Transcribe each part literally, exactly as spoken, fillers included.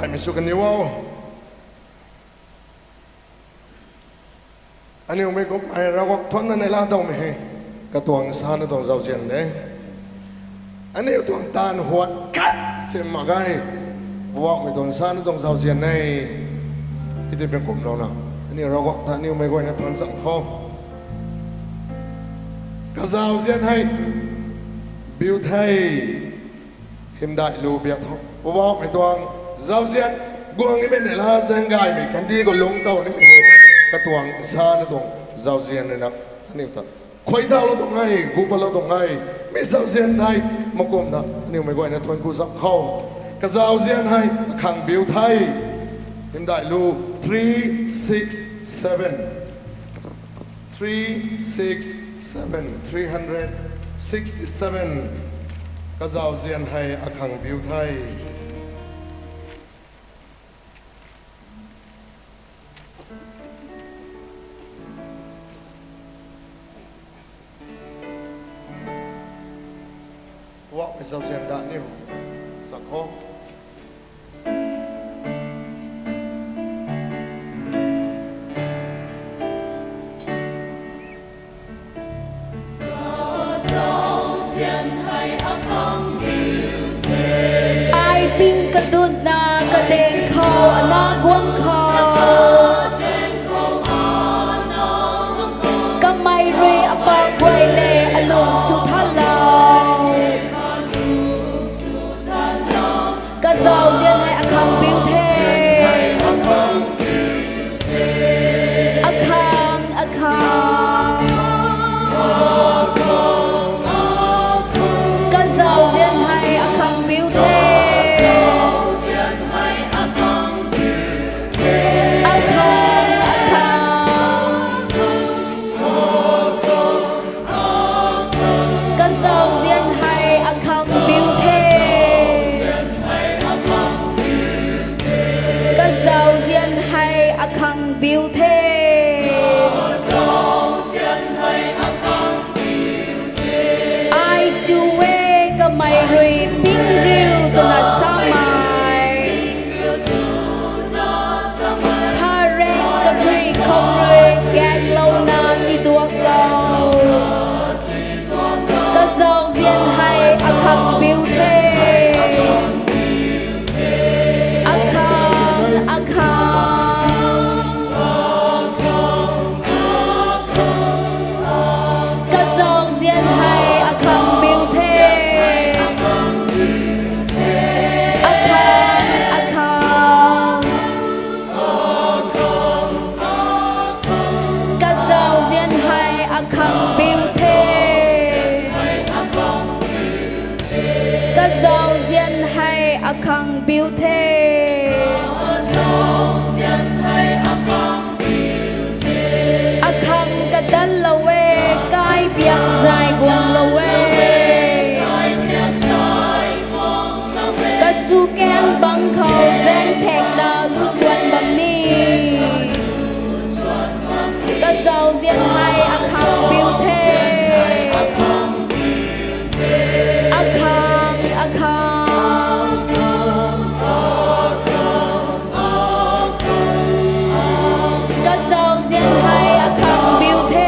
Mei sw kaniw o. Aniu mei kumhmei Ravguangc thuanna neihla towmei hei katuang sana tuang zauzian de. Aniu tuang taanv huat khat sim mak ge. Poubauhmei tuang sana tuang zauzian e. Hei tei mei kumlouna aniu Ravguangc ta aniu mei guayna thuan chang khou kazauzian hei biu the. Hymdaih lu biak tho. Poubauhmei tuang zauzian guang nimei neihla zaeng gaymei kandih khou lungc tow nimei hei katuang sana tuang zauzian rui na aniu ta khuay taulou tuang e, gu patlou tuang e. Mi zauzian thei makumna aniu mei guayna thuan ku zam khou kazauzian hei akhang biu the. Hymdaih lu three six seven. Three six seven, three hundred sixty seven. Kazauzian hei akhang biu the. Poubauhmei zauzian ta aniu sa khou ai ping kadutna kadaeng khou ana guang khou kamei rui apak guay le alung sw thalou. Kazauzian hei akhang biu the. Akhang, akhang. Kazauzian hei akhang biu the. Akhang, akhang. Kazauzian hei akhang biu the. Kazauzian hei akhang biu the. Ai chu e, kamei rui ping riu twna samei. Phareng kadui khou rui gaenglouna tiduaklou. Kazauzian hei akhang biu the. Akhang, akhang. Kazauzian hei akhang biu the. Akhang, akhang. Kazauzian hei akhang biu the. Kazauzian hei akhang biu the. Akhang kadanlou e, kai biak zay guanglou e. Kasu kaeng bang khou zaeng thekna lu suan bam ni. Kazauzian hei akhang biu the. Akhang, akhang. Kazauzian hei akhang biu the.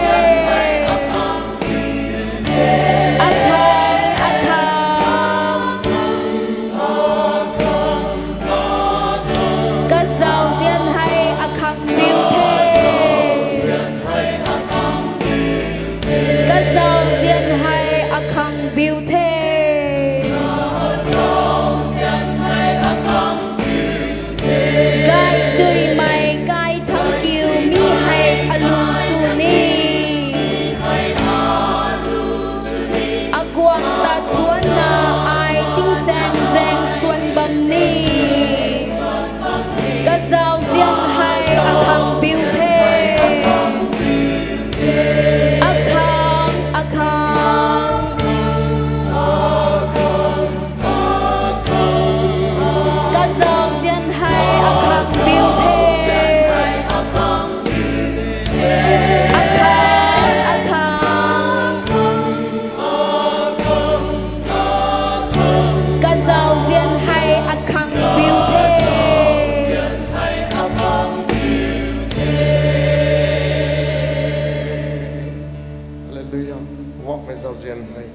Hallelujah. Poubauhmei zauzian hei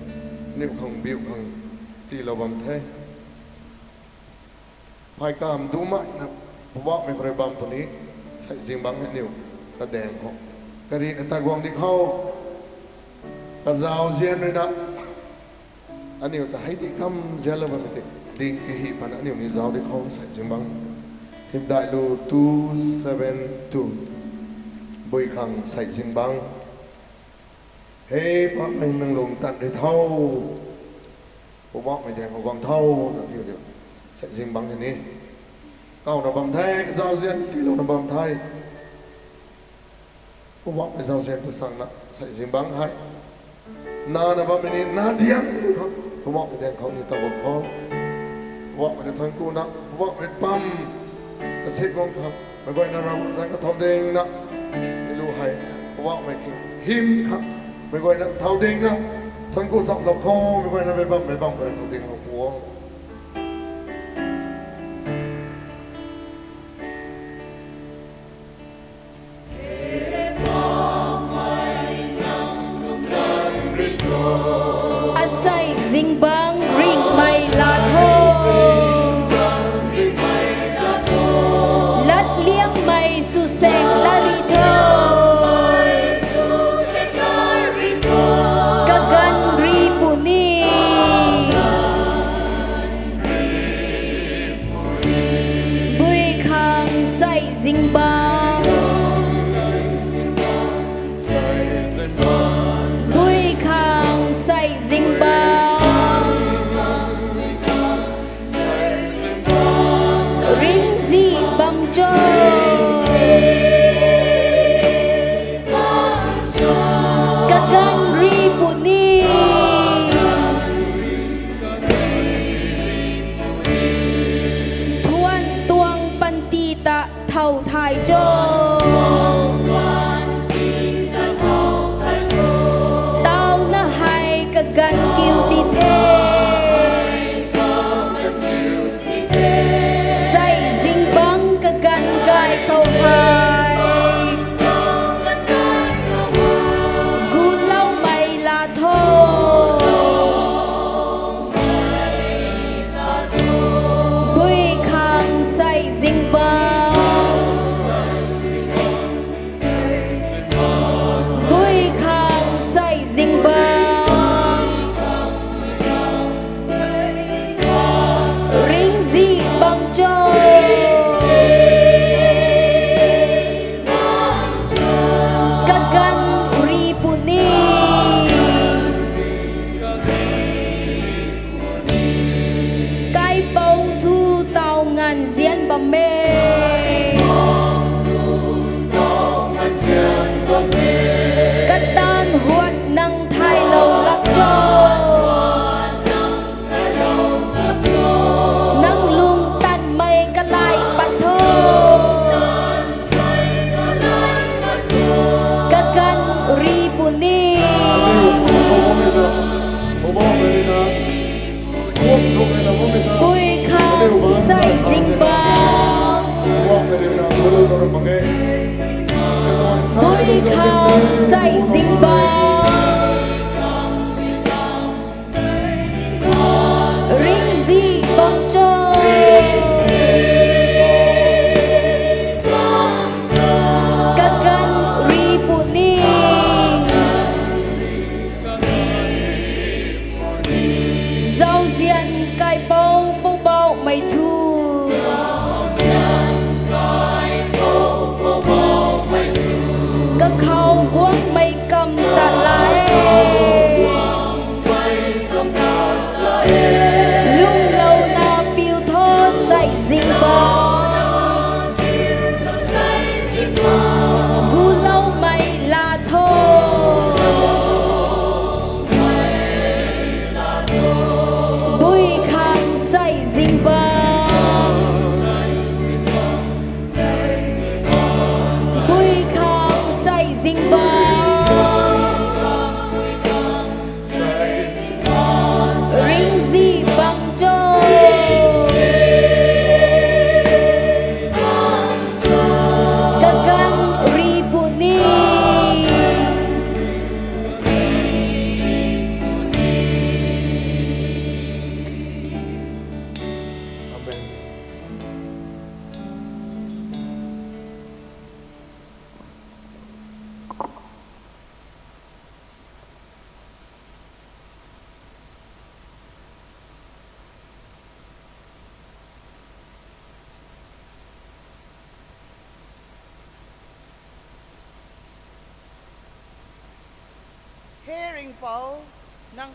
aniu khang biu khang tiilou bam the. Phay kam dumaina Poubauhmei khou rui bam puni. Sei zingbangc hei aniu kadaeng khou karina ta guang di khou, kazauzian ruina aniu ta hei di kam zianlou bammei tei ding kahi pana aniu ni zauc di khou sei zingbangc. Hymdaihlu two seven two. Bui khang sei zingbangc. He Poubauhmei, nang lung tat ri tho. Poubauhmei daeng khou guang tho, ta aniu di sei zingbangc hei ni kawna bam the, kazauzian tiilouna bam the. Poubauhmei zauzian ta sangna sei zingbangc hei nana bammei ni na diang khou, Poubauhmei daeng khou ni ta guang khou, Poubauhmei ta thuanc kuna, Poubauhmei pam kasit guang khang meic guayna Ravguangc zanc kathau dingna, mi lu hei Poubauhmei khang hym khang meic guayna thau dingna, thuanc ku chamlou khou meic guayna mei bammei bam khou rui thau dinglou pu o. Asei zingbangc ringhmei laa tho, latliangmei swsaeng laa ri tho, kaganv ri puni. Bui khang sei zingbangc. Bui khang sei zingbangc. Ringzih bam cho, kaganv ri puni. Thuan tuang panty ta thow thay cho, tawna hei kaganv kiu ti the. Sei zingbangc kaganv gay khou hei guloumei laa tho. Bui khang sei zingbangc. Bui khang sei zingbangc. Ringzih bam cho, kaganv ri puni. Kaipouc thu taw nganv zian bam e, kataanv huat nang thaylou lak cho, nang lung tanmei kalai pat tho, kaganv ri puni. Bui khang sei zingbangc. Bui khang sei zingbangc. Ringzih bam cho, kaganv ri puni. Zauzian kaipouc Poubauhmei thu, kakhou guangmei He Ringhpouc, nang,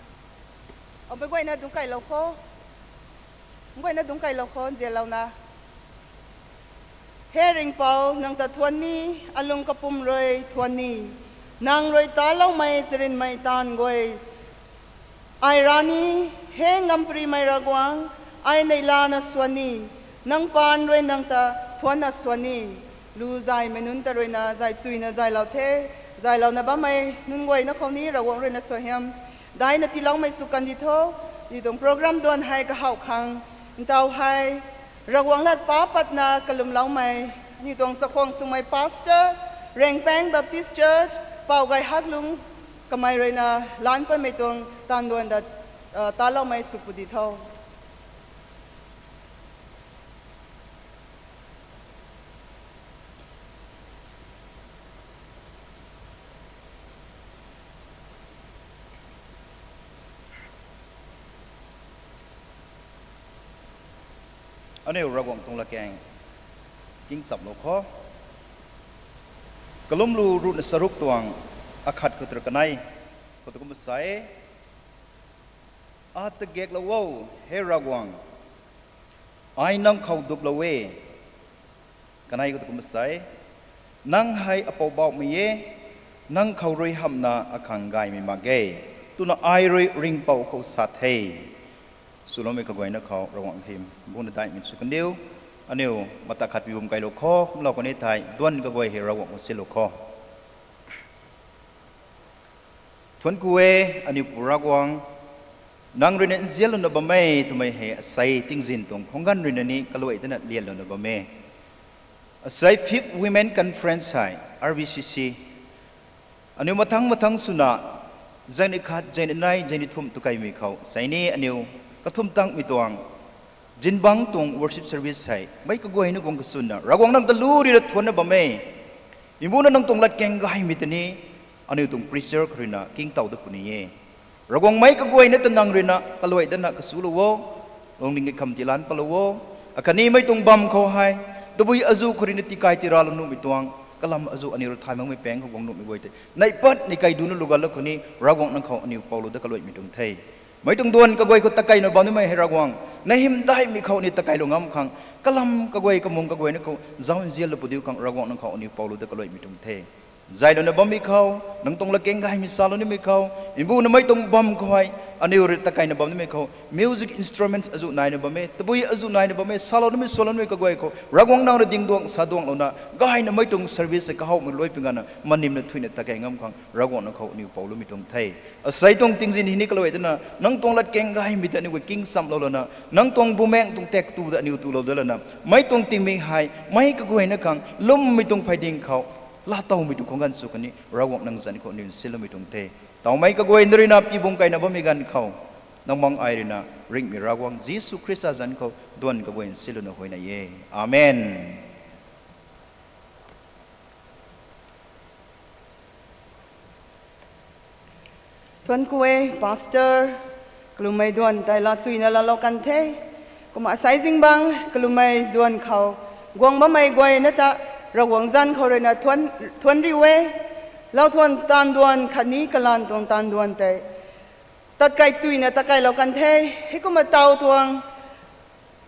a, meic guayna dungc kailou kho, meic guayna dungc kailou kho, nzianlouna. He Ringhpouc, nang ta thuan ni, alung kapwm rui thuan ni, nang rui taloumei charynmei taanv guay ai ra ni. He Ngamprimei Ravguangc, ai neihlana swan ni, nang paan rui nang ta thuanna swan ni. Lu zaymei nunc ta ruina zay chuyna zaylou the, zaylouna bammei nunc guayna khou ni Ravguangc ruina suaihiam daina tiiloumei sw kandi tho. Aniu tuang program duan hei kahowh khang, ntaw hei Ravguangc lat pa patna kalumloumei, aniu tuang chakhwang swmei pastor, Rengpeng Baptist Church, Pou Gayhaklung, kamei ruina laanc patmei tuang taanv duan ta, a, taloumei sw pudi tho. Aniu Ravguangc tuang latkaeng kingchamlou kho. Kalumlu ruhna charuk tuang akhat khou tei kanei khou tu kumna sa e: Ata gaeklou o, he Ravguangc, ai nang khou duplou e. Kanei khou tu kumna sa e: Nang hei apoubauhmei e, nang khou rui hamhna akhang gaymei mak ge, twna ai rui Ringhpouc khou sa the. Swloumei kaguayna khou Ravguangc hym buna daihmei sw kandiu. Aniu mata khat pi bum kailou kho, kumlou kani thei duan kaguay hei Ravguangc khou silou kho. Thuanc ku e, aniu Pu Ravguangc, nang ruina nzianlouna bam e twmei hei asei tingzin tuang khwang ganv ruina ni kaluai dana lianlouna bam e. Asei Fifth Women Conference hei, R B C C, aniu mathang mathang swna, zaeng ni khat, zaeng ni nai, zaeng ni thumh tu kaimei khou asei ni aniu kathumh tangmei tuang zingbangc tuang worship service hei meic kaguayna guang kachwnna Ravguangc nang ta lu ruina thuanna bam e. Mbuna nang tuang latkaeng gaymei ta ni aniu tuang preacher khou ruina kingtow dat puni e. Ravguangc, meic kaguayna ta nang ruina kaluai dana kasulou o, lungning kakham tiilan palou o. Akhatni mei tuang bam khou hei tabui azuh khou ruina tikai tiralou nuhmei tuang kalam azuh aniu rui thay makmei paeng khou guang nuhmei guay tei neih pat ni kai duna luganlou khou ni Ravguangc nang khou aniu poulou dat kaluaimei tuang the. Meic tuang duan kaguay khou takaina bam nimei hei Ravguangc, na hymdaihmei khou aniu takailou ngam khang, kalam kaguay kamung kaguayna khou zauc nzianlou pudiu khang Ravguangc nang khou aniu poulou dat kaluaimei tuang the. Zaylouna bammei khou, nang tuang latkaeng gaymei salou nimei khou, mbuna mei tuang bam khou hei aniu rui takaina bam nimei khou music instruments azuh naina bam e, tabui azuh naina bam e, salou nimei swlou nimei kaguay khou Ravguangc nang rui dingduang saduanglouna gayna mei tuang service hei kahowmei luai pi ganvna manimna thuina takai ngam khang Ravguangc nang khou aniu poulou mei tuang the. Asei tuang tingzin hei ni kaluai dana nang tuang latkaeng gaymei ta aniu guay kingchamlou lana, nang tuang bumaengc tuang tak tu ta aniu tulou dat lana, mei tuang tingmik hei meic kaguayna khang lwmmei tuang phey ding khou laatowmei tuang khwang ganv sw khatni Ravguangc nang zanc khou aniu nsiloumei tuang the. Tawmei kaguay na ruina pi bum kaina bammei ganv khou, nang mang ai ruina ringhmei Ravguangc Jisu Khrista zanc khou duan kaguay nsilouna huayney e. Amen. Thuanc ku e, Pastor, kalummei duan tei laa chuyna laalou kan the. Kumna asei zingbangc kalummei duan khou guang bammei guayna ta Ravguangc zanc khou ruina thuanc, thuanc riu e. Lau thuan taanv duan khatni kalanv tuang taanv duan tei tat kai chuyna takailou kan the. Heikumna taw tuang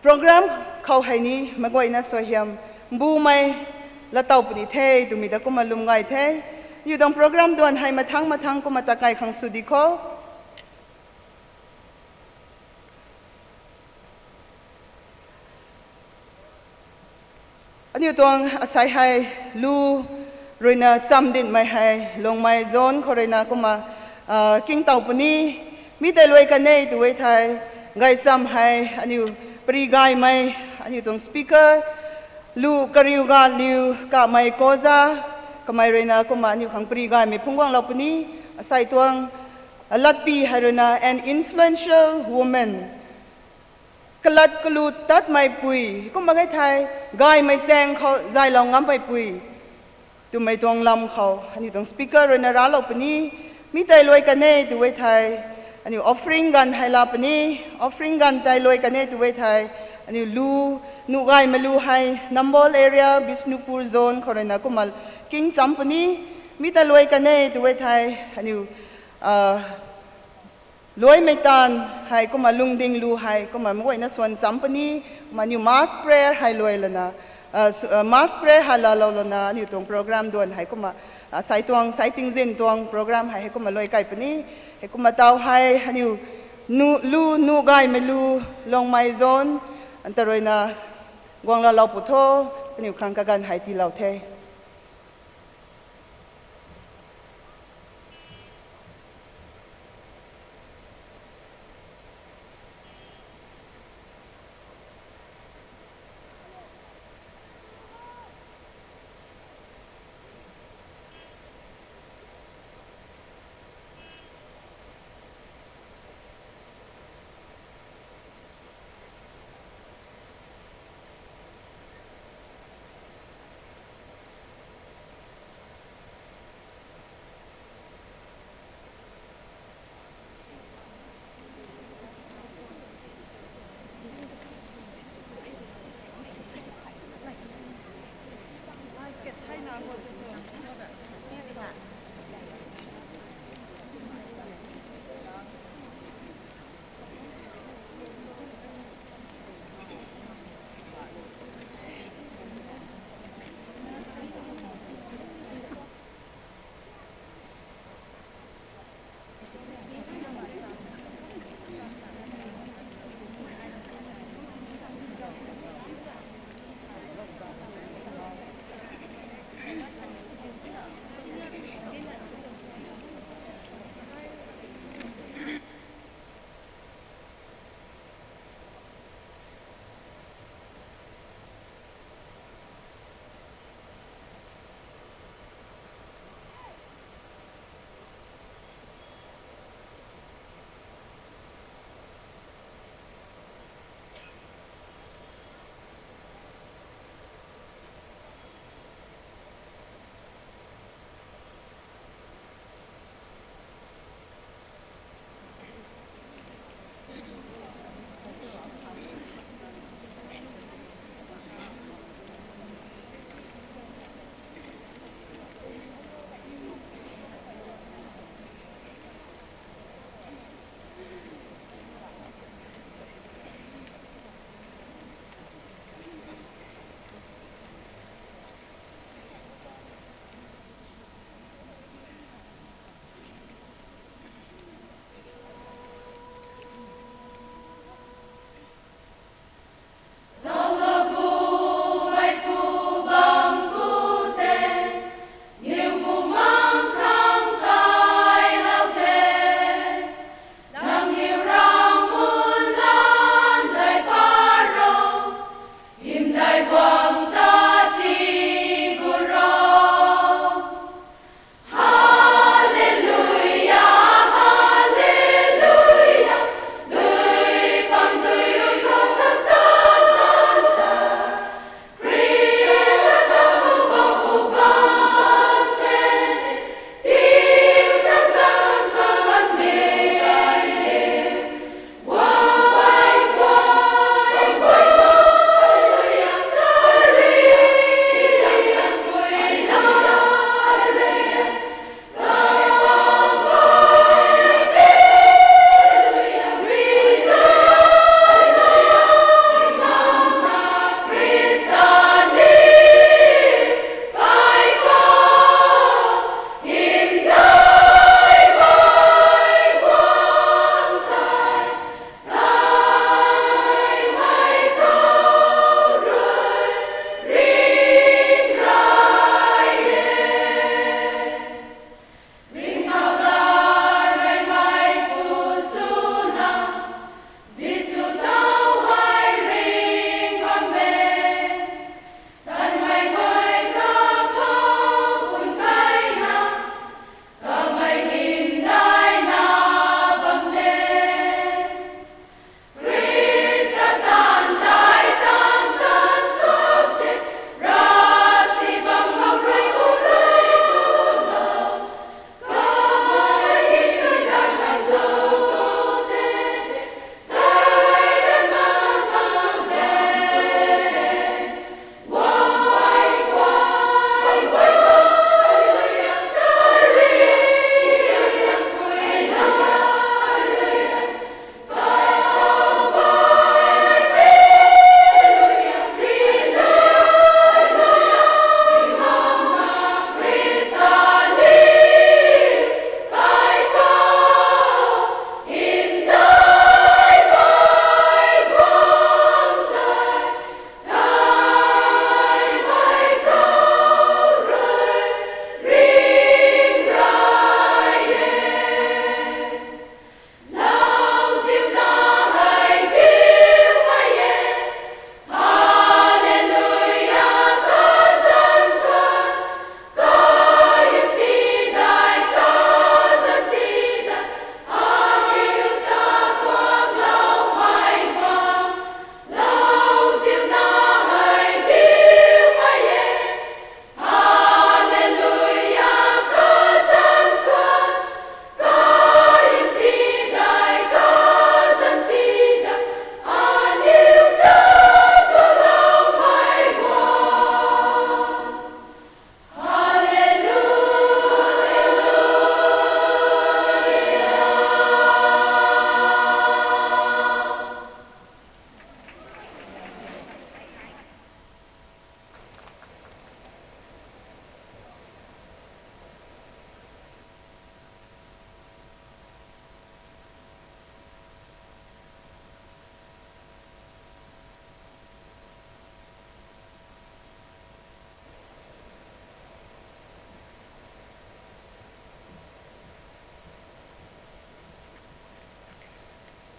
program khou hei ni meic guayna suaihiam mbumei laatow puni the twmei ta kumna lwm gay the. Aniu tuang program duan hei mathang mathang kumna takai khang sw di kho. Aniu tuang asei hei lu ruina cham dinhmei hei Lungmei Zone khou ruina kumna, ah, kingtow puni. Mi tei luai kan e tw e thei, gaychamv hei aniu pary gaymei, aniu tuang speaker, lu kariu ga liu kamei Koza, kamei ruina kumna aniu khang pary gaymei phungc guanglou puni. Asei tuang latpi hei ruina an influential woman, kalat kalu tatmeipui, kumna khe thei gaymei chaeng khou zaylou ngammeipui twmei tuang lam khou aniu tuang speaker ruina raclou puni. Mi tei luai kan e tw e thei, aniu offering ganv hei laa puni. Offering ganv tei luai kan e tw e thei, aniu lu, nuh gaymei lu hei Nambol area, Bishnupur Zone khou ruina kumna kingcham puni. Mi tei luai kan e tw e thei, aniu Luaimei taanv hei kumna lungding lu hei kumna meic guayna suan cham puni, kumna aniu mass prayer hei luai lana, mass prayer hei laalou lana aniu tuang program duan hei kumna, sai tuang, sai tingzin tuang program hei hei kumna luai kai puni. Hei kumna taw hei aniu lu nu gaymei lu, Longmei zone, anta ruina guang laalou pu tho, aniu khang kaganv hei tiilou the.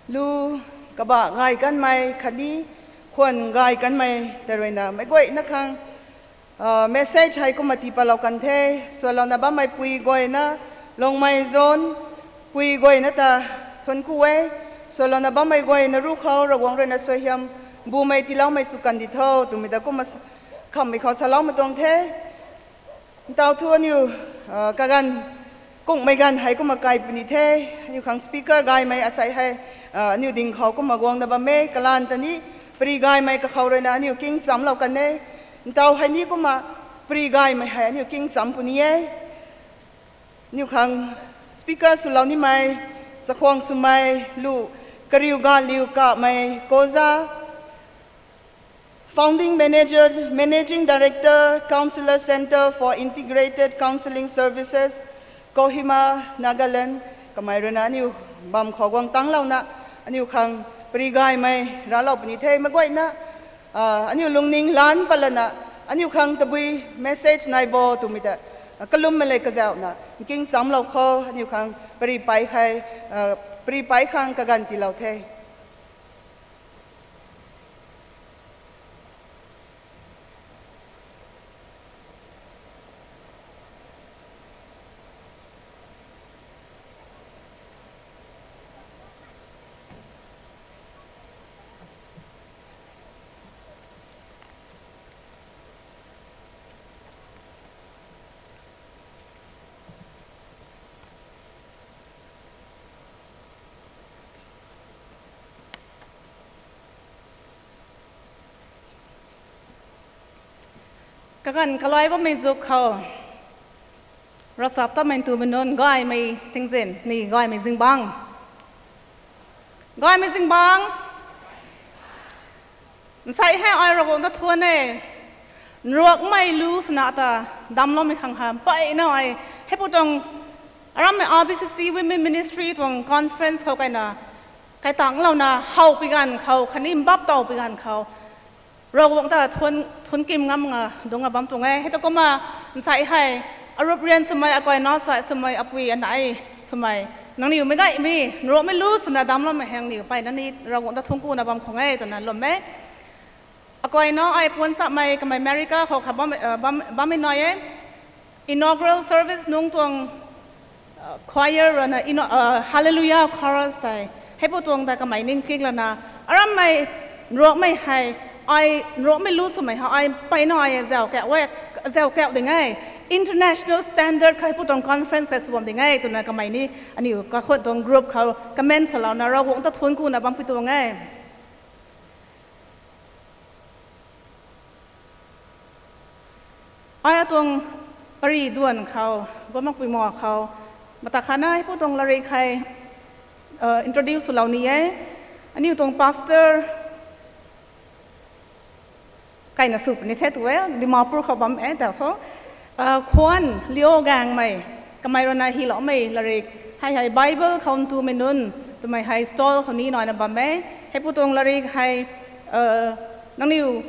Lu kabah gay kanmei khatni khwan gay kanmei ta ruina meic guayna khang message hei kumna tii patlou kan the. Swlouna bammei pui guayna, Lungmei Zone pui guayna ta thuanc ku e. Swlouna bammei guayna ruc khou Ravguangc ruina suaihiam bumei tiiloumei sw kandi tho twmei ta kumna khammei khou saloumei tuang the. Ntaw thu aniu kaganv kungmei ganv hei kumna kai puni the. Aniu khang speaker gaymei asei hei aniu ding khou kumna guangna bam e. Kalanv ta ni pary gaymei kakhou ruina aniu king chamclou kan e. Ntaw hei ni kumna pary gaymei hei aniu king chamc puni e. Aniu khang speaker swlou nimei, chakhwang swmei, lu kariu ganliu kamei Koza, Founding Manager, Managing Director, Counselor Centre for Integrated Counselling Services, Kohima, Nagaland, kamei ruina aniu bam khou guang tangclouna aniu khang pary gaymei raclou puni the. Meic guayna aniu lungning lan patlana aniu khang tabui message nai bo twmei ta kalummei le kazauhna king chamclou khou aniu khang pary pay khang kaganv tiilou the. Kaganv kalai bammei zuk khou ravchaptatmei ntumei nunc, gaymei tingzin ni gaymei zingbangc, gaymei zingbangc. Nsei hei ai Ravguangc ta thuan e. Nruakmei lu swna ta damcloumei khang hei mpeyna ai hei pu tuang arammei R B C C Women Ministry tuang conference khou kaina kaitangclouna howpui ganv khou khatni mbap towpui ganv khou Ravguangc ta thuan kim ngam nga dungc a bam tuang e. Hei ta kumna nsei hei arup rian swmei, akai na sai swmei, apui anei swmei, nangniw meic gaymei nruakmei lu swna damcloumei hei nangniw mpeyna ni Ravguangc ta thuancku na bam khang e twna lwm e. Akai na ai puan samei kamei America khou kha bammei nai e. Inaugural service nungc tuang choir ruina Hallelujah chorus tei hei pu tuang ta kamei ningkik lana arammei nruakmei hei, ai nruakmei lu swmei hei ai mpeyna ai zauc kauh ding e, international standard khou hei pu tuang conference hei sw bam ding e twna kamei ni aniu kakhun tuang group khou comment salouna Ravguangc ta thuancku na bampui tuang e. Ai atuang pary duan khou guang makpui ma khou mata khatna hei pu tuang latrik hei introduce swlou ni e. Aniu tuang pastor kaina sw puni the tu e, Dimapur khou bam e ta tho. Khwan Lio Gangmei, kamei ruina hyloumei latrik hei hei Bible khou ntumei nunc twmei hei stall khou ni naina bam e. Hei pu tuang latrik hei nangniw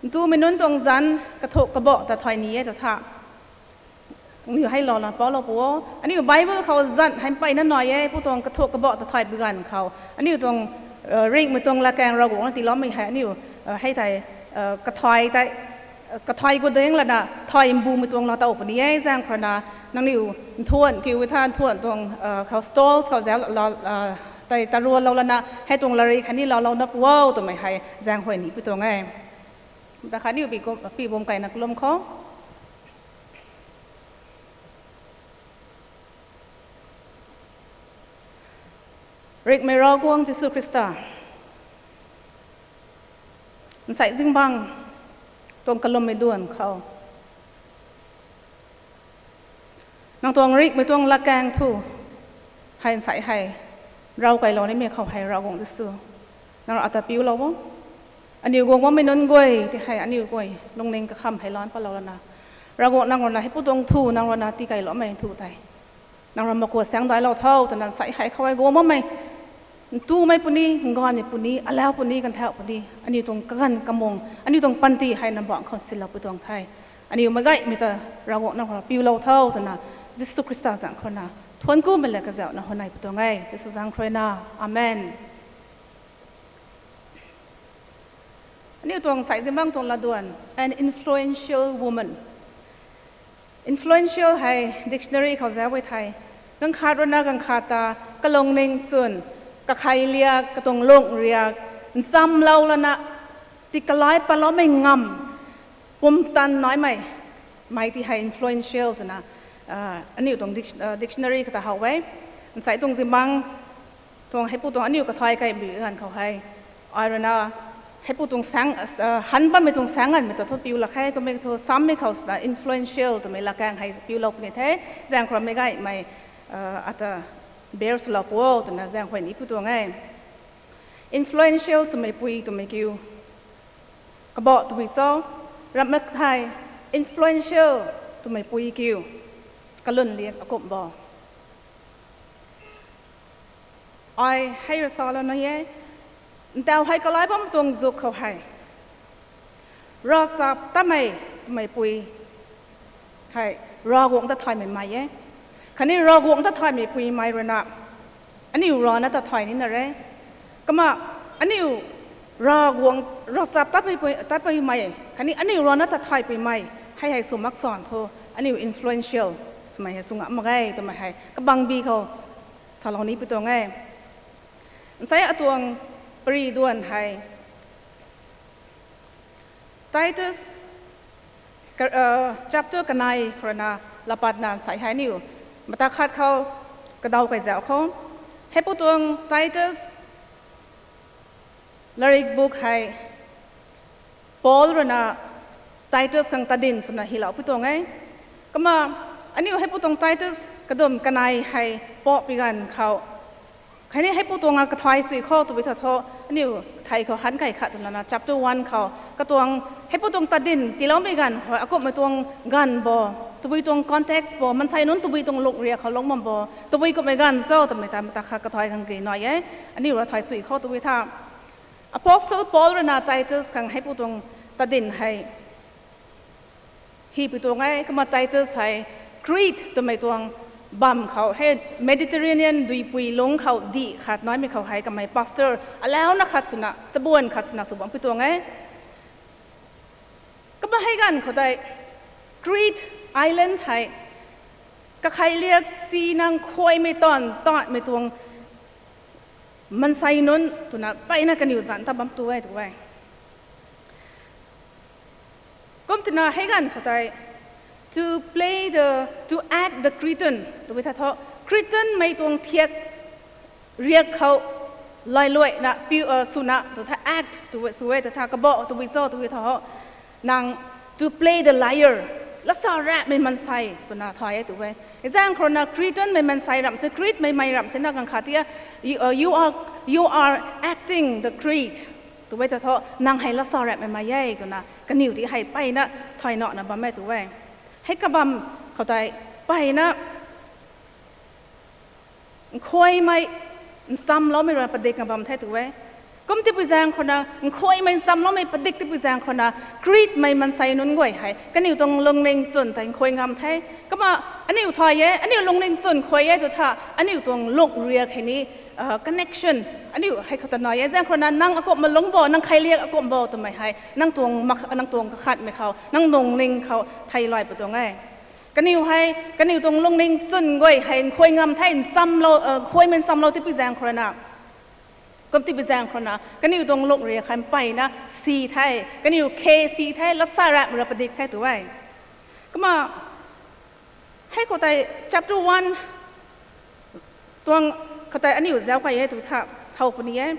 ntumei nunc tuang zanc kathuk kabah ta thay ni e ta tha. Aniu hei lou lan paulou pu o. Aniu Bible khou zanc hei mpeyna nai e, pu tuang kathuk kabah ta thaypui ganv khou aniu tuang ringhmei tuang latkaeng Ravguangc na tiiloumei hei aniu hei tei kathay tei kathay gu ding lana thay mbumei tuang lou tow puni e. Zaeng khou ruina nangniw nthuan kiu tha nthuan tuang khou stalls khou zauc tei taruallou lana hei tuang latrik khatni loulouna pu o twmei hei zaeng huay ni pi tuang e. Ta khatni pi bum kaina kalum khou Ringhmei Ravguangc Jisu Khrista, nsei zingbangc tuang kalummei duan khou nang tuang ringhmei tuang latkaeng thu hei nsei hei rav kailou nimei khou hei Ravguangc Jisu, nang rui ata piulou o. Aniu guang bammei nunc guay ti hei aniu guay lungning kakham hei lan patlou lana Ravguangc nang ruina hei pu tuang thu nang ruina tiikailoumei thu tei nang rui makua saengdailou tho twna nsei hei khou hei guang bammei ntumei puni, nganvmei puni, alau puni, ganvthau puni, aniu tuang kaganv kamung, aniu tuang panty hei nang bangc khou sinloupui tuang the. Aniu meic gaymei ta Ravguangc nang khou piulou tho twna Jisu Khrista zanc khou ruina Thuanc kumei la kazauhna hwnei pu tuang e, Jisu zaeng khou rui na. Amen. Aniu tuang sai zimbang tuang latduan, an influential woman. Influential hei dictionary khou zauc e thei, ganv khat rui na ganv khat ta kalungning swn, kakhei liak, katuang lungh riak, nchamlou lana, ti kalai paloumei ngam, pumtan naimei, mei ti hei influential twna, aniu tuang dictionary khou ta how e. Nsai tuang zimbang tuang heipu tuang aniu kathay kaibi ganv khou hei, ai rui na, heipu tuang saeng, han bammei tuang saengganvmei ta thu piu lak khe, kummei thu sammei khou swna influential twmei lakaeng hei piulou puni the, zaeng khou rammei gaymei, ata, bear swlou pu o twna zaeng khou ni pu tuang e. Influential swmei pui twmei kiu. Kabah twbui cho, ramhmei thei, influential twmei pui kiu. Kalun liak akumh bo. Ai hei rui salou na e, ntau hei kalai bam tuang zuk khou hei, ravchaptatmei twmei pui hei, Ravguangc ta thaymei mei e. Khatni Ravguangc ta thaymei pui mei rui na, aniu rana ta thay nina re. Kumna, aniu Ravguangc, ravchaptatpui, tatpui mei, khatni aniu rana ta thaypui mei, hei hei sw mak san thu, aniu influential swmei hei sw ngam mak ge twmei hei kabangbi khou salou ni pu tuang e. Nsai atuang pary duan hei, Titus, chapter kanei khou rui na lapatna nsai hei aniu mata khat khou kadaw kaizauh khou, heipu tuang Titus larik buk hei Paul rui na Titus khang tadin swna hylou pu tuang e. Kumna, aniu heipu tuang Titus kadum kanei hei pahpui ganv khou, khatni heipu tuang a kathay sui khou twbui tha thu, aniu kathay khou han kai khat twna chapter one khou, katuang heipu tuang tadin tiiloumei ganv khou akumhmei tuang ganv bo, tabui tuang context bo, maansei nunc tabui tuang lungh riak khou lungc bam bo, tabui kumhmei ganv cho twmei ta mata khat kathay khang key nai e, aniu ra thay sui khou twbui tha. Apostle Paul rui na Titus khang heipu tuang tadin hei hipui tuang e. Kumna Titus hei Crete twmei tuang bam khou hei, Mediterranean duipui lungc khou dih khat naimei khou hei kamei pastor alauna khat swna, chabuan khat swna sw bam pu tuang e. Kumna hei ganv khou tei Crete island hei kakhei liak si nang khuaymei taanv taanmei tuang maansei nunc twna mpeyna kaniw zanc ta bam tu e tw e. Kum twna hei ganv khou tei, to play the, to act the Cretan twbui tha thu, Cretanmei tuang thiak riak khou lailuaina piu, swna tw tha act tw sw e tw tha, kabah twbui cho twbui tha ho, nang to play the lyre, lasa rapmei maansei twna thay e tw e. Hei zaeng khou rui na Cretanmei maansei ramh se, Cretemei mei ramh se na ganv khat tia, you, you are, you are acting the Crete tw e tw tho, nang hei lasa rapmei mei e twna kaniw ti hei mpeyna thay nana bam e tw e. Hei kabam khou tei mpeyna nkhuaymei nchamloumei rui padik na bam the tw e. Kum tipui zaeng khou na, nkhuaymei nchamloumei padik tipui zaeng khou na, Cretemei maansei nunc guay hei kaniw tuang lungning chwn tei nkhuay ngam the. Kumna aniu thay e, aniu lungning chwn khuay e tw tha, aniu tuang lungh riak hei ni, connection aniu hei khou ta nai e. Zaeng khou na nang akumh malung bo, nang kheiliak akumh bo twmei hei nang tuang mak, nang tuang kakhatmei khou, nang lungning khou thei lai pu tuang e. Kaniw hei, kaniw tuang lungning chwn guay hei nkhuay ngam the, nkhuaymei nchamlou tipui zaeng khou rui na. Kum tipui zaeng khou na kaniw tuang lungh riak hei mpeyna si the, kaniw khe si the, lasa rapmei rui padik the tw e. Kumna hei khou tei chapter one tuang khou tei aniu zauc kai e tw tha, how puni e.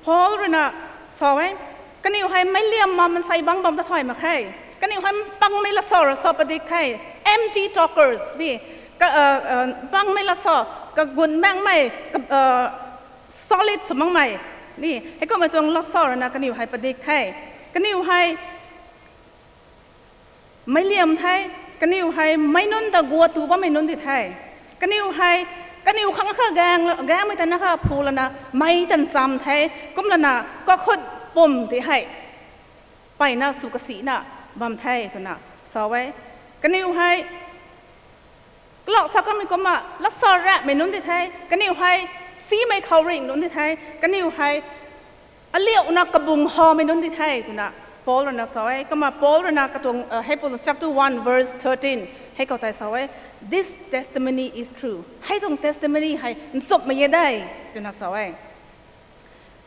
Paul rui na sa e, kaniw hei meic liam ma maansei bangc bam ta thay mak khe. Kaniw hei mpangmei lasa ra sa padik the, empty talkers ni, mpangmei lasa, kagun makmei, solid sw makmei ni, heikummei tuang lasa rui na kaniw hei padik the. Kaniw hei meic liam the, kaniw hei meic nunc ta guat tu bammei nunc di the. Kaniw hei, kaniw khang kha gaeng, gaengmei ta na kha phu lana meic tan cham the, kum lana kakhut pum ti hei mpeyna sw kasina bam the twna sa e. Kaniw hei Kalou sa kamei kumna, lat sa ramhmei nunc di the, kaniw hei, simei khou ringh nunc di the, kaniw hei, aliuna kabung hamei nunc di the, twna Paul rui na sa e. Kumna Paul rui na katuang, uh, Hebrew chapter one verse thirteen, hei khou tei sa e, "This testimony is true." Hei tuang testimony hei, nchumhmei e de, twna sa e.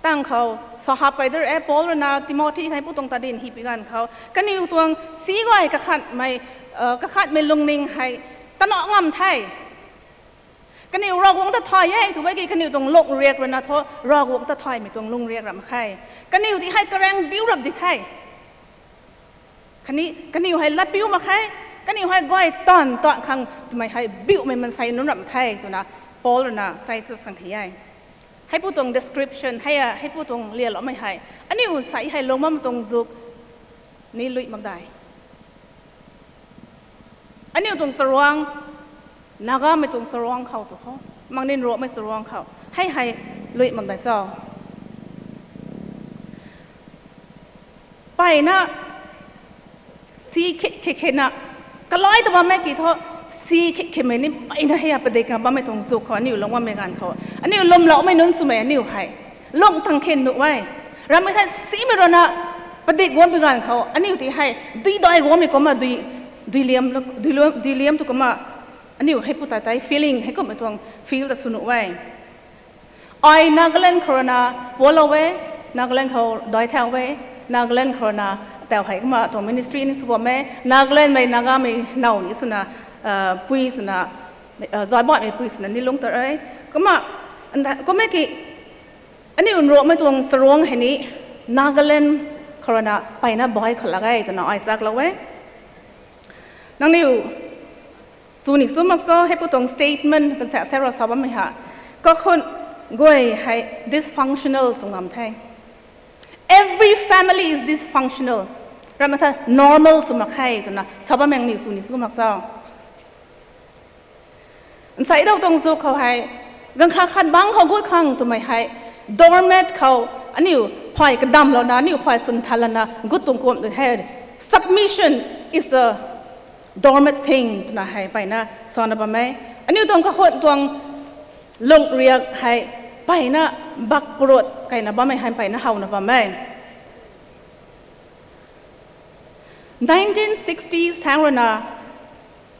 Tang khou, sa hap kai der e, Paul rui na Timothy hei pu tuang tadin hi pi ganv khou. Kaniw tuang si guay kakhatmei, uh, kakhatmei lungning hei, tana ngam the. Kaniw Ravguangc ta thay e, tw e ki kaniw tuang lungriak rui na thu, Ravguangc ta thaymei tuang lungriak ram khe. Kaniw ti hei karang biu rap di the. Kani, kaniw hei lat piu mak khe, kaniw hei guay tan tan khang twmei hei biumei mansei nunc ram the, twna Paul rui na Titus khang hi e. Hei pu tuang description, hei a, hei pu tuang lialoumei hei. Aniu sa hei lung bammei tuang zuk ni lui mak dai. Aniu tuang charuang, Nagamei tuang charuang khou tu khou, mang nin ruakmei charuang khou. Hei hei lui mak dai cho. Mpeyna, si khit khit khit na, kalai ta bammei ki thu, si khit khitmei ni mpeyna hei a padik na bammei tuang zuk khou, aniu lung bammei ganv khou. Aniu lwmloumei nunc swmei aniu hei. Lung tang khin nuh e. Ramhmei thei simei rui na, padik guangmei ganv khou, aniu ti hei, dui dai guangmei kumna, dui, dui liam, dui liam, dui liam tu kumna, aniu hei pu ta tei feeling, hei kumhmei tuang feel ta sw nuh e. Ai Nagaland khou rui na pualou e, Nagaland khou dai thau e, Nagaland khou rui na tau hei kumna tuang ministry ni sw bam e, Nagalandmei, Nagamei now ni swna, uh, pui swna, uh, zaibaihmei pui swna ni lung ta e. Kumna, anda, kumna ki, aniu nruakmei tuang charuang hei ni Nagaland khou rui na mpeyna bai khat lak e twna ai chaklou e. Nangniw sw ni sw mak cho, hei pu tuang statement kan sa sa rui sa bammei ha. Kakhun guay hei dysfunctional sw ngam the. Every family is dysfunctional. Ramhmei thei normal sw mak khe twna sa bammei ni sw ni sw mak cho. Nsei dau tuang zuk khou hei, ganv khat khat bang khou gut khang twmei hei, doormat khou, aniu phay kadamlouna, aniu phay swn thanlana gut tuang kumh tu hei, submission is a doormat thing twna hei mpeyna sana bam e. Aniu tuang kakhun tuang lungriak hei mpeyna bak parut kaina bammei hei mpeyna howna bam e. Nineteen sixties thangc rui na,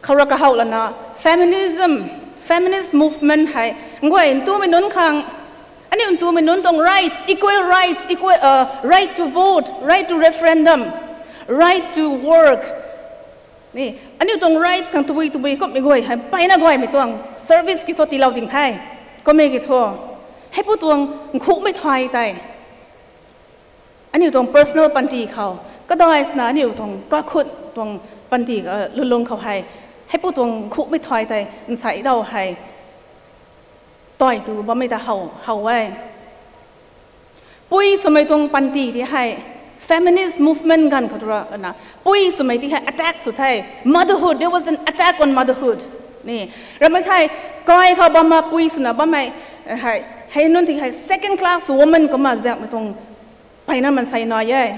khou rui kahowlana, feminism, feminist movement hei, nguay ntumei nunc khang, aniu ntumei nunc tuang rights, equal rights, equal, uh, right to vote, right to referendum, right to work. Ni, aniu tuang rights khang tabui tabui kumhmei guay hei, mpeyna guaymei tuang service ki thu tiilou ding the. Kumna ki thu, hei pu tuang nkhumei thay tei. Aniu tuang personal panty khou, kadai swna aniu tuang kakhun tuang panty, uh, lulung khou hei, hei pu tuang nkhumei thay tei, nsei dau hei, tei tu bammei ta how, how e. Pui swmei tuang panty ti hei, feminist movement ganv khou tu rui na, pui swmei ti hei attack sw the, motherhood, there was an attack on motherhood. Ni, ramhmei thei, kai khou bamna pui swna bammei, hei, hei nunc ti hei second class woman kumna zaengmei tuang mpeyna mansei nai e.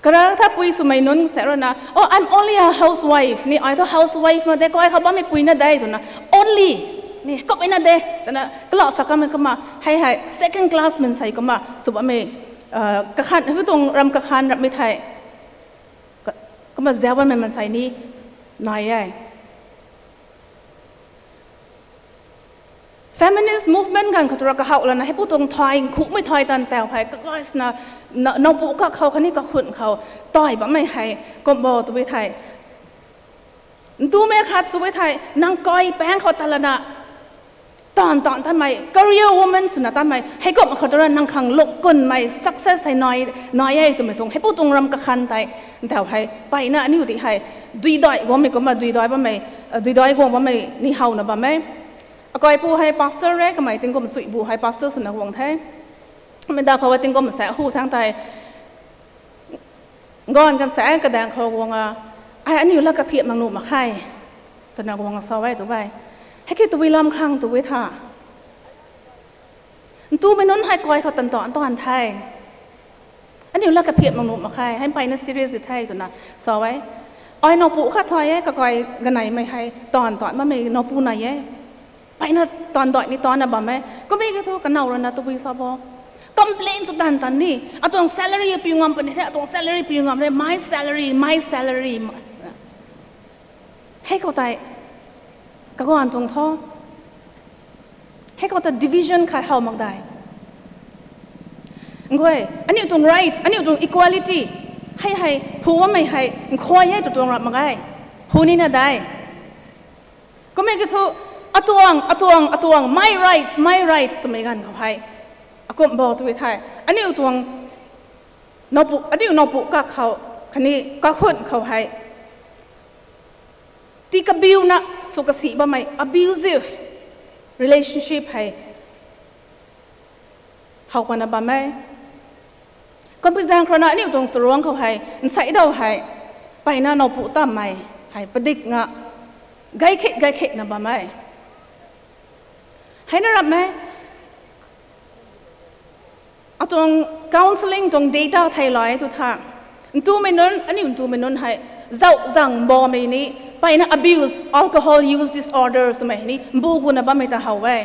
Kara tha pui swmei nunc sa rui na, "Oh, I'm only a housewife." Ni ai thu housewife na de, kai khou bammei pui na de twna, only. Ni, kumhmei na de, twna, kalou sa kamei kumna, hei hei, second class mansei kumna, sw bammei, uh, kakhan, hei tuang ram kakhan ramhmei thei. Ka-, kumna zauc bammei mansei ni, nai e. Feminist movement ganv khou tu rui kahowlana, hei pu tuang thay, nkhumei thay tan tau hei, kakasna, na, nowpu kakhou khatni kakhun khou, tei bammei hei, kumbo tw e thei. Ntumei khat sw e thei, nang kai paeng khou talana, tan tan tanmei, career woman swna tanmei, hei kum khou tu rui nang khang lungkunmei, success hei nai, nai e twmei tuang, hei pu tuang ram kakhan tei, tau hei, mpeyna aniu ti hei, dui dai guangmei kumna, dui dai bammei, dui dai guang bammei ni howna bam e. Akaipu hei pastor e, kamei tingkum sui bu hei pastor swna guang the. Mei da khou tingkum sa hu thangc tei. Ganv kan sa kadaeng khou guang a, ai aniu lat kaphiap mak nuh mak khe. Twna guang a sa e tw e. Hei ki tabui lam khang tw e tha. Ntumei nunc hei kai khou tan tan tan the. Aniu lat kaphiap mak nuh mak khe, hei mpeyna serious the twna sa e. Ai nowpu khat thay e, kakai ganeimei hei taanv taanv bammei nowpu nai e. Mpeyna taanv dai ni taanvna bam e. Kummei kiu thu kanow rui na tabui sa bo, complain sw tan tan ni, atuang salary piu ngam puni the, atuang salary piu ngam re, my salary, my salary. Hei khou tei kaganv tuang tho. Hei khou ta division khat how mak dai. Nguay, aniu tuang rights, aniu tuang equality hei hei phu bammei hei nkhuay e tw tuang rap mak ge. Phu nina dai. Kummei kiu thu atuang, atuang, atuang, my rights, my rights twmei ganv khou hei akumh bo tw thei, aniu tuang nowpu, aniu nowpu kak khou, khatni kakhun khou hei tii kabiuna sw kasi bammei abusive relationship hei how pana bam e. Kumpui zaeng khou rui na aniu tuang saruangc khou hei nsei daw hei mpeyna nowpu tammei hei padik nga gaykhit gaykhitna bam e. Heina rap e. Atuang counselling tuang data thei lai tu tha, ntumei nunc, aniu ntumei nunc hei zauh zang bammei ni, mpeyna abuse, alcohol use disorder swmei ni mbu guna bammei ta how e.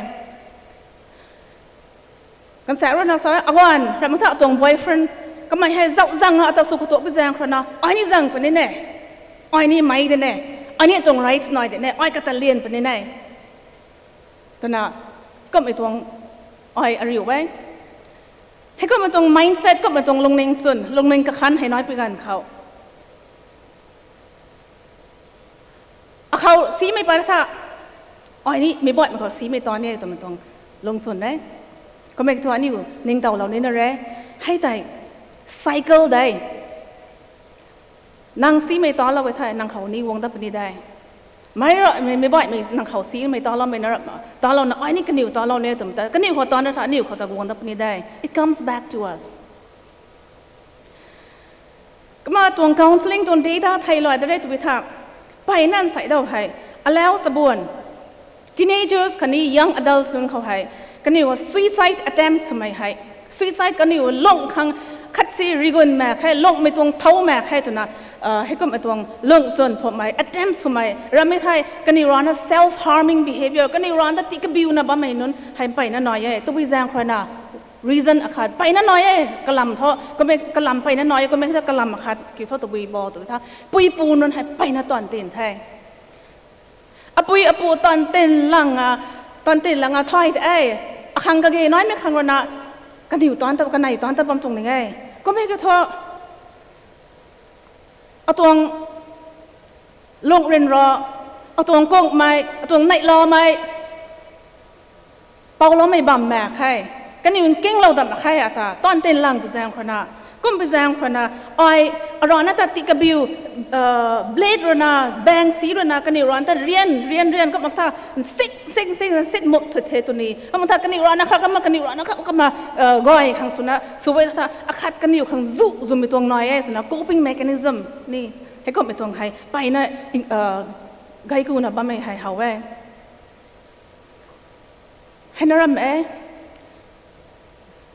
Kansaek rui na sa, aganv rap mak tha atuang boyfriend kamei hei zauh zang na ata sw katuakpui zaeng khou rui na, ai ni zang puni ne, ai ni mei de ne, ai ni tuang rights nai de ne, ai kata lian puni ne twna, kummei tuang ai ariu e. Heikumhmei tuang mindset, kummei tuang lungning chwn, lungning kakhan hei naipui ganv khou, akhou simei pat tha, ai ni mei baihmei khou simei ta ni e twmei tuang lungchwn e. Kummei thu aniu ningtowlou nina re. Hei tei cycle de. Nang simei talou e thei nang khou ni guang dat puni de. Mei ra, mei, mei baihmei nang khou simei taloumei na ra, talouna ai ni kaniw talou ni twmei ta, kaniw khou taanv ra tha aniu khou ta guang dat puni de. It comes back to us. Kumna tuang counselling tuang data thei lai da re tw tha, mpeyna nsei daw hei, alau sabuan, teenagers khatni young adults nunc khou hei, kaniw suicide attempt swmei hei, suicide kaniw lung khang khat si rigun mak khe, lungmei tuang thow mak khe twna, heikumhmei tuang lungchwn phwamei, attempt swmei, rammei thei kaniw rana self harming behavior, kaniw rana tii kabiuna bammei nunc hei mpeyna nai e, tabui zaeng khou rui na reason akhat mpeyna nai e, kalam thu, kummei kalam mpeyna nai e, kummei ta kalam akhat kiu thu tabui bo tw tha, puipu nunc hei mpeyna taanv tin the. Apui apu taanv tin lang a, taanv tin lang a thay te e, akhang kage naimei khang rui na, kaniw taanv ta, kanei taanv ta bam tuang ning e. Kummei kiu thu, atuang lungh ryanra, atuang kungmei, atuang neihloumei, pouloumei bam mak khe, kaniw nkinglou dam mak khe ata, taanv tin lang pui zaeng khou rui na, kum pui zaeng khou rui na, ai, arana ta tii kabiu, blade rui na, bang si rui na, kaniw rana ta rian, rian, rian, kum mak tha, nsit, nsit, nsit, nsit muk thut the tw ni. Kum mak tha kaniw rana kha, kumna kaniw rana kha, kumna, gay khang swna, sw e tha, akhat kaniw khang zu, zumei tuang nai e, swna coping mechanism ni. Heikumhmei tuang hei, mpeyna, gaikuna bammei hei how e. Heina ram e,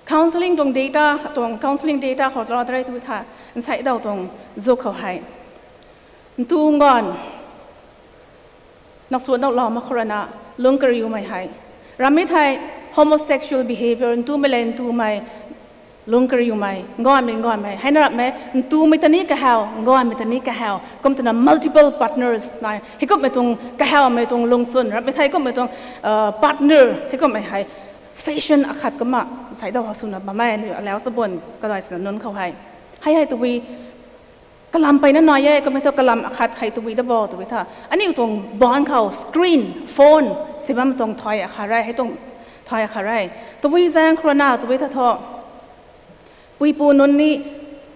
counselling tuang data, tuang counselling data khou lou tare tw tha, nsei daw tuang zuk khou hei, ntu nganv, naksua naklou mak khou rui na, lung kariumei hei, rammei thei, homosexual behavior, ntumei le ntumei, lung kariumei, nganvmei, nganvmei, heina ram e, ntumei ta ni kahaw, nganvmei ta ni kahaw, kum twna multiple partners nai, heikumhmei tuang kahawmei tuang lungchwn, rammei thei kumhmei tuang, partner, heikumhmei hei, fashion akhat kumna, nsei daw ha swna bam e, ni alau sabuan, kadai swna nunc khou hei. Hei hei tabui, kalam mpeyna nai e, kummei thu kalam akhat hei tabui da bo, tabui tha. Aniu tuang ban khou, screen, phone, si bam tuang thay akhat re, hei tuang thay akhat re. Tabui zaeng khou rui na, tabui tha thu. Puipu nunc ni,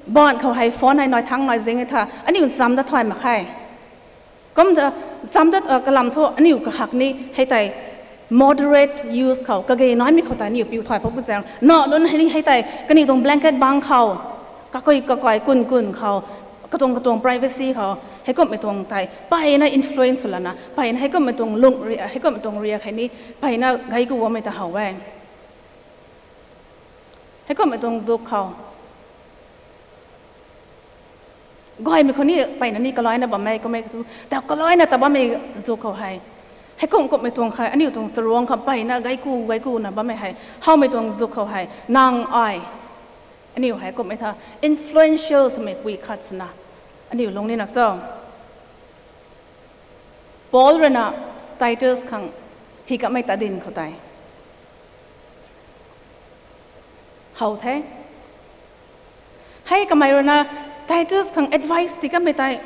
ban khou hei phone hei nai thangc nai zing e tha, aniu zam da thay mak khe. Kum ta, zam da, kalam thu aniu kahak ni, hei tei, moderate use khou, kage naimei khou ta aniu piu thay phoupui zaeng. Na nunc hei ni hei tei, kaniw tuang blanket bang khou, kakui kakai kun kun khou, katuang katuang privacy khou, heikumhmei tuang tei, mpeyna influence sw lana, mpeyna heikumhmei tuang lung ri, heikumhmei tuang riak hei ni, mpeyna gaiku guangmei ta how e. Heikumhmei tuang zuk khou. Gaymei khou ni peyna ni kalaina bammei kummei thu, ta kalaina ta bammei zuk khou hei, heikum kumhmei tuang hei aniu tuang saruang khou peyna gaiku gaikuna bammei hei howmei tuang zuk khou hei nang ai, aniu hei kumhmei tha influential swmei pui khat swna aniu lung nina cho. Paul rui na Titus khang hi kamei tadin khou tei how the. Hei kamei rui na Titus khang advice ti kamei tei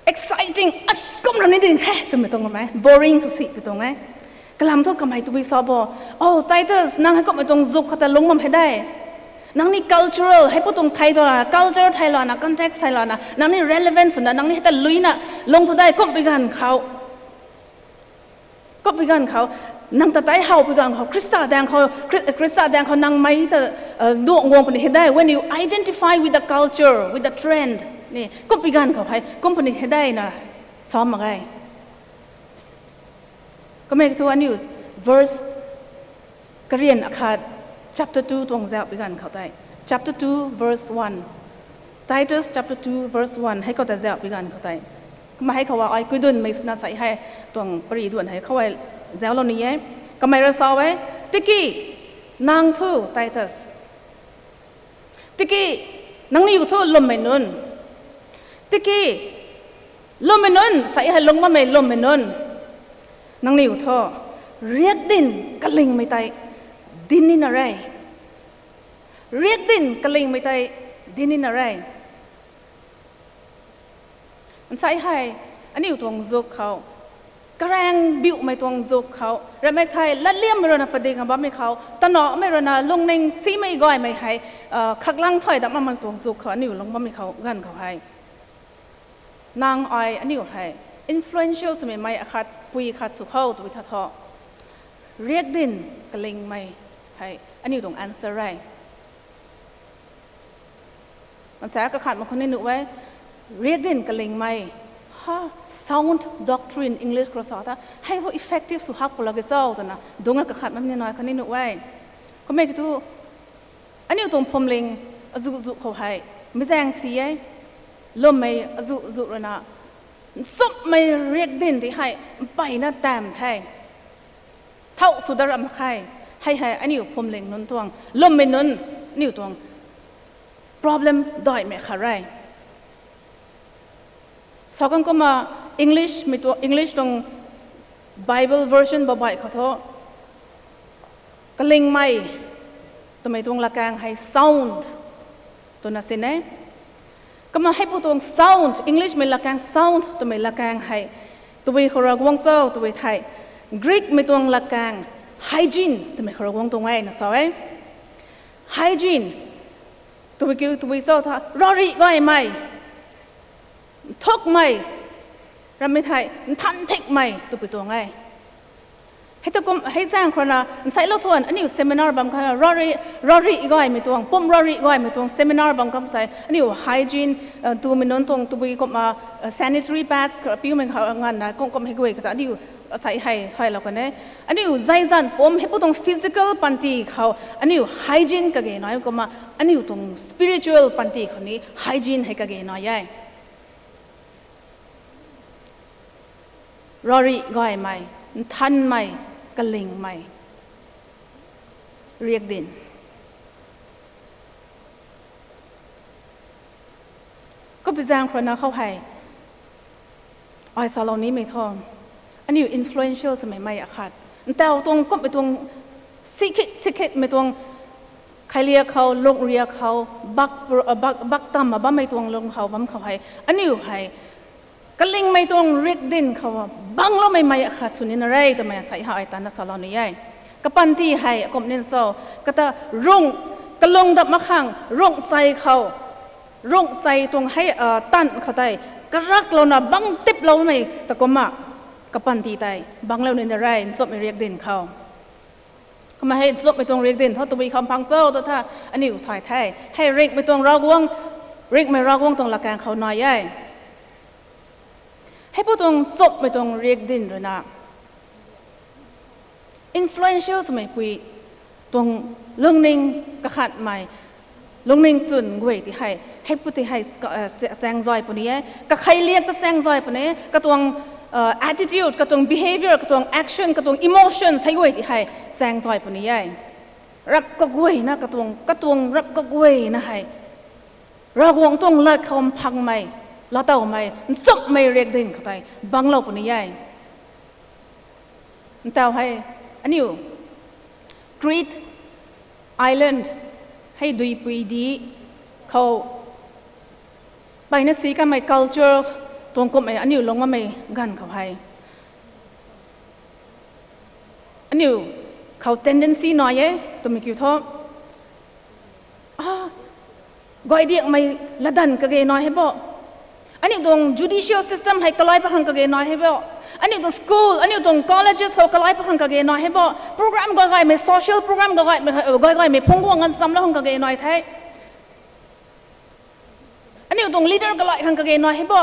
exciting, as kum rui ni ding the twmei tuang kamei boring sw si tw tuang e. Kalam thu kamei tabui sa bo, O Titus, nang heikumhmei tuang zuk khou ta lungc bam hei de. Nang ni cultural, heipu tuang thei tuang lana, culture thei lana, context thei lana, nang ni relevant swna, nang ni hei ta luina lung thu de, kumhpui ganv khou kumhpui ganv khou, nang ta tei howpui ganv khou, Khrista daeng khou, Khri-, Khrista daeng khou nang mei ta, duang guang puni hei de, when you identify with the culture, with the trend, ni, kumhpui ganv khou hei kum puni hei de na sa mak ge. Kamei thu aniu verse karian akhat, chapter two tuang zauhpui ganv khou tei, chapter two verse one, Titus chapter two verse one hei khou ta zauhpui ganv khou tei, kumna hei khou ai kuidunmei swna sa hei tuang pari duan hei khou ai zauclou ni e. Kamei rui sa e, tiki nang thu Titus, tiki nangniw thu lwmmei nunc, tiki lwmmei nunc sa hei lung bammei lwmmei nunc, nangniw thu riakdyn kalingmei tei din nina re. Riakdyn kalingmei tei din nina re. Nsai hei aniu tuang zuk khou, karaeng biuhmei tuang zuk khou, ramei thei latliammei rui na padikna bammei khou, tanamei rui na lungning simei gaymei hei khaklang thay dam makmei tuang zuk khou aniu lung bammei khou ganv khou hei, nang ai aniu hei influential swmei mei akhat pui khat sw khou twpui tha thu, riakdyn kalingmei hei aniu tuang answer re. Mansei kakhat mak khou ni nuh e, riakdyn kalingmei, ha, sound doctrine English khou sa tha hei khou effective sw hak pw lak e cho twna dungc a kakhat mak ni nai khou ni nuh e. Kummei kiu thu, aniu tuang phuamling azuh zuh khou hei meizaeng si e, lwmmei azuh zuh rui na nchumhmei riakdyn tei hei mpeyna tam the, thow sw dat ra mak khe. Hei hei aniu phuamling nunc tuang, lwmmei nunc, aniu tuang problem daihmei khat re. Sa khang kumna English mei tuang, English tuang Bible version babai khou thu, kalingmei twmei tuang latkaeng hei sound twna sin e. Kumna heipu tuang sound, English mei latkaeng sound twmei latkaeng hei tabui khou rui guang cho twpui thei, Greek mei tuang latkaeng hygiene twmei khou rui guang tuang e na sa e. Hygiene twpui kiu twpui cho tha, ravri gaymei, nthukmei, ramei thei nthan thikmei twpui tuang e. Hei ta kum hei zaeng khou rui na nsei lou thuan aniu seminar bam khou ravri, ravri gaymei tuang, pum ravri gaymei tuang seminar bam khou tei aniu hygiene, twmei nunc tuang tabui kumna sanitary pads khou piumei khou nganvna kum kum hei guay khou ta aniu sei hei thaylou kan e. Aniu zaizan pum heipu tuang physical panty khou aniu hygiene kage nai kumna, aniu tuang spiritual panty khou ni hygiene hei kage nai e. Ravri gaymei, nthanmei, kalingmei, riakdyn. Kumpi zaeng khou rui na khou hei ai salou nimei thu, aniu influential swmei mei akhat, ntaw tuang kumhmei tuang sikhit sikhitmei tuang khailiak khou, lungriak khou, bak, bak, bak tamna bammei tuang lung khou bam khou hei aniu hei kalingmei tuang riakdyn khou bangloumei mei akhat sw nina re twmei sei hei ai tanna salou ni e. Kapanty hei akum nin cho, kata rung, kalung dap mak khang rung sei khou, rung sei tuang hei tan khou tei karaklouna bang tiploumei ta kumna kapanty tei banglou nina re nchumhmei riakdyn khou. Kumna hei nchumhmei tuang riakdyn thu tabui kham phang cho tu tha, aniu thay the. Hei ringhmei tuang Ravguangc, ringhmei Ravguangc tuang latkaeng khou nai e. Heipu tuang nchumhmei tuang riakdyn rui na influential swmei pui tuang lungning kakhatmei, lungning chwn guay ti hei Heipu ti hei chaeng zay puni e. Kakhei liak ta chaeng zay puni e. Katuang attitude, katuang behavior, katuang action, katuang emotion hei guay ti hei chaeng zay puni e. Ramh kaguayna katuang, katuang ramh kaguayna hei Ravguangc tuang lat khou mphangmei, laatowmei, nchumhmei riakdanv khou tei banglou puni e. Ntaw hei, aniu Crete Island hei duipui di khou mpeyna si kamei culture tuang kumhmei aniu lungc bammei ganv khou hei, aniu khou tendency nai e twmei kiu thu, gaydiakmei latdanv kage nai hei bo. Aniu tuang judicial system hei kalai pakhang kage nai hei bo. Aniu tuang school, aniu tuang colleges khou kalai pakhang kage nai hei bo. Program gaygaymei, social program gaygaymei phungc guang nganv chamlou khang kage nai the. Aniu tuang leader kalai khang kage nai hei bo.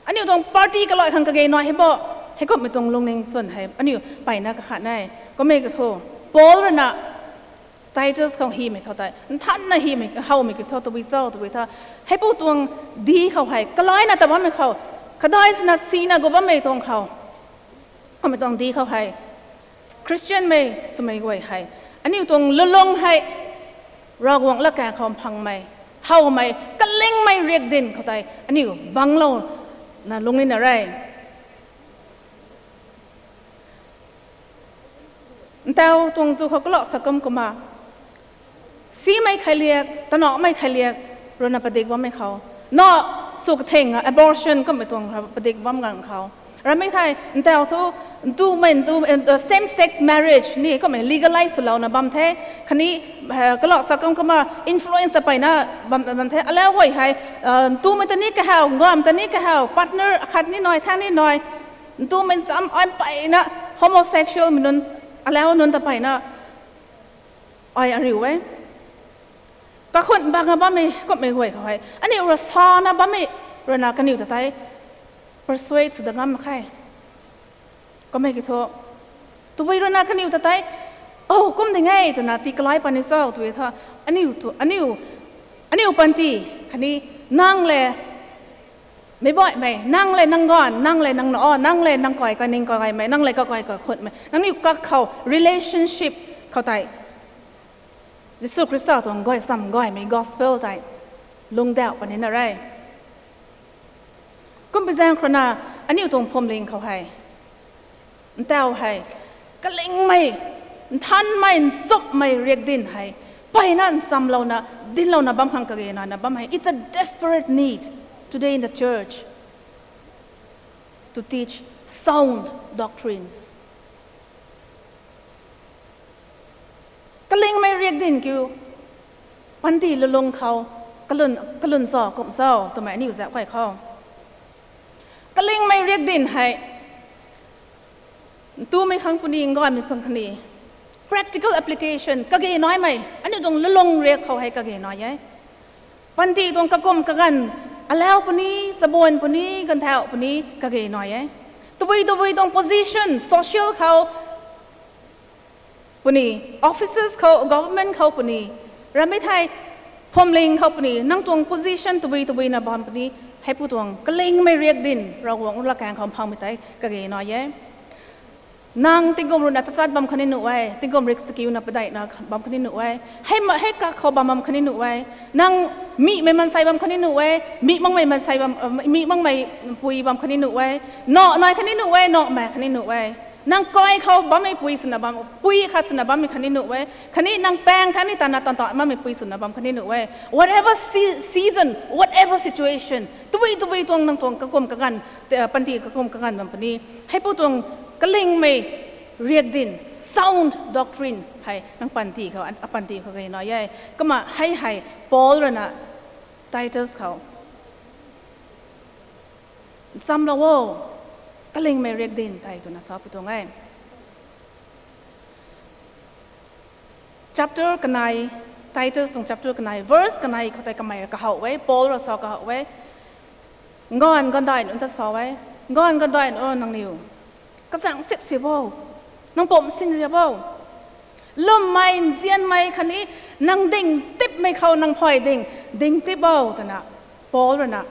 Aniu tuang party kalai khang kage nai hei bo. Heikumhmei tuang lungning swn hei aniu mpeyna kakhat e. Kummei kiu thu, Paul rui na Titus khou hymei khou tei nthanna hymei, howmei kiu thu tabui cho, tabui tha, heipu tuang di khou hei kalaina ta bammei khou, kadai swna sina gu bammei tuang khou, kummei tuang di khou hei Christianmei swmei guay hei aniu tuang lulung hei Ravguangc latkaeng khou mphangmei, howmei, kalingmei riakdanv khou tei aniu banglouna lungning na re. Ntaw tuang zu khou kalak sa kum kumna, simei kheiliak, tanamei kheiliak rui na padik bammei khou, na sw katheng abortion kummei tuang padik bam ganv khou, ramei thei ntaw thu ntumei, ntu, same sex marriage ni kummei legalize swlouna bam the. Khatni kalak sa kum kumna influence ta mpeyna bam the. Alau guay hei ntumei ta ni kahaw, ngamv ta ni kahaw, partner akhat ni nai, thang ni nai, ntumei nsam ai mpeyna homosexualmei nunc, alau nunc ta mpeyna ai ariu e. Kakhun bang a bammei kummei guay khou hei aniu rui sana bammei rui na kaniw ta tei persuade sw dat ngam mak khe. Kummei kiu thu, tabui rui na kaniw ta tei, o, kum ding e twna tii kalai puni cho twna tha, aniu, aniu panty khatni nang le meic baihmei, nang le nang ganv, nang le nang na, nang le nang kai, kaning kagaymei, nang le kakai kakhunmei, nangniw kakhou relationship khou tei Jisu Khrista tuang gaychamv gaymei gospel tei lungdauh puni na re. Kumbi zaeng khou rui na aniu tuang phuamling khou hei, ntaw hei, kalingmei, nthanmei, nchumhmei riakdanv hei mpeyna nchamlouna, dinclouna bam khang kage nai na bam hei. It's a desperate need today in the church to teach sound doctrines. Kalingmei riakdanv kiu, panty lulung khou kalun, kalun cho, kum cho twmei aniu zauc kai khou, kalingmei riakdanv hei ntumei khang puni, nganvmei khang khatni practical application kage naimei, aniu tuang lulung riak khou hei kage nai e. Panty tuang kakum kaganv, alau puni, chabuan puni, ganvthau puni kage nai e. Tabui tabui tuang position, social khou puni, offices khou, government khou puni, ramei thei phuamling khou puni, nang tuang position tabui tabuina bam puni, heipu tuang kalingmei riakdanv Ravguangc latkaeng khou mphangmei tei kage nai e. Nang tingkum rui na tachat bam khatni nuh e, tingkum rik sakiuna padeihna bam khatni nuh e, hei ma, hei kak khou bam bam khatni nuh e, nang mihmei mansei bam khatni nuh e, mih makmei mansei bam, mih makmei pui bam khatni nuh e, nawh nai khatni nuh e, nawhmei khatni nuh e. Nang kai khou bammei pui swna bam, pui khat swna bammei khatni nuh e, khatni nang paeng tha ni tana tantan bammei pui swna bam khatni nuh e. Whatever se-, season, whatever situation, tabui tabui tuang nang tuang kakum kaganv, te-, panty kakum kaganv bam puni, heipu tuang kalingmei riakdanv, sound doctrine hei nang panty khou, a panty khou kage nai e. Kumna hei hei Paul rui na Titus khou nchamlou o, kalingmei riakdanv tei twna sa pi tuang e. Chapter kanei, Titus tuang chapter kanei, verse kanei khou tei kamei rui kahow e, Paul rui sa kahow e. Nganv ganvdai nunc ta sa e, nganv ganvdai nunc nangniw kazang sip si bo, nang pum sinria bo, lwmmei, nzianmei khatni nang ding tip Mei khou nang phay ding, ding tip bo twna, Paul rui na.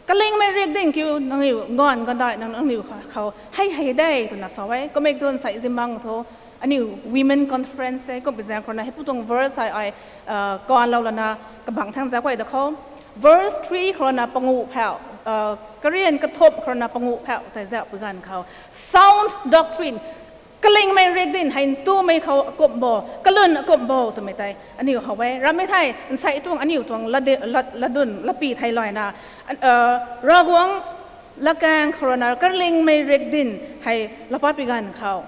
Kalingmei riak ding kiu nangniw ganv gandai nang nangniw khou, khou hei hei de twna sa e. Kummei tuang sai zimbang thu, aniu women conference e, kummei zaeng khou na hei pu tuang verse ai ai, uh, kanlou lana kabang thang zak kuay da khou. Verse three khou na pangu phau, uh, Korinth kathumh khou na pangu phau tei zak pui ganv khou. Sound doctrine. Kalingmei riak ding hei ntumei khou akumh bo, kalun akumh bo twmei tei aniu how e. Ramei thei, nsei tuang aniu tuang ladi-, la-, ladun, lapi thei loi na, uh, Ravguangc lakaeng khou rui na kalingmei riak ding hei lapa pi ganv khou.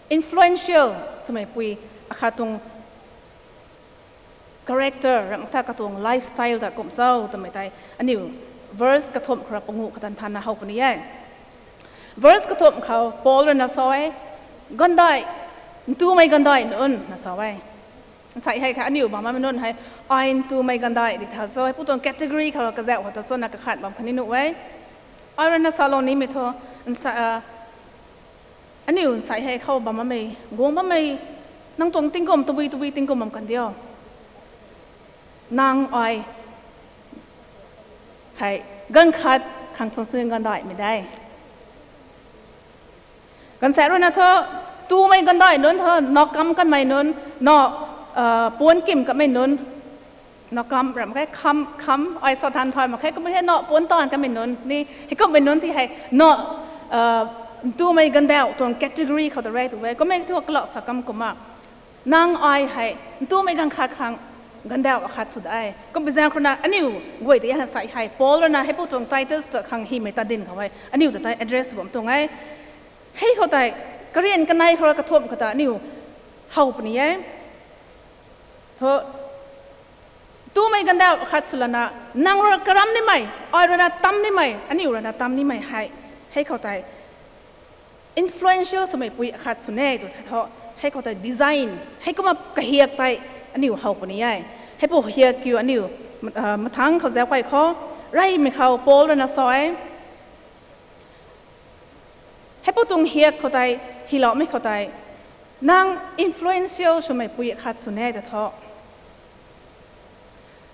Influential swmei pui akhat tuang character, ramh tha katuang lifestyle ta kumh cho twmei tei, aniu verse kathumh khou ra pangu khatan than na how puni e. Verse kathumh khou Paul rui na sa e, gandai, ntumei gandai nunc na sa e. Nsei hei kha aniu bam bammei nunc hei, ai ntumei gandai di tha cho, hei pu tuang category khou kazauh khou ta cho na kakhat bam khatni nuh e. Ai rui na salou nimei thu, nsa, uh, aniu nsei hei khou bam bammei, guang bammei, nang tuang tingkum, tabui tabui tingkum bam kan diu. Nang ai hei, ganv khat khang sung sung gandaimei de. Ganvsaekc rui na thu, ntumei gandai nunc thu, na kam kanmei nunc, na, uh, puan kim kanmei nunc, na kam ramh khe, kham, kham, ai sa than thay mak khe, kummei hei na puan taanv kanmei nunc, ni, hei kummei nunc ti hei, na, uh, ntumei gandauh tuang category khou ta rei tu e, kummei thu kalak sa kam kumna. Nang ai hei, ntumei ganv khat khang gandauh akhat sw de. Kummei zaeng khou na aniu guay tei hei nsei hei, Paul rui na hei pu tuang Titus ta khang hymei ta ding khou e, aniu ta tei address bam tuang e. Hei khou tei, Korinth kanei khou ra kathumh khou ta aniu how puni e. Thu, ntumei gandauh akhat sw lana, nang rui karam nimei, ai rui na tam nimei, aniu rui na tam nimei hei, hei khou tei, influential swmei pui akhat sw ne tw the thu, hei khou tei design, hei kumna kahiak tei aniu how puni e. Hei pu hiak kiu aniu, uh, mathang khou zauc kuay khou, reymei khou Paul rui na sa e. Hei pu tuang hiak khou tei, hyloumei khou tei, nang influential swmei pui akhat sw ne tw thu,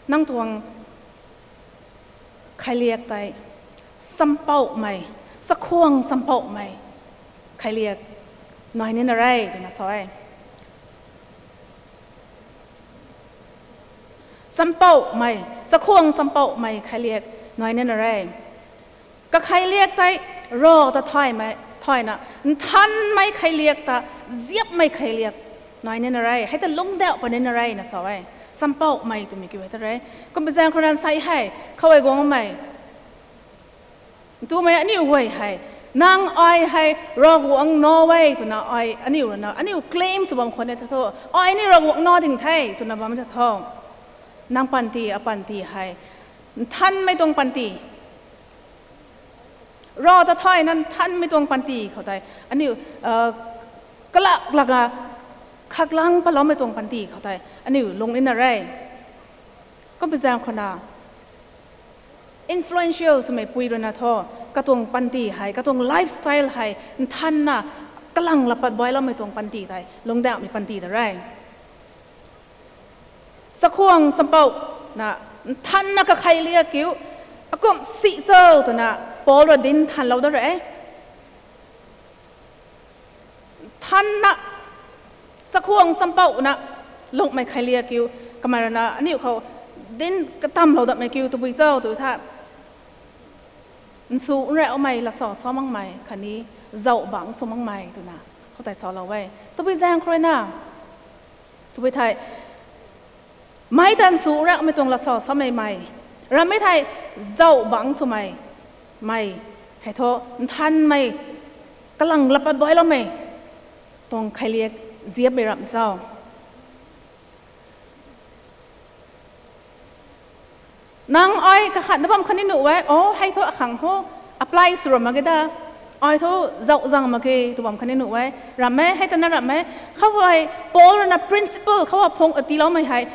nang tuang khailiak tei, sampouhmei, sakhwang sampouhmei khailiak nai nina re twna sa e. Sampouhmei, sakhwang sampouhmei khailiak nai nina re. Kakhailiak tei, Rav ta thaymei, thayna, nthanmei khailiak ta, ziapmei khailiak nai nina re. Hei ta lungcdauh pa nina re na sa e. Sampouhmei twmei kiu hei ta re. Kummei zaeng khou na nsei hei, khou ai guangmei, ntumei aniu guay hei, nang ai hei Ravguangc nac e twna ai aniu rui na, aniu claim sw bam khwan e ta thu, ai ni Ravguangc nac ding the twna bam ta thu, nang panty, apanty hei, nthanmei tuang panty. Rav ta thayna nthanmei tuang panty khou tei, aniu, uh, kalak lak a, khaklang paloumei tuang panty khou tei, aniu lung nina re. Kummei zaeng khou na, influential swmei pui rui na thu, katuang panty hei, katuang lifestyle hei, nthanna, kalang lapat bailoumei tuang panty tei, lungcdauhmei panty ta re. Sakhwang sampouh na, nthanna kakhailiak kiu, akumh si cho twna, Paul rui dinc nthanlou da re. Nthanna, sakhwang sampouhna, lungcmei khailiak kiu, kamei rui na, aniu khou, dinc katamlou datmei kiu, tabui cho tw tha. Nsu nraumei, lat sa sa makmei, khatni, zauh bangc sw makmei twna, khou tei salou e. Tabui zaeng khou rui na, tabui thei, mei ta nsu nraumei tuang lat sa samei mei. Ramhmei thei, zauh bangc swmei, mei. Hei thu, nthanmei, kalang lapat bailoumei tuang khailiak ziapmei ramh zau. Nang ai kakhatna bam khatni nuh e, o, hei thu akhang ho, apply sw ra mak ge da, ai thu zauh zang mak ge tw bam khatni nuh e, ramh e, hei tana ramh e, khou hei, Paul rui na principle khou phung atiiloumei hei,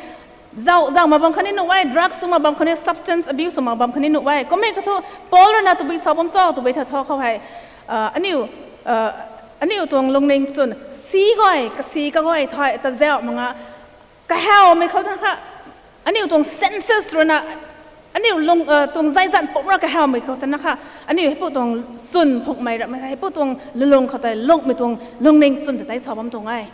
zauh zang mak bam khatni nuh e, drugs sw mak bam khatni, substance abuse sw mak bam khatni nuh e, kummei khou thu, Paul rui na tabui sa bam cho, tabui tha thu khou hei, uh, aniu, uh, aniu tuang lungning swn, si guay, kasi kaguay thai, ta zauh mak nga, Kahawmei khou tana kha, aniu tuang senses ruina, aniu lung, tuang zaizan pumc ra kahawmei khou tana kha, aniu heipu tuang swn phukmei ramhmei kha, heipu tuang lulung khou tei lungmei tuang lungning swn ta tei sa bam tuang e.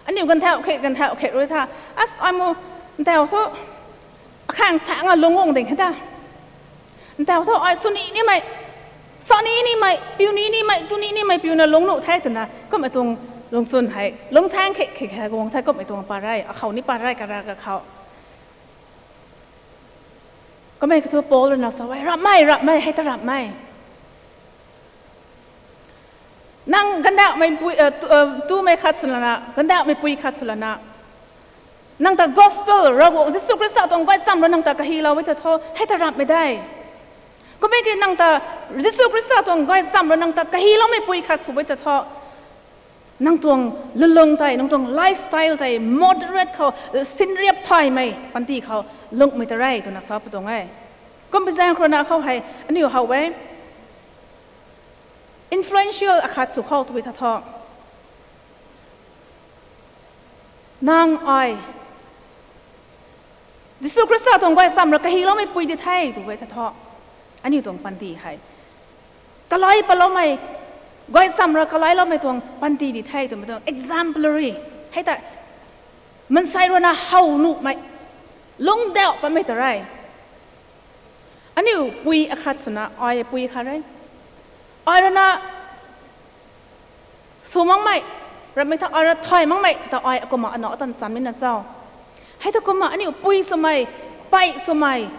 Aniu ganthau khe, ganthau khe rui tha, as ai mu, ntau thu, akhang sa nga lungc guang ding he ta. Ntau thu ai sw ni nimei, sa ni nimei, piu ni nimei, tu ni nimei piuna lungc nuh the twna kummei tuang lungsun hei lungcsaeng khe khe khe guang the kummei tuang parei, akhou ni parei kara kakhou. Kummei kathu Paul ruina sa e, rapmei, rapmei, hei ta rapmei. Nang gandauhmei, tumei khat swlana, gandauhmei pui khat swlana, nang ta gospel, Ravguangc Jisu Khrista tuang gaychamv rui nang ta kahilou e ta thu, hei ta rapmei de. Kummei ki nang ta Jisu Khrista tuang gaychamv rui nang ta kahiloumei pui khat sw e ta thu, nang tuang lulung tei, nang tuang lifestyle tei moderate khou, sinriap thaymei panty khou lungmei ta re twna sa pu tuang e. Kumbi zaeng khou ruina khou hei aniu how e. Influential akhat sw khou tw e ta thu, nang ai Jisu Khrista tuang gaychamv ra kahiloumei pui di the tw e ta thu, aniu tuang panty hei kalai paloumei, gaychamv ra kalailoumei tuang panty di the twmei tuang exemplary. Hei ta mansei ruina how nuhmei, lungcdauh patmei ta re. Aniu pui akhat swna ai pui khat re. Ai ruina sw makmei, ramhmei tha ai ra thay makmei ta ai akumna anac atan cham nina cho. Hei ta kumna aniu pui swmei, pei swmei,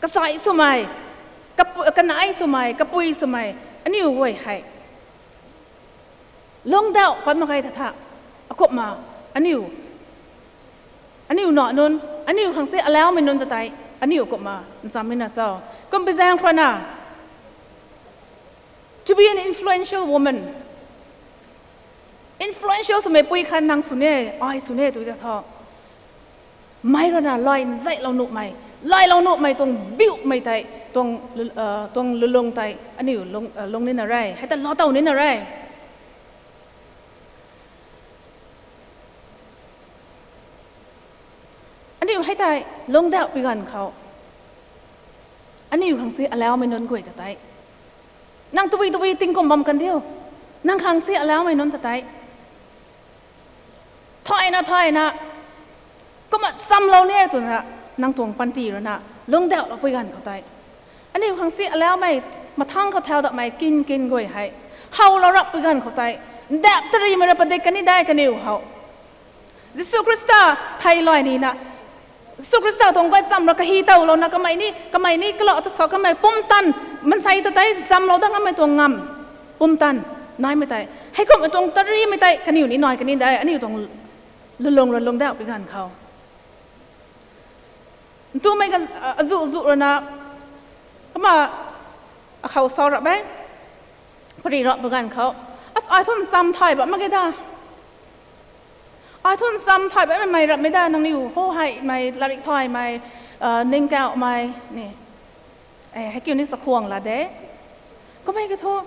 kasai swmei, kanei swmei, kapui swmei, aniu guay hei lungcdauh pat mak ge ta tha, akumna aniu, aniu nac nunc, aniu khang si alaumei nunc ta tei aniu akumna ncham nina cho. Kumbi zaeng khou ruina, to be an influential woman, influential swmei pui khat nang sw ne, ai sw ne tw ta thu, mei ruina lai nzailou nuhmei, lailou nuhmei tuang biumei tei, tuang lulung tei aniu lung nina re, hei ta lou tow nina re. Aniu hei tei lungcdauh pi ganv khou, aniu khang si alaumei nunc guay ta tei, nang tabui tabui tingkum bam kan diu, nang khang si alaumei nunc ta tei thayna thayna, kumna chamlou ni e twna, nang tuang panty ruina lungcdauhlou pui ganv khou tei, aniu khang si alaumei, mathang khou thau datmei kin kin guay hei howlou rap pui ganv khou tei, ndap tarimei ra padik kan ni dai kaniw how. Jisu Khrista thei lay nina, Jisu Khrista tuang gaychamv ra kahi towlouna kamei ni, kamei ni kalau ta sa kamei pumtan, mansei ta tei nchamlou dat ngammei tuang ngam, pumtan naimei tei, heikumhmei tuang tarimei tei kaniw ni nai kan ni dai, aniu tuang lulung ra lungcdauh pi ganv khou. Ntumei kan, azuh zuh ruina, kumna akhou sa rap e, pari rap pu ganv khou, as ai thu ncham thay bam mak ge da. Ai thu ncham thay bammei mei rapmei da, nangniw ho heimei, latrik thaymei, ningkauhmei ni, hei kiu ni chakhwang la de. Kummei ki thu,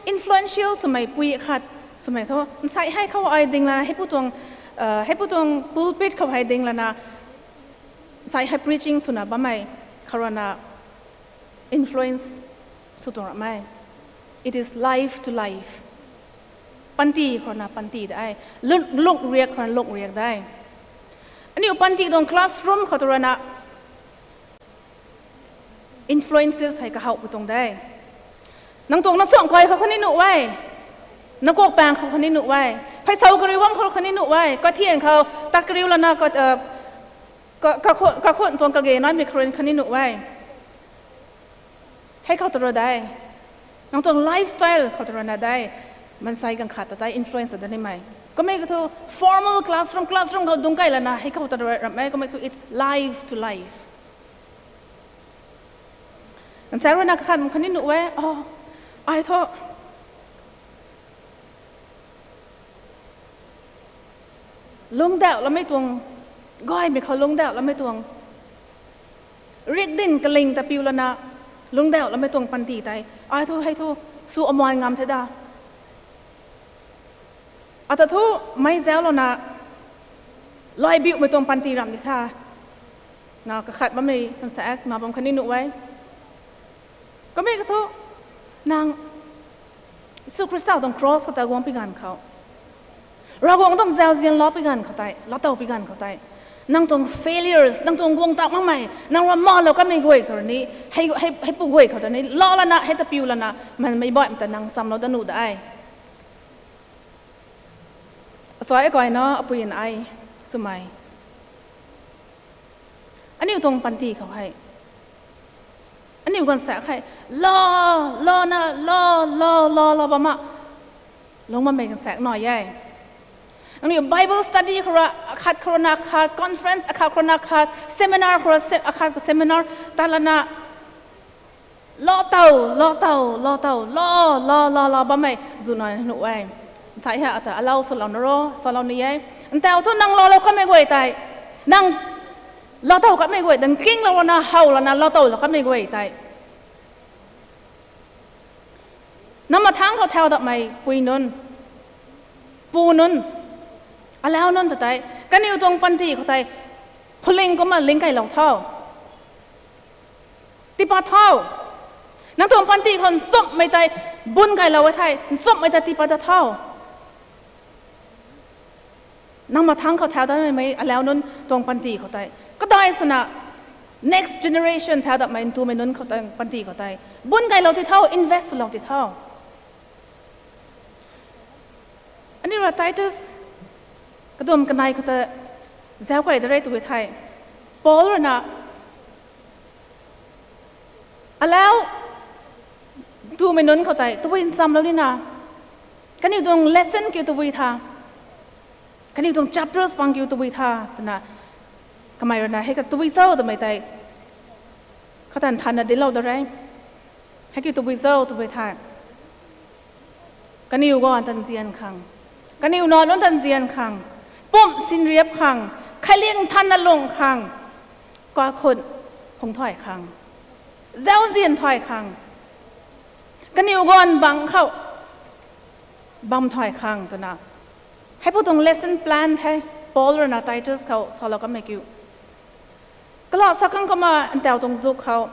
influential swmei pui khat swmei thu, nsei hei khou ai ding lana, heipu tuang, heipu tuang pulpit khou hei ding lana, nsei hei preaching swna bammei khou ruina influence sw tuang ramei. It is life to life. Panty khou ruina panty de, lungriak khou ruina lungriak de. Aniu panty tuang classroom khou tu ruina influences hei kahowpu tuang de. Nang tuang na suang kai khou khatni nuh e, na kak pang khou khatni nuh e, pheysaw kariu bam khou khatni nuh e, kathian khou tak kariu lana, kakhun tuang kage naimei khou ruina khatni nuh e. Hei khou tu rui de, nang tuang lifestyle khou tu ruina de, mansei ganv khat ta tei influence dat nimei. Kummei ki thu, formal classroom, classroom khou dungc key lana hei khou ta rui ramei, kummei thu it's life to life. Nsa ruina kakhat khatni nuh e, ai thu lungcdauh lamei tuang, gaymei khou lungcdauh lamei tuang, rikdin kaling ta piu lana lungcdauh lamei tuang panty tei ai thu hei thu sw aman ngam the da. Ata thu mei zauclouna, laibiumei tuang panty ramh di tha. Na kakhat bammei kansaekc na bam khatni nuh e. Kummei kathu, nang Jisu Khrista tuang cross khou ta guang pi ganv khou, Ravguangc tuang zauzian lou pi ganv khou tei, latow pi ganv khou tei, nang tuang failures, nang tuang guang tak makmei, nang rui malou kanmei guay khou ni, hei, hei, hei pu guay khou ta ni, lou lana, hei ta piu lana, man mei baihmei ta nang chamlou da nuh de. Asai kaina apui nai swmei, aniu tuang panty khou hei, aniu ganv sa hei, lou, louna, lou, lou, lou, lou bam a, lung bammei ganv sa nai e. Nangniw Bible study khou rui akhat khou rui na khat, conference akhat khou rui na khat, seminar khou rui se-, akhat khou seminar ta lana, lou tow, lou tow, lou tow, lou, lou, lou, lou bammei zu nai nuh e. Nsai hei ata allow swlou na ro, swlou ni e. Ntau thu nang loulou kanmei guay tei, nang lou tow kanmei guay, nang kinglou lana, how lana, lou towlou kanmei guay tei, nang mathangc khou thau datmei pui nunc, pu nunc, allow nunc ta tei, kaniw tuang panty khou tei, phuling kumna ling kailou tho. Tiipat tho. Nang tuang panty khou nchumhmei tei bun kailou e thei, nchumhmei tei tiipat ta tho. Nang mathangc khou thau datmei allow nunc tuang panty khou tei, kadai swna next generation thau datmei ntumei nunc khou tei, panty khou tei, bun kailou ti tho, invest swlou ti tho. Aniu rui Titus kadum kanei khou ta zauc kay da re tw e thei, Paul rui na, allow ntumei nunc khou tei tabui nchamlou nina, kaniw tuang lesson kiu tabui tha, kaniw tuang chapters pang kiu tabui tha twna, kamei rui na hei ka tabui cho twmei tei, katan thanna dinclou da re. Hei kiu tabui cho twmei thei, kaniw ganv tanzian khang, kaniw nac nunc tanzian khang, pumh sinriap khang, khailiang thanna lung khang, kakhun phung thay khang, zauzian thay khang, kaniw ganv bangc khou bam thay khang twna, hei pu tuang lesson plan the, Paul rui na Titus khou salou kanmei kiu. Kala sa khang kumna ntau tuang zuk khou,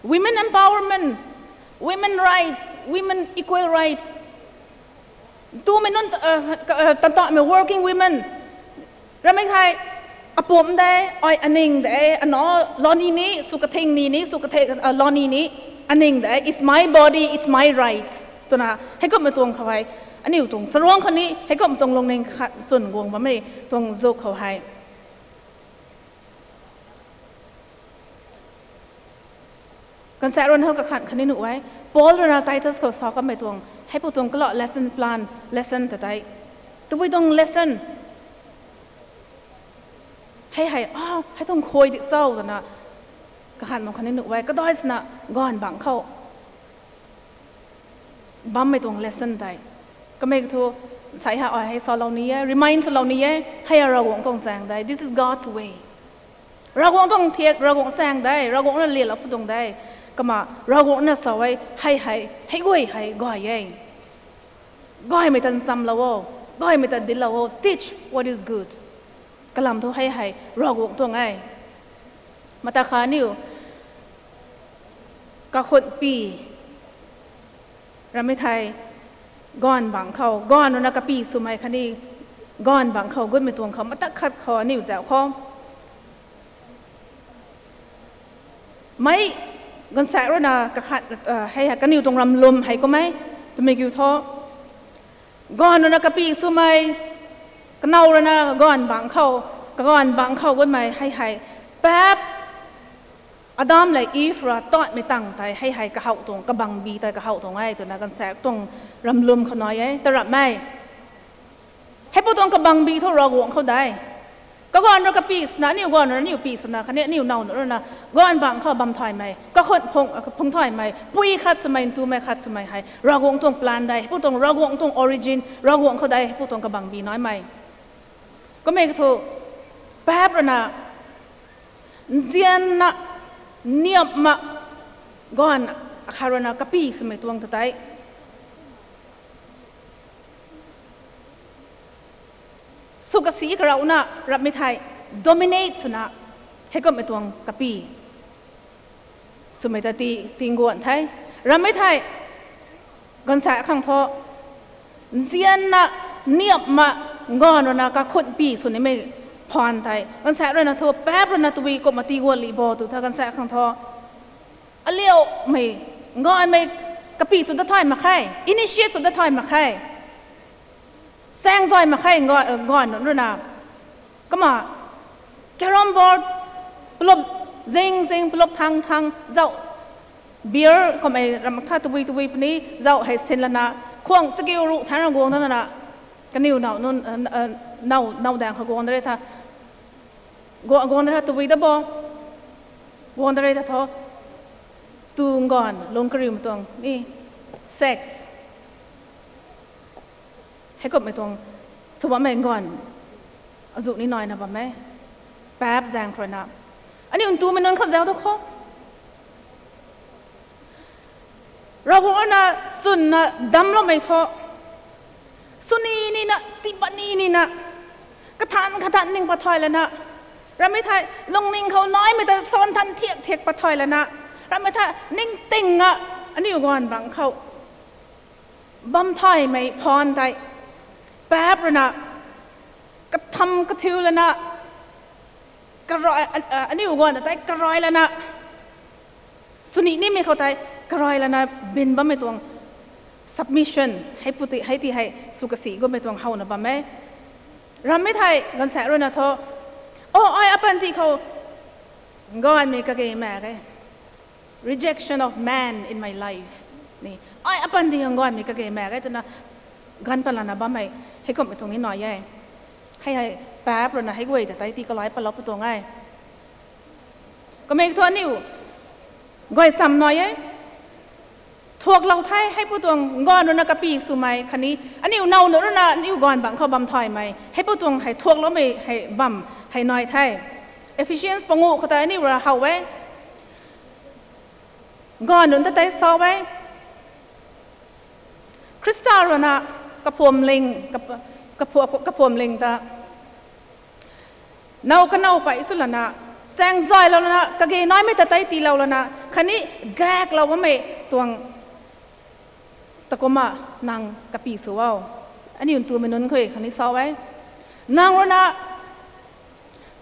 women empowerment, women rights, women equal rights, ntumei nunc, uh, ka-, uh, tantamei working women, ramei thei, apumc de, ai aning de, anac lou ni ni, sw kathing ni ni, sw kathe, uh, lou ni ni, aning de, it's my body, it's my rights twna, heikumhmei tuang khou hei, aniu tuang saruangc khou ni heikumhmei tuang lungning khat swn guang bammei tuang zuk khou hei, kansaekc rui na hou kakhan khatni nuh e, Paul rui na Titus khou sa kanmei tuang, hei pu tuang kala lesson plan, lesson ta tei, tabui tuang lesson, hei hei, ah, hei tuang khuay di cho twna, kakhan mak khatni nuh e, kadai swna, ganv bangc khou bammei tuang lesson tei, kamei kathu, nsai hei ai hei salou ni e, remind swlou ni e, hei a Ravguangc tuang zaeng de, this is God's way. Ravguangc tuang thiak, Ravguangc zaeng de, Ravguangc na lialou pu tuang de. Kumna Ravguangc na sa e, hei hei, hei guay hei gay e, gaymei ta nchamlou o, gaymei ta dinclou o, teach what is good. Kalam thu hei hei Ravguangc tuang e. Mata kha aniu kakhunhpy ramei thei, ganv bangc khou, ganv rui na kapy swmei khatni, ganv bangc khou gutmei tuang khou, matak khat khou aniu zauc khou, mei, kansaekc rui na kakhat, uh, hei hei kaniw tuang ramlum hei kum e, twmei kiu thu, ganv rui na kapy swmei, kanow rui na ganv bangc khou, kaganv bangc khou gutmei hei hei, paap, Adam lev Eve rui tatmei tang tei hei hei kahow tuang, kabangbi tei kahow tuang e twna kansaekc tuang ramlum khou nai e, ta ramhmei. Hei pu tuang kabangbi thu Ravguangc khou de. Kaganv rui kapy swna, aniu ganv rui na aniu py swna, khatni aniu now rui na, ganv bangc khou bam thaymei, kakhun phung, phung thaymei, pui khat swmei, ntumei khat swmei hei Ravguangc tuang plan de, hei pu tuang Ravguangc tuang origin, Ravguangc khou de, hei pu tuang kabangbi naimei. Kummei kathu, paap rui na, nzianna, niamna, ganv akhat rui na kapy swmei tuang ta tei, Sw kasi karauna rammei thei dominate swna, heikumhmei tuang kapy swmei ta ti, tinguan the. Rammei thei ganvsaekc khang thu nzianna, niamna, nganv ruina kakhunhpy sw nimei phaan thei, ganvsaekc ruina thu paap ruina tabui kumhna tiguan li bo tw tha ganvsaekc khang thu aliumei, nganvmei kapy sw dat thay mak khe, initiate sw dat thay mak khe, saengzay mak khe, nganv nunc ruina. Kumna carrom board plup zing zing, plup thang thang, zauh beer kummei ram mak tha tabui tabui puni, zauh hei sin lana, khwang chakiu ruh thaengc ra guang da lana, kaniw now, now daeng khou guang da re tha, guang da re tha tabui da bo, guang da re tha thu, tu nganv lung kariumei tuang ni, sex, heikumhmei tuang sw bammei nganv azuh ni naina bam e. Paap zaeng khou ruina aniu ntumei nunc khou zauc da khou, Ravguangc ruina chwnna damcloumei thu, swni nina, tiipat ni nina, kathan kathan ning pat thay lana, rammei thei lungning khou naimei ta san than thiak thiak pat thay lana, rammei thei ningting a, aniu ganv bangc khou bam thaymei phaan tei, paap ruina katham kathiu lana, aniu ganv ta tei karai lana, swni nimei khou tei karai lana bin bammei tuang submission, hei ti hei sw kasi kummei tuang howna bam e. Rammei thei ganvsaekc ruina thu, o, ai apanty khou nganvmei kage mak ge, rejection of man in my life, ni, ai apanty khou nganvmei kage mak ge twna ganv pat lana bammei, heikumhmei tuang ni nai e. Hei hei paap ruina hei guay ta tei tii kalai patlou pu tuang e. Kamei thu aniu guay sam nai e. Thuaklou the, heipu tuang nganv ruina kapy swmei khatni aniu now ruina aniu ganv bangc khou bam thaymei, heipu tuang hei thuakloumei hei bam hei nai the. Ephesians panguh khou tei aniu ra how e, nganv nunc ta tei sa e, Khrista ruina kaphuamling, kap-, kaphu-, kaphuamling ta now kanow pey sw lana, saengzaylou lana, kage naimei ta tei tiilou lana khatni gaeklou bammei tuang ta kumna nang kapy sw o. Aniu ntumei nunc khou khatni sa e, nang ruina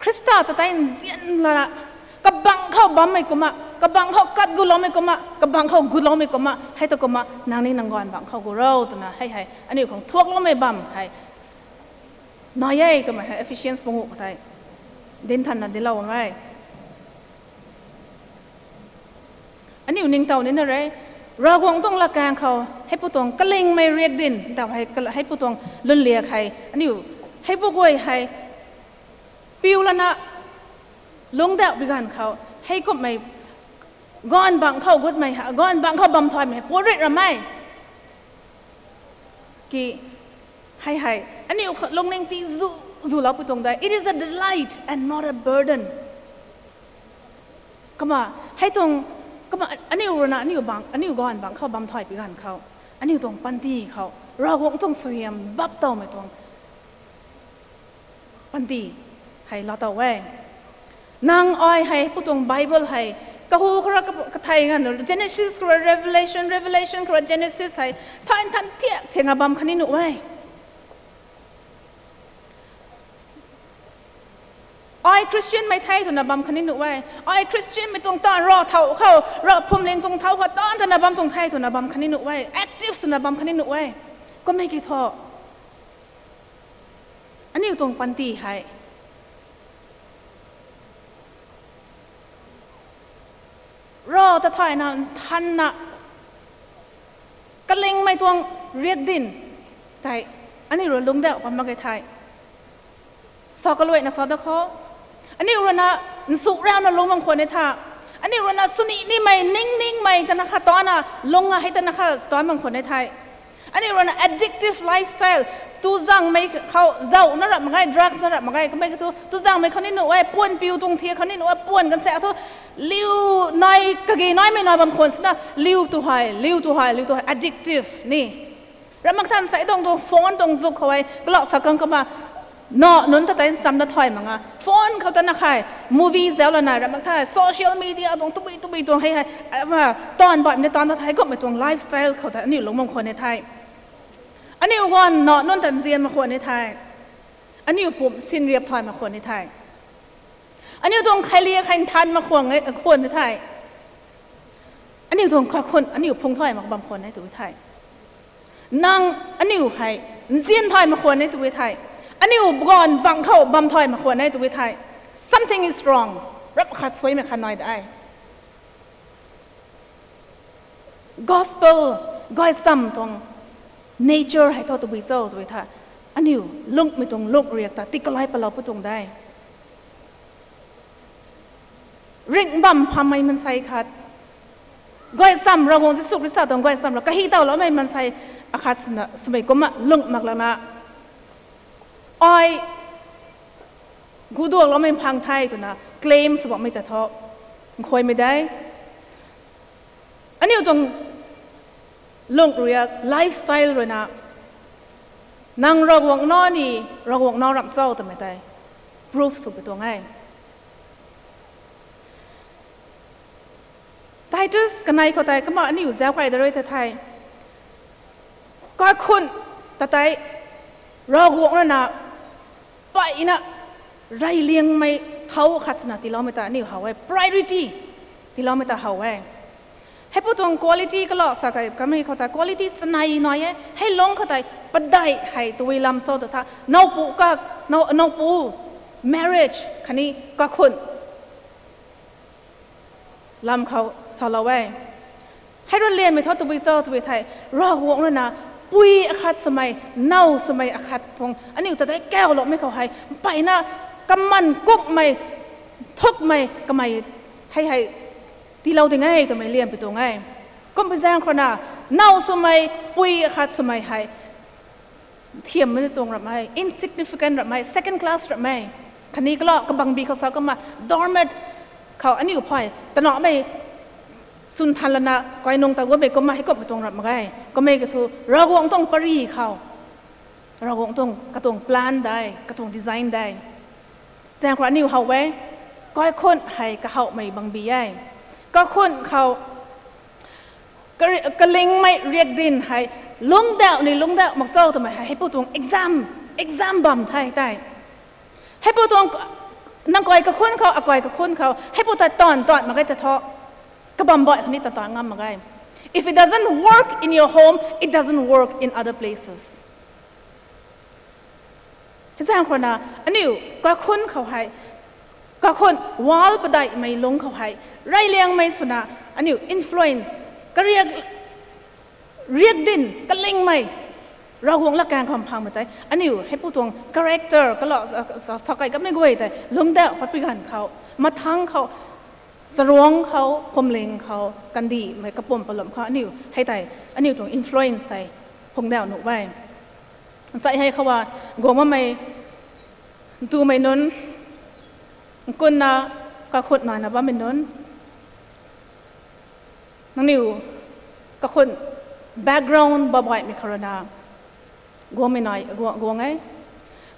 Khrista ta tei nzian lana, kabangc khou bammei kumna, kabangc khou kat guloumei kumna, kabangc khou guloumei kumna, hei ta kumna nang ni nang ganv bangc khou gu ro twna hei hei aniu khang thuakloumei bam hei nai e twmei hei Ephesians panguh khou tei dinthanna dinclou e. Aniu ningtow nina re, Ravguangc tuang latkaeng khou heipu tuang kalingmei riakdanv ta hei, heipu tuang lwnliak hei aniu, heipu guay hei piu lana lungcdauh bi ganv khou, heikumhmei ganv bangc khou gutmei, ganv bangc khou bam thaymei hei puatrit ram e. Ki, hei hei aniu khou lungning ti zu, zuloupui tuang de, it is a delight and not a burden. Kumna, hei tuang, kumna aniu ruina aniu bangc, aniu ganv bangc khou bam thay bi ganv khou, aniu tuang panty khou Ravguangc tuang suaihiam bap towmei tuang panty hei laatow e. Nang ai hei pu tuang Bible hei kahu khou ra, kathei nganv Genesis khou ra Revelation, Revelation khou ra Genesis hei thay nthan thiak thiak a bam khatni nuh e. Ai Christianmei the twna bam khatni nuh e. Ai Christianmei tuang taanv rav thow khou, rav phuamling tuang thow khou taanv tana bam tuang the twna bam khatni nuh e. Active swna bam khatni nuh e. Kummei kiu thu, aniu tuang panty hei rav ta thayna nthanna, kalingmei tuang riakdanv tei aniu rui lungcdauh bam mak ge thei, sa kaluaina sa da khou, aniu ruina nsu rauna lung bam khwan e tha, aniu ruina swnimei, ningningmei tana kha tana lung a hei tana kha tan bam khwan e thei, aniu ruina addictive lifestyle, tuzangmei khou zauh na rap mak ge, drugs na rap mak ge, kummei kiu thu tuzangmei khou ni nuh e, puan piu tuang thiak khou ni nuh e, puan ganv sa thu liu nai, kage naimei nai bam khwan sina liu tu hei, liu tu hei, liu tu hei, addictive ni. Ram mak than sei tuang tuang phone tuang zuk khou hei kalak sa kang kumna Nac nunc ta tei nchamna thay mak a. Phone khou ta na khai, movie zauc lana ram mak the, social media tuang tabui tabui tuang hei hei, ama, taanv baihmei na taanv ta thei kumhmei tuang lifestyle khou ta aniu lungc mak khwan ni the. Aniu guan nac nunc ta nzian mak khwan ni the. Aniu pumc sinriap thay mak khwan ni the. Aniu tuang khailiak khei nthan mak khwan ni the. Aniu tuang kakhunh aniu phung thay mak bam khwan e tw the. Nang, aniu hei nzian thay mak khwan e tw the. Aniu guan bang khou bam thay mak khwan e tw the. Something is wrong. Rap khat suaimei khat nai de. Gospel, gaychamv tuang nature hei thu tabui cho tw the. Aniu lungcmei tuang lungcriak ta tikalai palou pu tuang de. Ringh bam phammei maansei khat, gaychamv, Ravguangc Jisu Khrista tuang gaychamv rui kahi towloumei maansei akhat swna swmei kumna lungc mak lana, ai guduakloumei phang the twna claim sw bammei ta thu nkhuaimei de. Aniu tuang lungcriak, lifestyle ruina, nang Ravguangc nac ni, Ravguangc nac ramh cho twmei tei proof sw pu tuang e. Titus kanei khou tei kumna aniu zauc kai da rui ta the. Kaikhunh ta tei Ravguangc ruina mpeyna reyliangmei thow khat swna tiiloumei ta aniu how e, priority tiiloumei ta how e. Heipu tuang quality kalou sa kai kamei khou tei quality sanei nai e, hei lungc khou tei padeih hei tw lam cho ta tha, nowpu ka, now, nowpu, marriage khatni kaikhunh lam khou salou e. Hei rui lianmei thu tabui cho tw thei, Ravguangc ruina pui akhat swmei, now swmei akhat tuang aniu ta tei kauloumei khou hei mpeyna kaman kukmei, thukmei kamei hei hei tiilou ding e twmei lianpui tuang e. Kumpui zaeng khou na, now swmei, pui akhat swmei hei thiammei tuang ramh e, insignificant ramh e, second class ramh e. Khatni kalou kabangbi khou sa kumna doormat khou aniu phay tanamei swn than lana kainung ta gummei kumna hei kumhmei tuang ramh mak ge. Kummei kathu Ravguangc tuang pary khou, Ravguangc tuang katuang plan de, katuang design de. Zaeng khou aniu how e, kaikhunh hei kahawmei bangbi e. Kaikhunh khou kari-, kalingmei riakdanv hei lungcdauh ni lungcdauh mak cho twmei hei heipu tuang exam, exam bam the tei. Heipu tuang nang kai kaikhunh khou, akai kaikhunh khou heipu ta taanv taanv mak ge ta thu, kabam baih khou ni taanv taanv ngam mak ge. If it doesn't work in your home, it doesn't work in other places. Hei zaeng khou na, aniu kaikhunh khou hei, kaikhunh world padeihmei lungc khou hei reyliangmei swna aniu influence, kariak, riakdanv kalingmei, Ravguangc latkaeng khou phangmei tei aniu heipu tuang character kalou sa, sa, sa kai kamei guay tei lungcdauh patpui ganv khou, mathangc khou, charuangc khou, phuamling khou, kandihmei kapumc palum khou aniu hei tei, aniu tuang influence tei phungcdauh nuh e. Sai hei khou a, guang bammei ntumei nunc, nkunna kaikhunh naina bammei nunc, nangniw kaikhunh background babaihmei khou rui na guangmei nai, guang, guang e.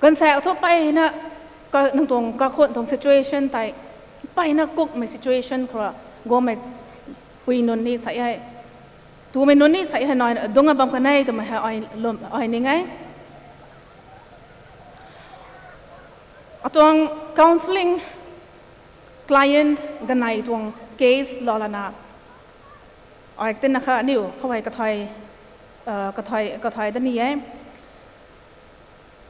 Ganvsaekc thu mpeyna ka, nang tuang kaikhunh tuang situation tei, mpeyna kukmei situation khou rui guangmei pui nunc ni sai e. Ntumei nunc ni sai hei naina dungc a bam kan e twmei hei ai lwm, ai ning e. Atuang counselling client ganei tuang case lou lana, ai tina kha aniu khou hei kathai, kathai, kathai da ni e.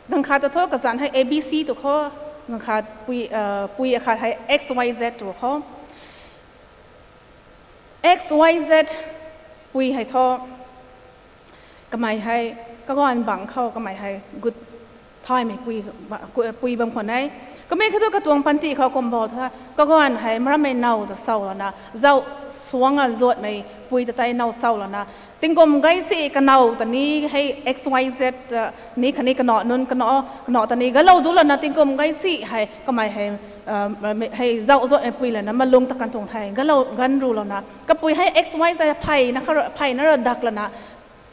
Ganv khat ta thu kazanc hei A B C tu khou, ganv khat pui, pui akhat hei X Y Z tu khou. X Y Z pui hei thu, kamei hei, kaganv bangc khou kamei hei gut thaymei pui, pui bam khwan e. Kamei kha thu katuang panty khou kum bo tha, kaganv hei marammei now ta sau lana, zauh suang a zuatmei pui ta tei now sau lana, tingkum gaysi kanow ta ni hei X Y Z, ni khatni kanow nunc kanow, kanow ta ni galou du lana tingkum gaysi hei kamei hei, hei zauh zuatmei pui lana malung ta kan tuang the, galou ganv ru louna. Kapui hei X Y Z pheyna kha, pheyna ra dak lana,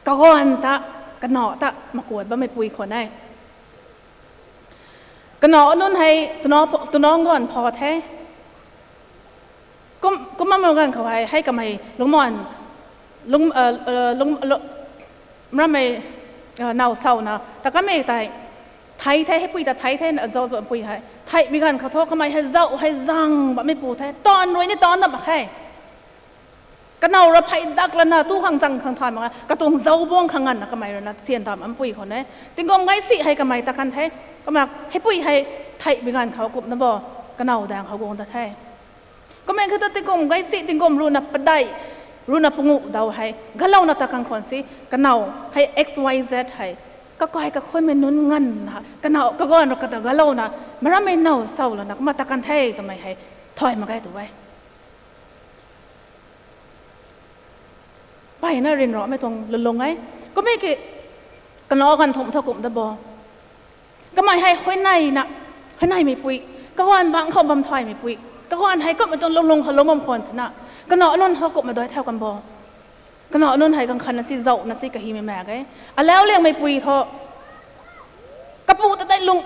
kaganv ta, kanow ta makuat bammei pui khwan e. Kanac nunc hei twna, twna ganv pha the. Kum, kumna ganv khou hei, hei kamei lungman, lung, lung, mramei, now sauna ta kamei tei, thei the, heipui ta thei the, na zauc zuanhpui hei theihmei ganv khou thu kamei hei zauc hei zang bammei pu the, taanv rui ni taanv na mak khe. Kanow ra phey dak lana tu khang zang khang thay mak e, katuang zauc buang khang nganvna kamei rui na syan ta bampui khou ne. Tingkum gaysi hei kamei ta kan the, kumna heipui hei theihmei ganv khou kumna bo, kanow daeng khou guang ta the. Kummei khou thu tingkum gaysi, tingkum ruhna padeih, ruhna panguh daw hei galouna ta kan khwan si, kanow hei X Y Z hei kakai kakhunmei nunc nganvna, kanow kaganv rui kata galouna, marammei now sau lana kumna ta kan the twmei hei thay mak ge tu e. Mpeyna ryanramei tuang lulung e. Kummei ki, kanac ganv thumh tho kumh da bo. Kamei hei huayneina, huayneymeipui, kaganv bangc khou bam thaymei pui, kaganv hei kumhmei tuang lulung khou lungc bam khwan sina, kanac nunc hou kumhmei dui thau kan bo. Kanac nunc hei ganv khatna si zaucna si kahimei mak e. Alau liangmeipui thu, kapu ta tei lung,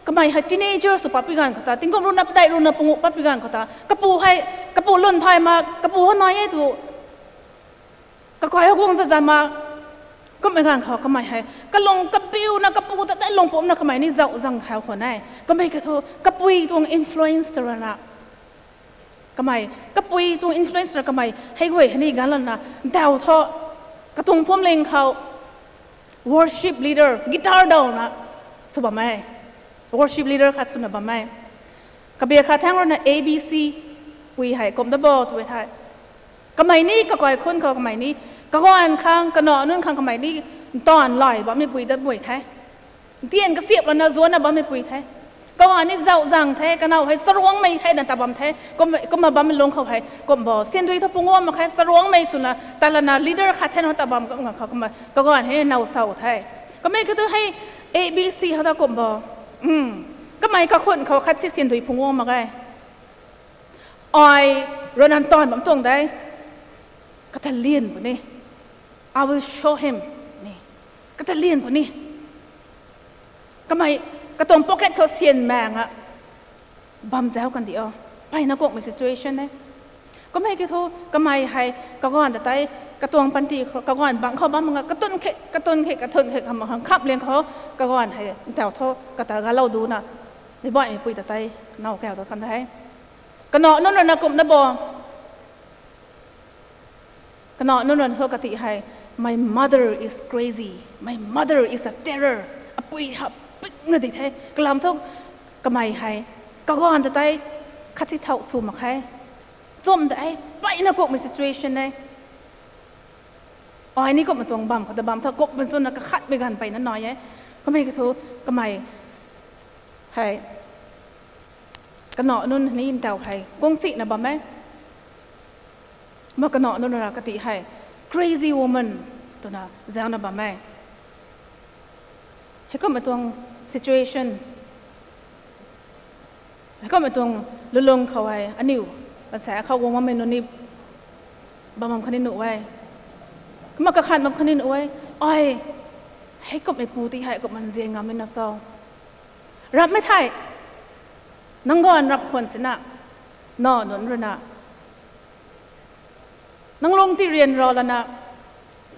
kamei hei teenager sw patpui ganv khou ta, tingkum ruhna padeih ruhna panguh patpui ganv khou ta, kapu hei, kapu lun thay mak, kapu hou nai e tu, kakai hou guang zazan mak, kumhmei ganv khou kamei hei kalung kabiuna kapu ta tei lung pumcna kamei ni zauc zang thau khwan e. Kummei ki thu kapui tuang influence ta rana, kamei, kapui tuang influence rana kamei hei guay hei ni ganv lana, daw thu, katuang phuamling khou worship leader guitar dawna sw bam e, worship leader khat swna bam e. Kabia khat thaeng rui na A B C pui hei kumh da bo tu e the. Kamei ni kakai khun khou kamei ni, kaganv khang kanac nunc khang kamei ni, ntaanv lay bammei pui dat bui the. Ntian kasiap lana zuanna bammei pui the. Kaganv ni zauc zang the, kanow hei saruangmei the na ta bam the. Kumna bammei lung khou hei kumh bo, syan dui thu phungc guang mak khe, saruangmei swna ta lana leader khat the na ta bam kumna khou kumna kaganv hei now sau the. Kummei ki thu hei A B C hou ta kumh bo. Kamei kakhun khou khat si syan dui phungc guang mak e. Ai rui na ntaanv bam tuang de. Kata lian puni. I will show him ni. Kata lian puni. Kamei, katuang pocket khou syan maeng a bam zauc kan di o. Mpeyna kuakmei situation e. Kummei ki thu kamei hei kaganv ta tei, katuang panty khou, kaganv bangc khou bam mak nga, katun khe, katun khe, katun khe, kham, kham, kham liang khou, kaganv hei ntaw thu kata galou duna, meic baihmei pui ta tei, now kau ta kan the. Kanac nunc rui na kumh da bo. Kanac nunc rui na thu kati hei, my mother is crazy, my mother is a terror. Apui ha pingna di the. Kalam thu kamei hei kaganv ta tei khat si thau sw mak khe. Chum de, mpeyna kuakmei situation e. Ai ni kumna tuang bam khou ta bam tha, kumna swna kakhatmei ganv mpeyna nai e. Kummei ki thu kamei hei, kanac nunc ni ntaw hei guangsina bam e. Ma kanac nunc ra kati hei crazy woman twna zauna bam e. Heikumna tuang situation, heikumna tuang lulung khou hei aniu, kasa khou guang bammei nunc ni bam bam khatni nuh e. Kumna kakhat bam khatni nuh e. Ai, heikumhmei pu ti hei kumna nzian ngam nina cho? Rapmei thei, nang ganv rap khwan sina, nac nunc rui na nang lung ti rian ra lana,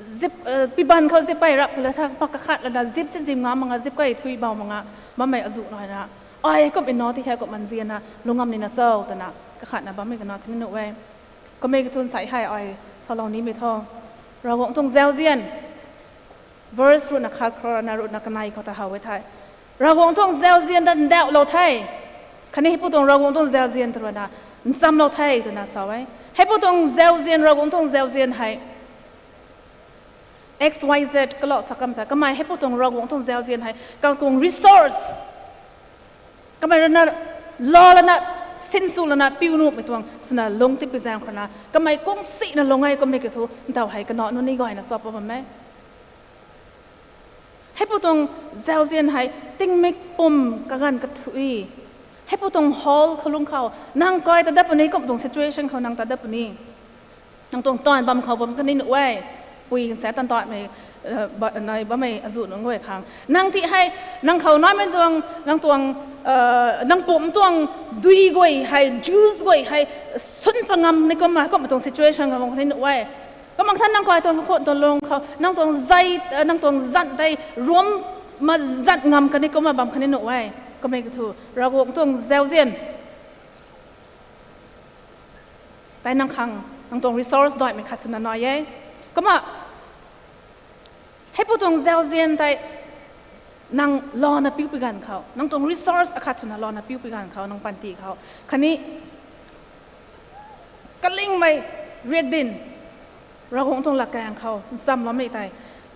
zip, piban khou zip kai rap khou la tha, mak kakhat lana zip si zim nga mak nga, zip kai thui bau mak nga, bammei azuh nai na, ai kumhmei nac ti hei kumna nzianna lung ngam nina cho twna kakhatna bammei kanac khatni nuh e. Kummei ki thu nsei hei ai salou nimei tho. Ravguangc tuang zauzian. Verse ruhna khat khou rui na ruhna kanei khou ta how e thei, Ravguangc tuang zauzian ta ndauhlou the. Khatni heipu tuang Ravguangc tuang zauzian ta rui na nchamlou the twna sa e. Heipu tuang zauzian, Ravguangc tuang zauzian hei X Y Z kalou sa kam ta, kamei heipu tuang Ravguangc tuang zauzian hei katuang resource, kamei rui na laa lana, sinsw lana piu nuhmei tuang swna lung tipi zaeng khou na kamei kungsina lung e. Kummei ki thu ntaw hei kanac nunc ni gayna sa pa bam e. Heipu tuang zauzian hei tingmik pum kaganv kathui, heipu tuang hall khou lung khou nang kai ta dat puni, kum tuang situation khou nang ta dat puni. Nang tuang taanv bam khou bam khatni nuh e. pui sa tan taimei, nai bammei azuh nunc guay khang. Nang ti hei, nang khou naimei tuang, nang tuang, nang pumc tuang dui guay hei, juice guay hei, sun pa ngam ni kumna, kumna tuang situation khou kani nuh e. Kumna than nang kai tuang khou tuang lung khou, nang tuang zai, nang tuang zan tei, ruam ma zan ngam kani kumna bam kani nuh e. Kamei kathu, Ravguangc tuang zauzian tei nang khang, nang tuang resource daihmei khat swna nai e. Kumna, heipu tuang zauzian tei nang lana piu pi ganv khou, nang tuang resource akhat swna lana piu pi ganv khou, nang panty khou. Khatni, kalingmei riakdin, Ravguangc tuang latkaeng khou nchamloumei tei,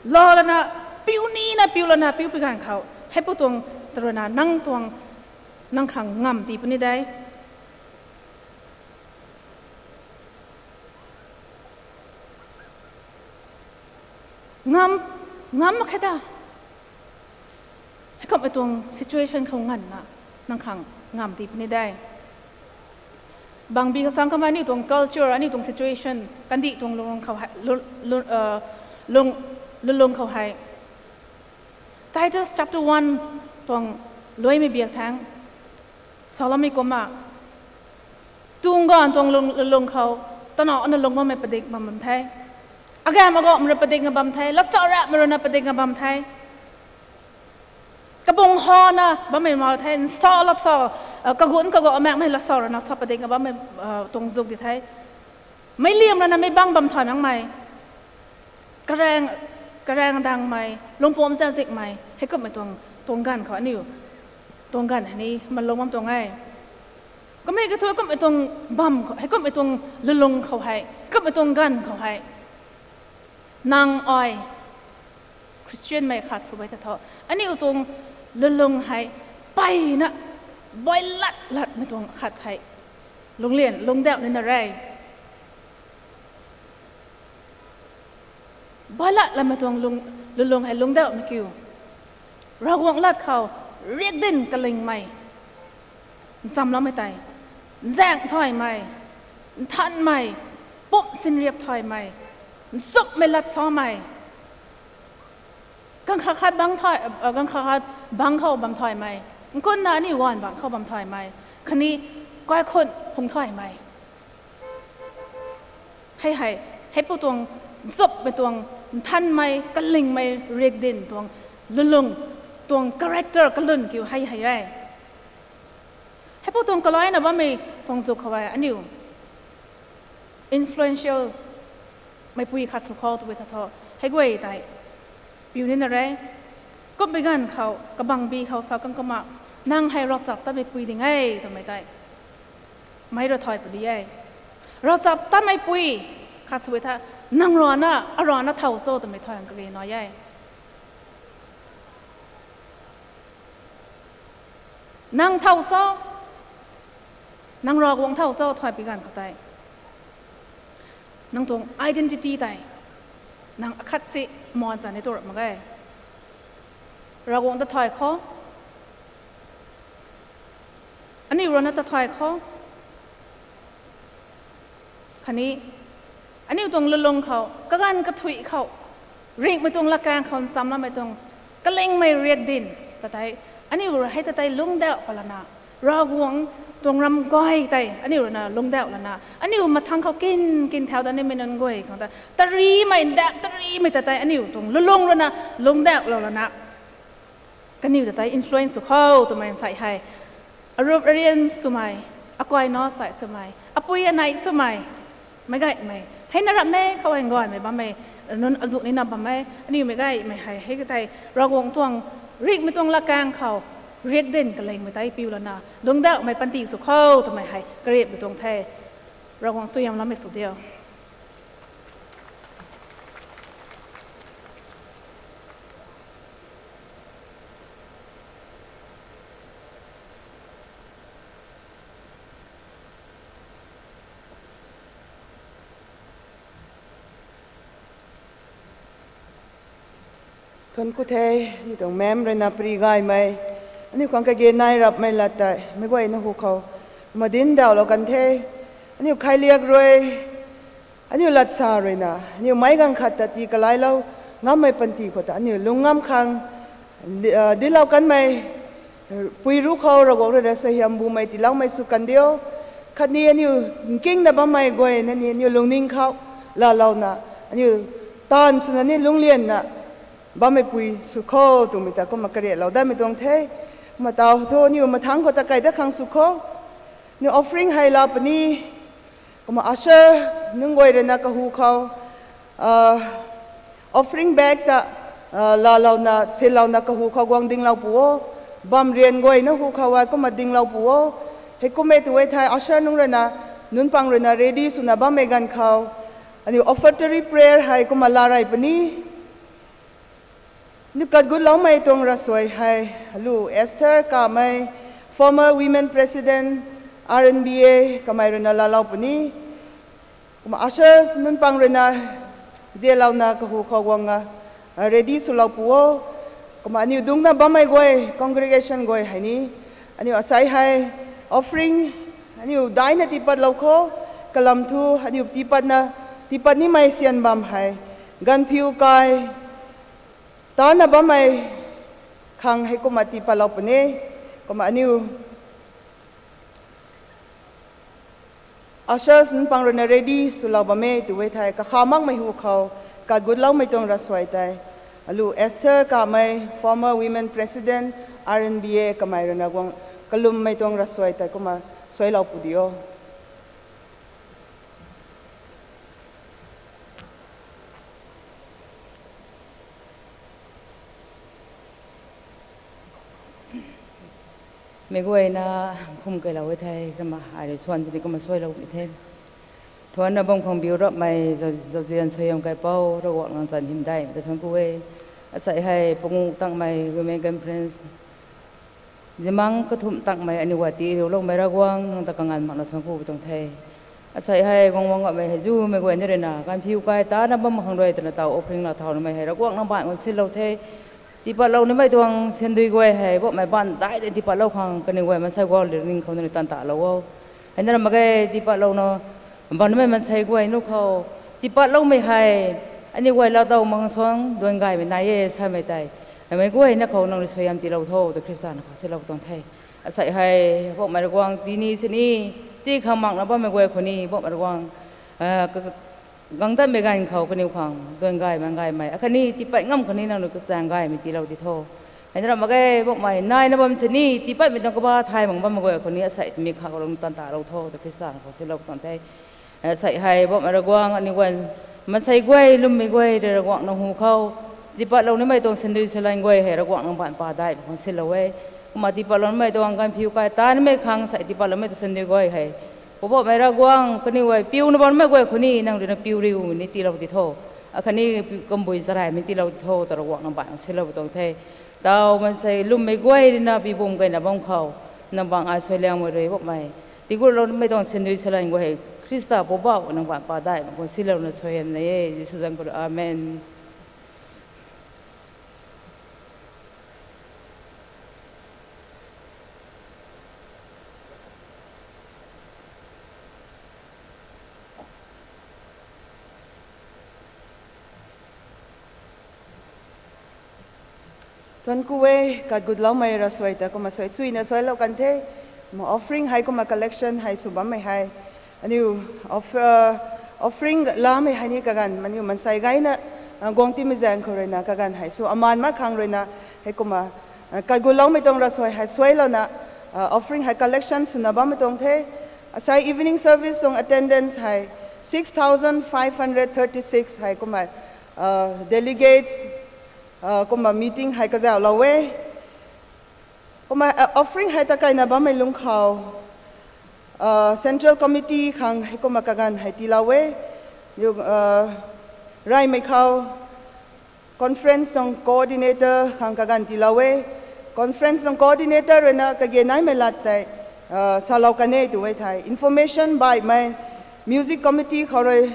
lou lana, piu nina, piu lana, piu pi ganv khou, heipu tuang, tarana, nang tuang, nang khang ngam tii puni de. Ngam, ngam mak khe ta. Heikumhmei tuang situation khou nganvna, nang khang ngam tii puni de. Bangbi kasang kamei aniu tuang culture, aniu tuang situation, kandih tuang lung khou hei, lung, lung khou hei. Titus chapter one tuang luaimei biak thangc, saloumei kumna, tuang ganv tuang lung, lung khou, tana ana lung bammei padik bam bam the. Agam agam rui padik nga bam the, latsa rapmei rui na padik nga bam the. Kabung hana bammei mau the, nsa latsa, kagun kago amakmei latsa rui na sa padik nga bammei tuang zuk di the. Meic liam rui na meic bang bam thay makmei. Karaeng, karaeng dangmei, lungpumc zazikmei, heikumhmei tuang, tuang ganv khou aniu, tuang ganv hei ni malung bam tuang e. Kamei kathu kumhmei tuang bam khou, heikumhmei tuang lulung khou hei, kumhmei tuang ganv khou hei. Nang ai, Christianmei khat sw e ta thu, aniu tuang lulung hei, peyna, bailat latmei tuang khat hei, lunglian, lungdauh nina re. Bailat latmei tuang lung, lulung hei lungdauhmei kiu. Ravguangc lat khou, riakdin kalingmei, nchamloumei tei, nzaeng thaymei, nthanmei, pumc sinriap thaymei, nchumhmei lat samei, ganv khat khat bang thay, ganv khat khat bang khou bam thaymei, nkunna aniu ganv bang khou bam thaymei, khatni kaikhun phung thaymei. Hei hei, heipu tuang, nchumhmei tuang, nthanmei, kalingmei, riakdin tuang, lulung, tuang character kalun kiu hei hei re. Heipu tuang kaloina bammei tuang zuk khou e aniu influential meipui khat sw khou twpui tha thu, hei guay tei, piu nina re, kumhmei ganv khou, kabangbi khou sa kang kumna, nang hei ravchaptatmeipui ding e twmei tei, meic rui thay puni e. Ravchaptatmeipui khat sw e tha, nang rana, arana thow cho twmei thay ang kage nai e. Nang thow cho, nang Ravguangc thow cho thay pi ganv khou tei, nang tuang identity tei, nang akhat si muan zan ni tu rap mak ge. Ravguangc ta thay khou, aniu rana ta thay khou, khatni, aniu tuang lulung khou, kaganv kathuih khou, ringhmei tuang latkaeng khou nchamloumei tuang, kalingmei riakdin, ta tei, aniu rui hei ta tei lungdauh palana, Ravguangc tuang ram guay tei, aniu rui na lungdauh lana, aniu mathang khou kin, kin thau da nimei nunc guay khang ta, tarimei, ndak tarimei ta tei, aniu tuang lulung rui na lungdauhlou lana, kaniw ta tei influence sw khou twmei nsei hei, arup arian swmei, akai na sai swmei, apui anei swmei, meic gaymei, hei na rammei khou hei gaymei bammei, nunc azuh nina bam e, aniu meic gaymei hei, hei ka tei, Ravguangc tuang, ringhmei tuang latkaeng khou, riakdin kalingmei tei piu lana, lungdauhmei panty sw khou twmei hei, kariapmei tuang the, Ravguangc suaihiamloumei sw diu. Thuanc ku the, ni tuang mem rui na pary gaymei, aniu khang kage nai rapmei lat tei, meic guayna hu khou, madin dauhlou kan the, aniu khailiak rui, Aniu latsa ruina aniu meic ganv khat ta tii kalailou ngammei panty khou ta aniu lung ngam khang, di- ah, dinclou kanmei pui ru khou Ravguangc rui na suaihiam bumei tiiloumei sw kan diu. Khatni aniu nkingna bammei guayna ni aniu lungning khou laalouna aniu taanv swna ni lunglianna bammei pui sw kho twmei ta kumna kariaklou datmei tuang the. Kumna taw thu aniu mathangc khou ta kai dat khang sw kho. Aniu offering hei laa puni. Kumna usher nunc guay rui na kahu khou, ah, offering bag ta, ah, laalouna sinlouna kahu khou guang dinglou pu o. Bam rian guayna hu khou e kumna dinglou pu o. Hei kum e tu e thei usher nunc rui na, nunc pang rui na ready swna bammei ganv khou aniu offertory prayer hei kumna laa rey puni. Aniu katgutloumei tuang ravsuai hei, alu Esther Kamei, former women president, R N B A, kamei rui na laalou puni. Kumna ushers nunc pang rui na zianlouna kahu khou guang a, ready swlou pu o. Kumna aniu dungcna bammei guay, congregation guay hei ni aniu asei hei offering aniu daina tiipatlou kho. Kalam thu aniu tiipatna, tiipat nimei syan bam hei ganvphiu kai tana bammei khang hei kumna tiipatlou puni. Kumna aniu ushers nunc pang rui na ready swlou bam e tu e thei kakha makmei hu khou katgutloumei tuang ravsuai tei, alu Esther Kamei, former women president, R N B A, kamei rui na guang kalummei tuang ravsuai tei kumna suailou pu di o. Meic guayna khum keylou e thei kumna ai rui swan sini kumna suailou ni the. Thuanna bam khang biu rapmei zau- zauzian suaihiam kaipouc Ravguangc nang chan hymdaihmei ta thuanc ku e. Asei hei panguh tangmei women conference zimang kathumh tangmei aniu guay tii riuloumei Ravguangc nang ta kanganv makna thuanc ku tuang the. Asei hei guang guang gaymei hei zumei guay ni rui na ganvphiu kai tana bam khang rui twna taw offering laa thau namei hei Ravguangc nang baanc khou sinlou the. Tiipatlou nimei tuang sandui guay hei bammei baanc dai de tiipatlou khang kaniw guay maansei guay ling khou na ni tan talou o. Hei na ram mak ge tiipatlouna bam nimei maansei guay nu khou tiipatloumei hei aniu guay laa taw mang suang duan gaymei nai e samei tei, meic guayna khou nang rui suaihiam tiilou tho ta Khrista na khou silou tuang the. Asei hei bammei Ravguangc tii ni sini tii khang makna bammei guay khou ni bammei Ravguangc, ah, ka- gang tatmei ganv khou kaniw khang duan gaymei gaymei akhatni tiipat ngam khang ni nang rui kachaeng gaymei tiilou ti tho. Hei na ram mak ge bammei naina bam sini tiipatmei tuang kaba thay mak bammei guay khou ni asei timi khak lou tan talou tho ta Khrista na khou silou tuang the. Asei hei bammei Ravguangc aniu guay maansei guay lwmmei guay rui Ravguangc nang hu khou tiipatlou nimei tuang sandui salan guay hei Ravguangc nang baanc pa dai khang silou e. Kumna tiipatlou nimei tuang ganvphiu kai tanimei khang sei tiipatloumei tuang sandui guay hei Poubauhmei Ravguangc kaniw guay piuna bammei guay khou ni nang rui na piu riu ni tiilou ti tho. Akhatni kambui charaymei tiilou ti tho ta Ravguangc nang baanc silou tuang the. Taw maansei lwmmei guay rui na pibum keyna bam khou nang baanc ai suaihiam rui bammei tiigutloumei tuang sandui salan guay hei Khrista Poubauh nang baanc pa dai mak khang silouna suaihiam nei e Jisu zanc khou. Amen. Thuanc ku e, katgutloumei ravsuai ta kumna suai chuyna suailou kan the. Kumna offering hei kumna collection hei sw bammei hei aniu off- offering laamei hei ni kaganv aniu maansei gayna guang timei zaeng khou rui na kaganv hei sw amaan mak khang rui na hei kumna katgutloumei tuang ravsuai hei suailouna offering hei collection swna bammei tuang the. Asei evening service tuang attendance hei six thousand five hundred thirty six hei kumna delegates kumna meeting hei kazauhlou e. Kumna offering hei ta keyna bammei lungc khou central committee khang hei kumna kaganv hei tiilou e. Reymei khou conference tuang coordinator khang kaganv tiilou e. Conference tuang coordinator rui na kage naimei lat tei salou kan e tu e thei information baihmei music committee khou rui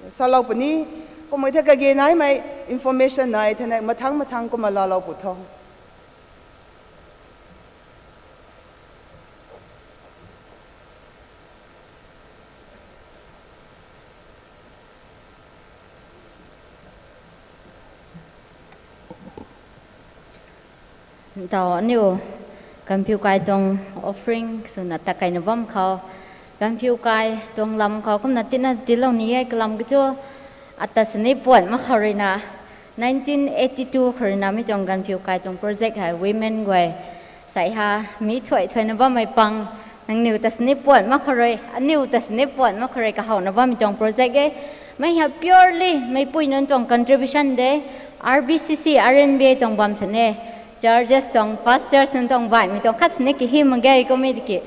salou puni. Kummei thei kage naimei information nai thei na mathangc mathangc kumna laalou pu tho. Tau aniu Ganphiu kai tuang offering swna takeina bam khou, Ganphiu kai tuang lam khou kumna tina tilou ni e kalam ki thu, ata sini puan mak khou ruina, nineteen eighty two khou ruina mi tuang Ganphiu kai tuang project hei women guay sei ha, mi thuai thuaina bammei pang, nangniw ta sini puan mak khou rui, aniu ta sini puan mak khou rui kahowna bammei tuang project e. Mei ha purely meipui nunc tuang contribution de, R B C C, R N B A tuang bam sini, churches tuang pastors nunc tuang baihmei tuang khat sini kihi mak ge kummei tiki,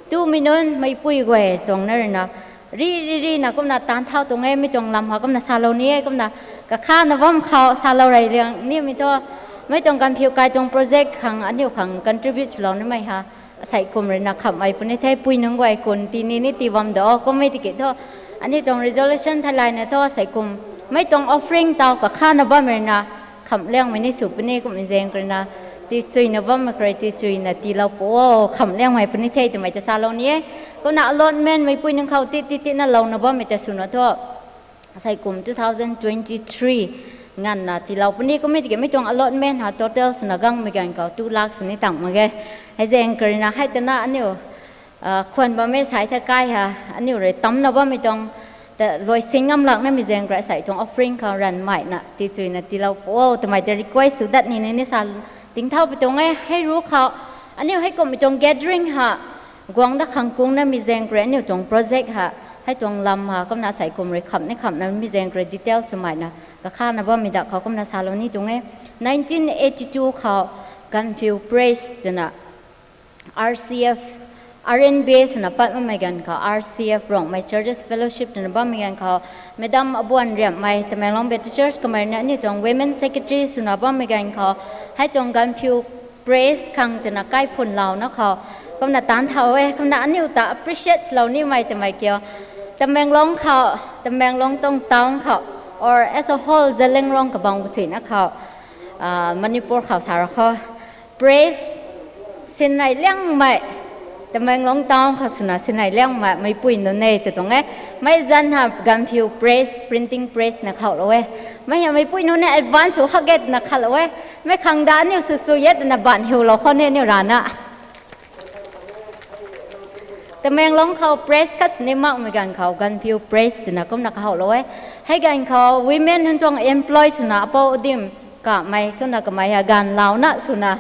tumei nunc meipui guay tuang na ruina, ri ri ri na kumna taanc thau tuang e, mi tuang lam ha kumna salou ni e, kumna kakhana bam khou salou rey liang nimei thu, mei tuang Ganphiu kai tuang project khang aniu khang contribute swlou nimei ha, asei kum ruina khamhmei puni the, pui nunc guay kun tini ni tii bam da o kummei tiki thu, aniu tuang resolution theilayna thu asei kum mei tuang offering tau kakhana bammei ruina khamh liangmei ni sw puni kummei zaeng khou ruina, tii chuyna bammei khou rui tii chuyna tiilou pu o, khamh liangmei puni the twmei ta salou ni e. Kumna allotment meipui nunc khou ti ti tina louna bammei ta swna thu, asei kum two thousand twenty three nganvna tiilou puni kummei tiki mei tuang allotment ha total swna gangmei ganv khou two lakh sini tang mak ge. Hei zaeng khou ruina hei tana aniu khwan bammei sei the kai ha, aniu rui tamna bammei tuang ta luai sing ngam lak namei zaeng khou rui asei tuang offering khou ranvmeina tii chuyna tiilou pu o twmei ta request sw dat ni ni ni sa tingthau pi tuang e. Hei ru khou aniu hei kummei tuang gathering ha guang dat khang kung namei zaeng khou rui aniu tuang project ha, hei tuang lam ha kumna asei kum rui khamh ni khamhna mei zaeng khou rui detail swmeina kakhana bammei da khou kumna salou ni tuang e. Nineteen eighty two khou Ganphiu Press twna R C F, R N B A swna pat bammei ganv khou, R C F Rongmei Churches Fellowship twna bammei ganv khou, Madam Abuan Riamhmei, Tamenglong Baptist Church kamei ruina aniu tuang Women Secretary swna bammei ganv khou, hei tuang Ganphiu Press khang twna kaiphunlouna khou, kumna taanc thau e, kumna aniu ta appreciate swlou nimei twmei kiu, Tamenglong khou, Tamenglong tuang town khou, or as a whole Zeliangrong kabam kathuina khou, Manipur khou sa ra khou, press sinei liangmei, Tamenglong town khou swna sinei liangmei meipui nunc e tw tuang e. Mei zanc ha Ganphiu Press, printing press na khou lou e. Mei ha meipui nunc ni advance sw hak e twna khat lou e. Mei khang da aniu sw sw e twna ban hiulou khou ni aniu rana Tamenglong khou press khat sini makmei ganv khou Ganphiu Press twna kumna kahou lou e. Hei ganv khou women nunc tuang employ swna apou dim kamei kumna kamei ha ganv launa swna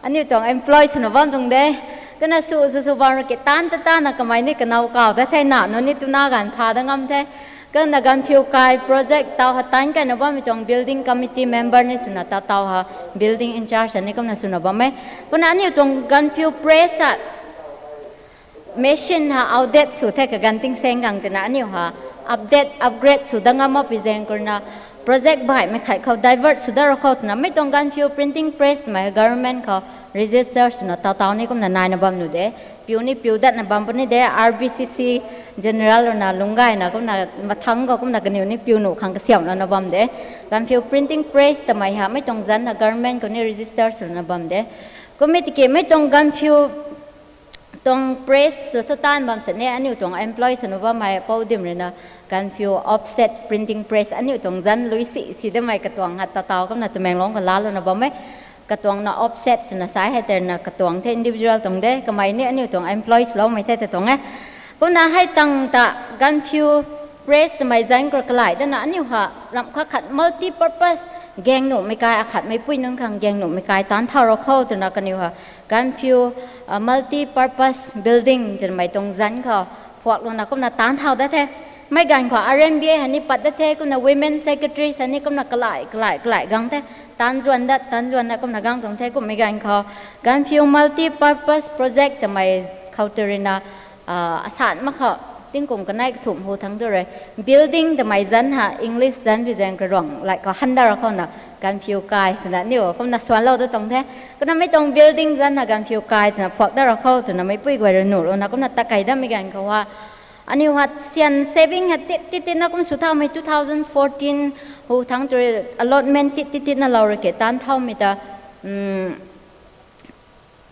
aniu tuang employ swna bam tuang de. Kumna sw sw sw bam rui ki taanc ta taanna kamei ni kanow kaw ta the na, nunc ni tuna ganv pha da ngam the. Kumna Ganphiu kai project tau ha taanc kaina bammei tuang building committee member ni swna ta tau ha building in charge ni kumna swna bam e. Kumna aniu tuang Ganphiu Press ha machine ha outdate sw the kaganv tingsaeng khang twna aniu ha update, upgrade sw da ngam mak pi zaeng khou ruina project baihmei khat khou divert sw da ra khou twna mei tuang Ganphiu printing press twmei government khou register swna tau tau ni kumna naina bam nu de. Piu ni piu datna bam puni de, R B C C general ruina lungc gayna kumna mathangc khou kumna kaniw ni piu nuh khang kasiamhlouna bam de. Ganphiu printing press twmei ha mei tuang zanc na government khou ni register swna bam de. Kummei tiki mei tuang Ganphiu tuang press sw thu taanc bam sini aniu tuang employ swna bammei pou dim ruina Ganphiu offset printing press aniu tuang zanc lui si si damei katuang ha ta tau kumna Tamenglong khou laalouna bam e. Katuang na offset twna sa e, hei tei ruina katuang the, individual tuang de, kamei ni aniu tuang employ swloumei the ta tuang e. Kumna hei tang ta Ganphiu press twmei zanc khou kalai dana aniu ha ramh khat khat multi purpose gaeng nuhmei kai akhatmei pui nunc khang gaeng nuhmei kai taanc thau ra khou twna kaniw ha Ganphiu multi purpose building twmei tuang zanc khou phuaklouna kumna taanc thau da the. Mei ganv khou R N B A ha ni pat da the, kumna women secretary sa ni kumna kalai kalai kalai gang the. Taanc zuan dat, taanc zuan dat kumna gang tuang the. Kummei ganv khou Ganphiu multi purpose project twmei khou tw ruina asan mak khou tingkum kanei kathumh hu thangc tu rui building twmei zanc ha English zanc pi zaeng khou ruang lai khou han da ra khouna Ganphiu kai twna aniu kumna suanlou da tuang the. Kumna mei tuang building zanc ha Ganphiu kai twna phuak da ra khou twna meipui guay rui nuhlouna kumna takei dammei ganv khou ha aniu ha syan saving ha tit tit tit na kum sw thaumei two thousand fourteen hu thangc tu rui allotment tit tit tit na lou rui ke taanc thaumei ta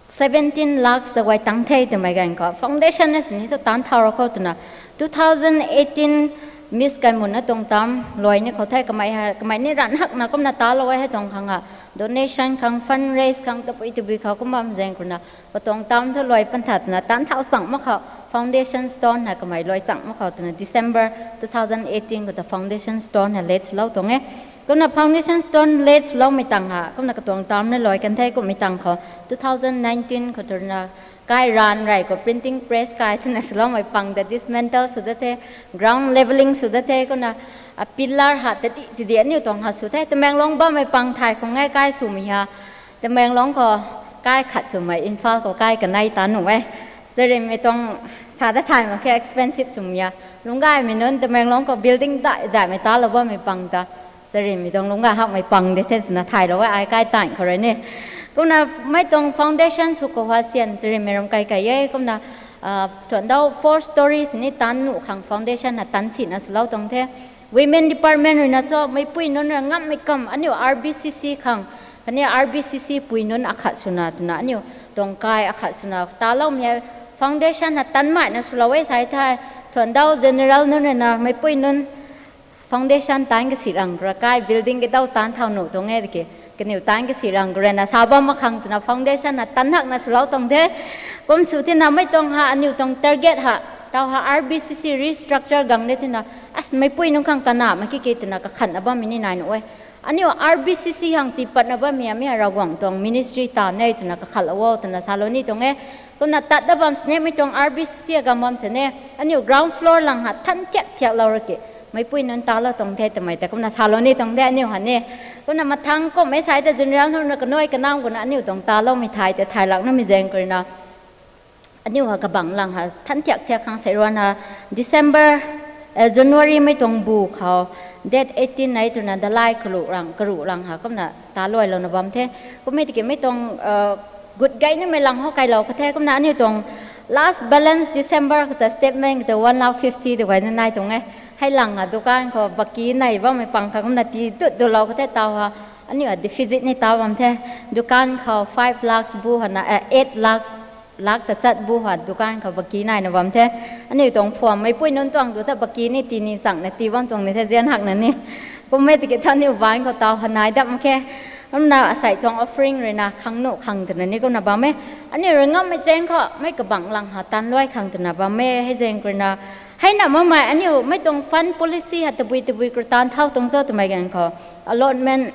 seventeen lakhs ta guay tang the twmei ganv khou foundation na sini thu taanc thau ra khou twna two thousand eighteen Miss Kaimunna tuang term luai ni khou the, kamei hei, kamei ni ranv hakna kumna talou e hei tuang khang a. Donation khang, fundraise khang, tabui tabui khou kum bam zaeng khou na, katuang term thu luai pan tha twna tan thau chang mak khou, foundation stone hei kamei luai chang mak khou twna December two thousand eighteen khou ta foundation stone hei laid swlou tuang e. Kumna foundation stone laid swloumei tang ha, kumna katuang term ni luai kan the kummei tang khou, two thousand nineteen khou twna kai ranv rey khou printing press kai twna swloumei pang ta dismantle sw da the, ground levelling sw da the, kumna a pillar ha tadi tadi aniu tuang ha sw the, Tamenglong bammei pang thay khou ngai kai swmei ha, Tamenglong khou kai khat swmei, Imphal khou kai kanei tan nuh e. Charynmei tuang sa da thay mak khe, expensive swmei a. Lungcgaymei nunc Tamenglong khou building dai daimei talou bammei pang ta, charynmei tuang lungcgay hakmei pang de the twna thaylou e, ai kai tan khou rui ni. Kumna mei tuang foundation sw khou ha syan charynmei ram kai kai e, kumna, thuandau four stories ni tan nuh khang foundation na tan sina swlou tuang the. Women department ruina cho, meipui nunc ra ngammei kam, aniu R B C C khang, khatni R B C C pui nunc akhat swna twna, aniu tuang kai akhat swna taloumei hei foundation na tan maina swlou e sai the, thuandau general nunc ruina meipui nunc foundation tan kasi rang khou ra kai building kadau tan thau nuh tuang e tiki, kaniw tan kasi rang khou ruina sa bam mak khang twna foundation na tan hakna swlou tuang the. Kum sw tina mei tuang ha, aniu tuang target ha, tau ha R B C C restructure gang de tina, as meipui nunc khang kana mak ki ki twna kakhanna bammei ni nai nuh e. Aniu R B C C hang tiipatna bammei a, mi a Ravguangc tuang ministry ta ne twna kakhatlou o twna salou ni tuang e. Kumna tat da bam sini, mei tuang R B C C a gam bam sini, aniu ground floor lang ha than thiak thiaklou ra ki, meipui nunc talou tuang the twmei ta kumna salou ni tuang the aniu ha ni. Kumna mathang kummei sai ta general nunc na kanui kanam kumna aniu tuang taloumei thay ta thay lak namei zaeng khou ruina, aniu ha kabang lang ha than thiak thiak khang sei ruan ha, December, January mei tuang bu khou, date eighteen nei twna dalai karuh lang, karuh lang ha kumna taluailouna bam the. Kummei tiki mei tuang gut gay namei lang ho kailou kha the, kumna aniu tuang last balance December khou ta statement khou ta one lakh fifty tw guayna nai tuang e. Hei lang ha dukan khou baki nei bammei pang kha kumna ti dut dulou kha the tau ha, aniu a deficit ni tau bam the. Dukan khou five lakhs bu hana, eight lakhs, lakh tachat bu ha dukan khou baki naina bam the. Aniu tuang phuam meipui nunc tuang tu tha baki ni tini changna tii bam tuang ni the zian hakna ni. Kummei tiki tha aniu bank khou tau ha nai dam khe. Kumna asei tuang offering ruina khang nuh khang twna ni kumna bam e. Aniu rui ngammei chaeng khou mei kabang lang ha tan luai khang twna bam e hei zaeng khou ruina. Heina makmei aniu mei tuang fund policy ha tabui tabui khou taanv thau tuang cho twmei ganv khou, allotment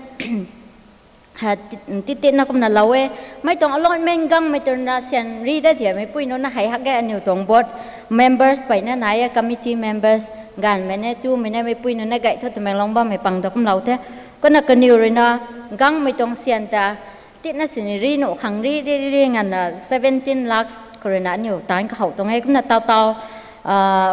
tititna kumna lou e. Mei tuang allotment gangmei twna syan ri da thiak meipui nunc na hei hak ge, aniu tuang board members peyna nai e, committee members, ganvmei ne tumei ne meipui nunc na gay thu Tamenglong bammei pang ta kumlou the. Kumna kaniw ruina gangmei tuang syan ta titna sini ri nuh khang ri ri ri ri nganvna seventeen lakhs khou ruina aniu taanc kahouh tuang e. Kumna tau tau,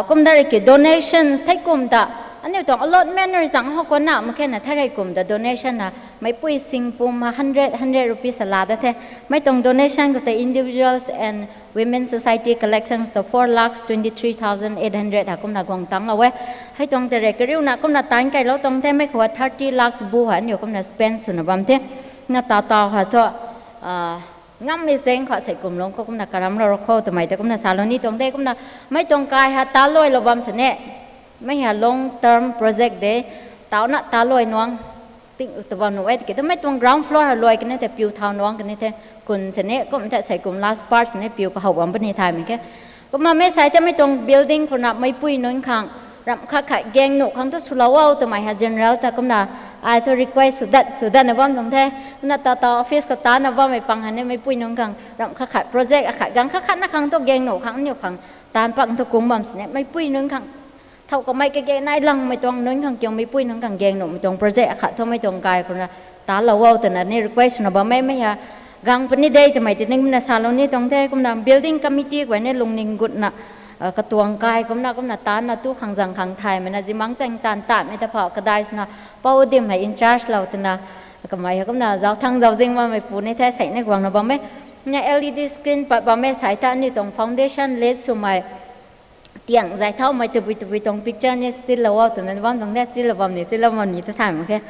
kumna rui ki donations thei kum ta, aniu tuang allotment rui zang ho kuanna mak khe na, theirei kum ta donation na meipui sing pum a hundred, hundred rupees ala da the. Mei tuang donation khou ta individuals and women society collections ta four lakhs twenty three thousand eight hundred ha kumna guang tanglou e. Hei tuang tei rui kariuna kumna taanc kailou tuang the, mei khou thirty lakhs bu ha aniu kumna spend swna bam the. Na tau tau ha thu, ngammei chaeng khou sei kum lung khou kumna karamlou ro khou twmei ta kumna salou ni tuang the. Kumna mei tuang kai ha taluailou bam sini, mei ha long term project de, tauna taluai nuang, ting ta bam nuh e tiki twmei tuang ground floor ha luai kani the, piu thau nuang kani the, kun sini kum the, sei kum last part sini piu kahouh bam puni thaymei khe. Kumna mei sai the mei tuang building khou na meipui nunc khang ramh khat khat gang nuh khang thu swlou o twmei ha general ta kumna ai thu request sw dat sw datna bam tuang the. Kumna tau tau office khou taanna bammei pang ha ni meipui nunc khang ramh khat khat project akhat gang khat khatna khang thu gang nuh khang aniu khang taanc pak thu kung bam sini meipui nunc khang thow kamei kage nai langmei tuang nunc khang kiang meipui nunc khang gang nuhmei tuang project akhat thu mei tuang kai khou na talou o twna ni request swna bam e. Mei ha gang puni de twmei ti ning kumna salou ni tuang the. Kumna building committee guay ni lungning gutna, katuang kai kumna kumna taanna tu khang zang khang thaymei na zimang chaeng taanv tatmei ta phou kadai swna pou dim hei in charge lou twna, kamei ha kumna zauthang zauzing bammei pu ni the, sei ni guangna bam e. Na L E D screen pat bam e sai tha aniu tuang foundation late swmei tiang zay thaumei tabui tabui tuang picture ni still lou o twna bam tuang the, chilou bam ni chilou bam ni ta thay mak khe.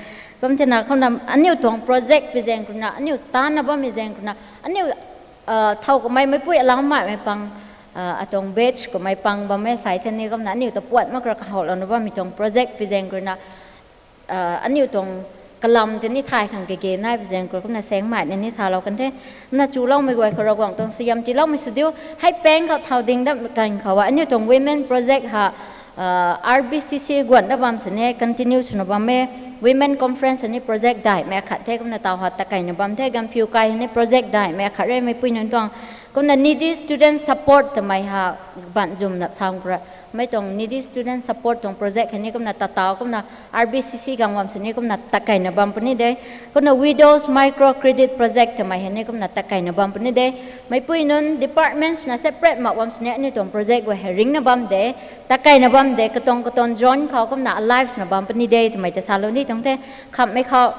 Kum thena khou na aniu tuang project pi zaeng khou na, aniu taanna bammei zaeng khou na, aniu thow kamei meipui alau maimei pang Atuang batch kummei pang bam e sai the ni kumna aniu ta puat mak ra kahowlouna bammei tuang project pi zaeng khou ruina, aniu tuang kalam tei ni thay khang kage nai pi zaeng khou kumna saengmei na ni salou kan the. Kumna chuloumei guay khou Ravguangc tuang suaihiam tiiloumei sw diu. Hei pang khou thau ding dat kan khou aniu tuang women project ha, R B C C guan dat bam sini continue swna bam e. Women conference ni project daihmei akhat the kumna taw ha takeina bam the. Gaanphiu kai ni project daihmei akhat re meipui nunc tuang. Kumna needy student support twmei ha ban zumna sam kura. Mei tuang needy student support tuang project hei ni kumna tatau kumna R B C C gang bam sini kumna takeina bam puni de. Kumna widows micro credit project twmei hei ni kumna takeina bam puni de. Meipui nunc departments na separate mak bam sini aniu tuang project guay hei ringna bam de. Takeina bam de, katuang katuang zone khou kumna alive swna bam puni de twmei ta salou ni tuang the. Khamhmei khou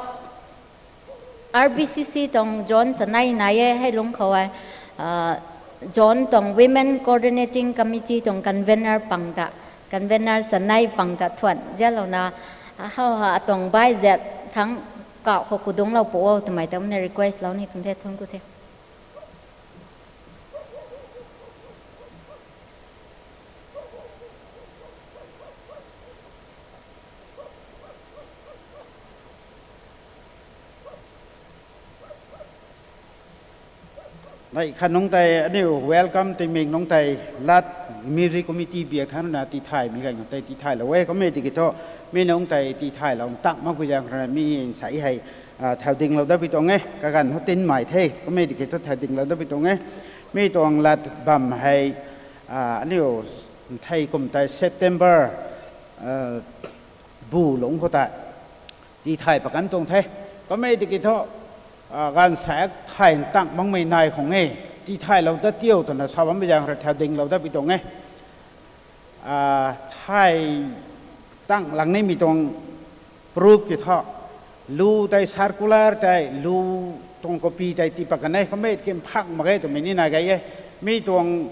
R B C C tuang zone chanei nai e, hei lungc khou e, zone tuang Women Coordinating Committee tuang convener pang ta, convener chanei pang ta thuan zianlouna, how ha atuang baizat thangc kauh khou kudungclou pu o twmei ta kumna request lou ni tuang the, thungc ku the. Nei khat nungc tei aniu welcome tingmik nungc tei lat music committee biak thangc ruina tithaymei ganv khou tei tithaylou e. Kummei tiki thu mi nungc tei tithaylou ntang makpui zaeng khou ruina mi nsei hei thau dinglou dat pi tuang e. Kaganv thu tinmei the, kummei tiki thu thau dinglou dat pi tuang e. Mi tuang lat bam hei aniu nthei kum tei September bu lungc khou tei tithay pakan tuang the. Kummei tiki thu gaanvsaekc thay ntang makmei nai khang e, tithaylou dat tiu twna sa bammei zaeng khou rui thau dinglou dat pi tuang e. Thay tang lang nimei tuang proof ki thu, lu tei circular tei lu tuang copy tei tii pat kan e. Kummei tiki mphak mak ge twmei ni nai gay e. Mi tuang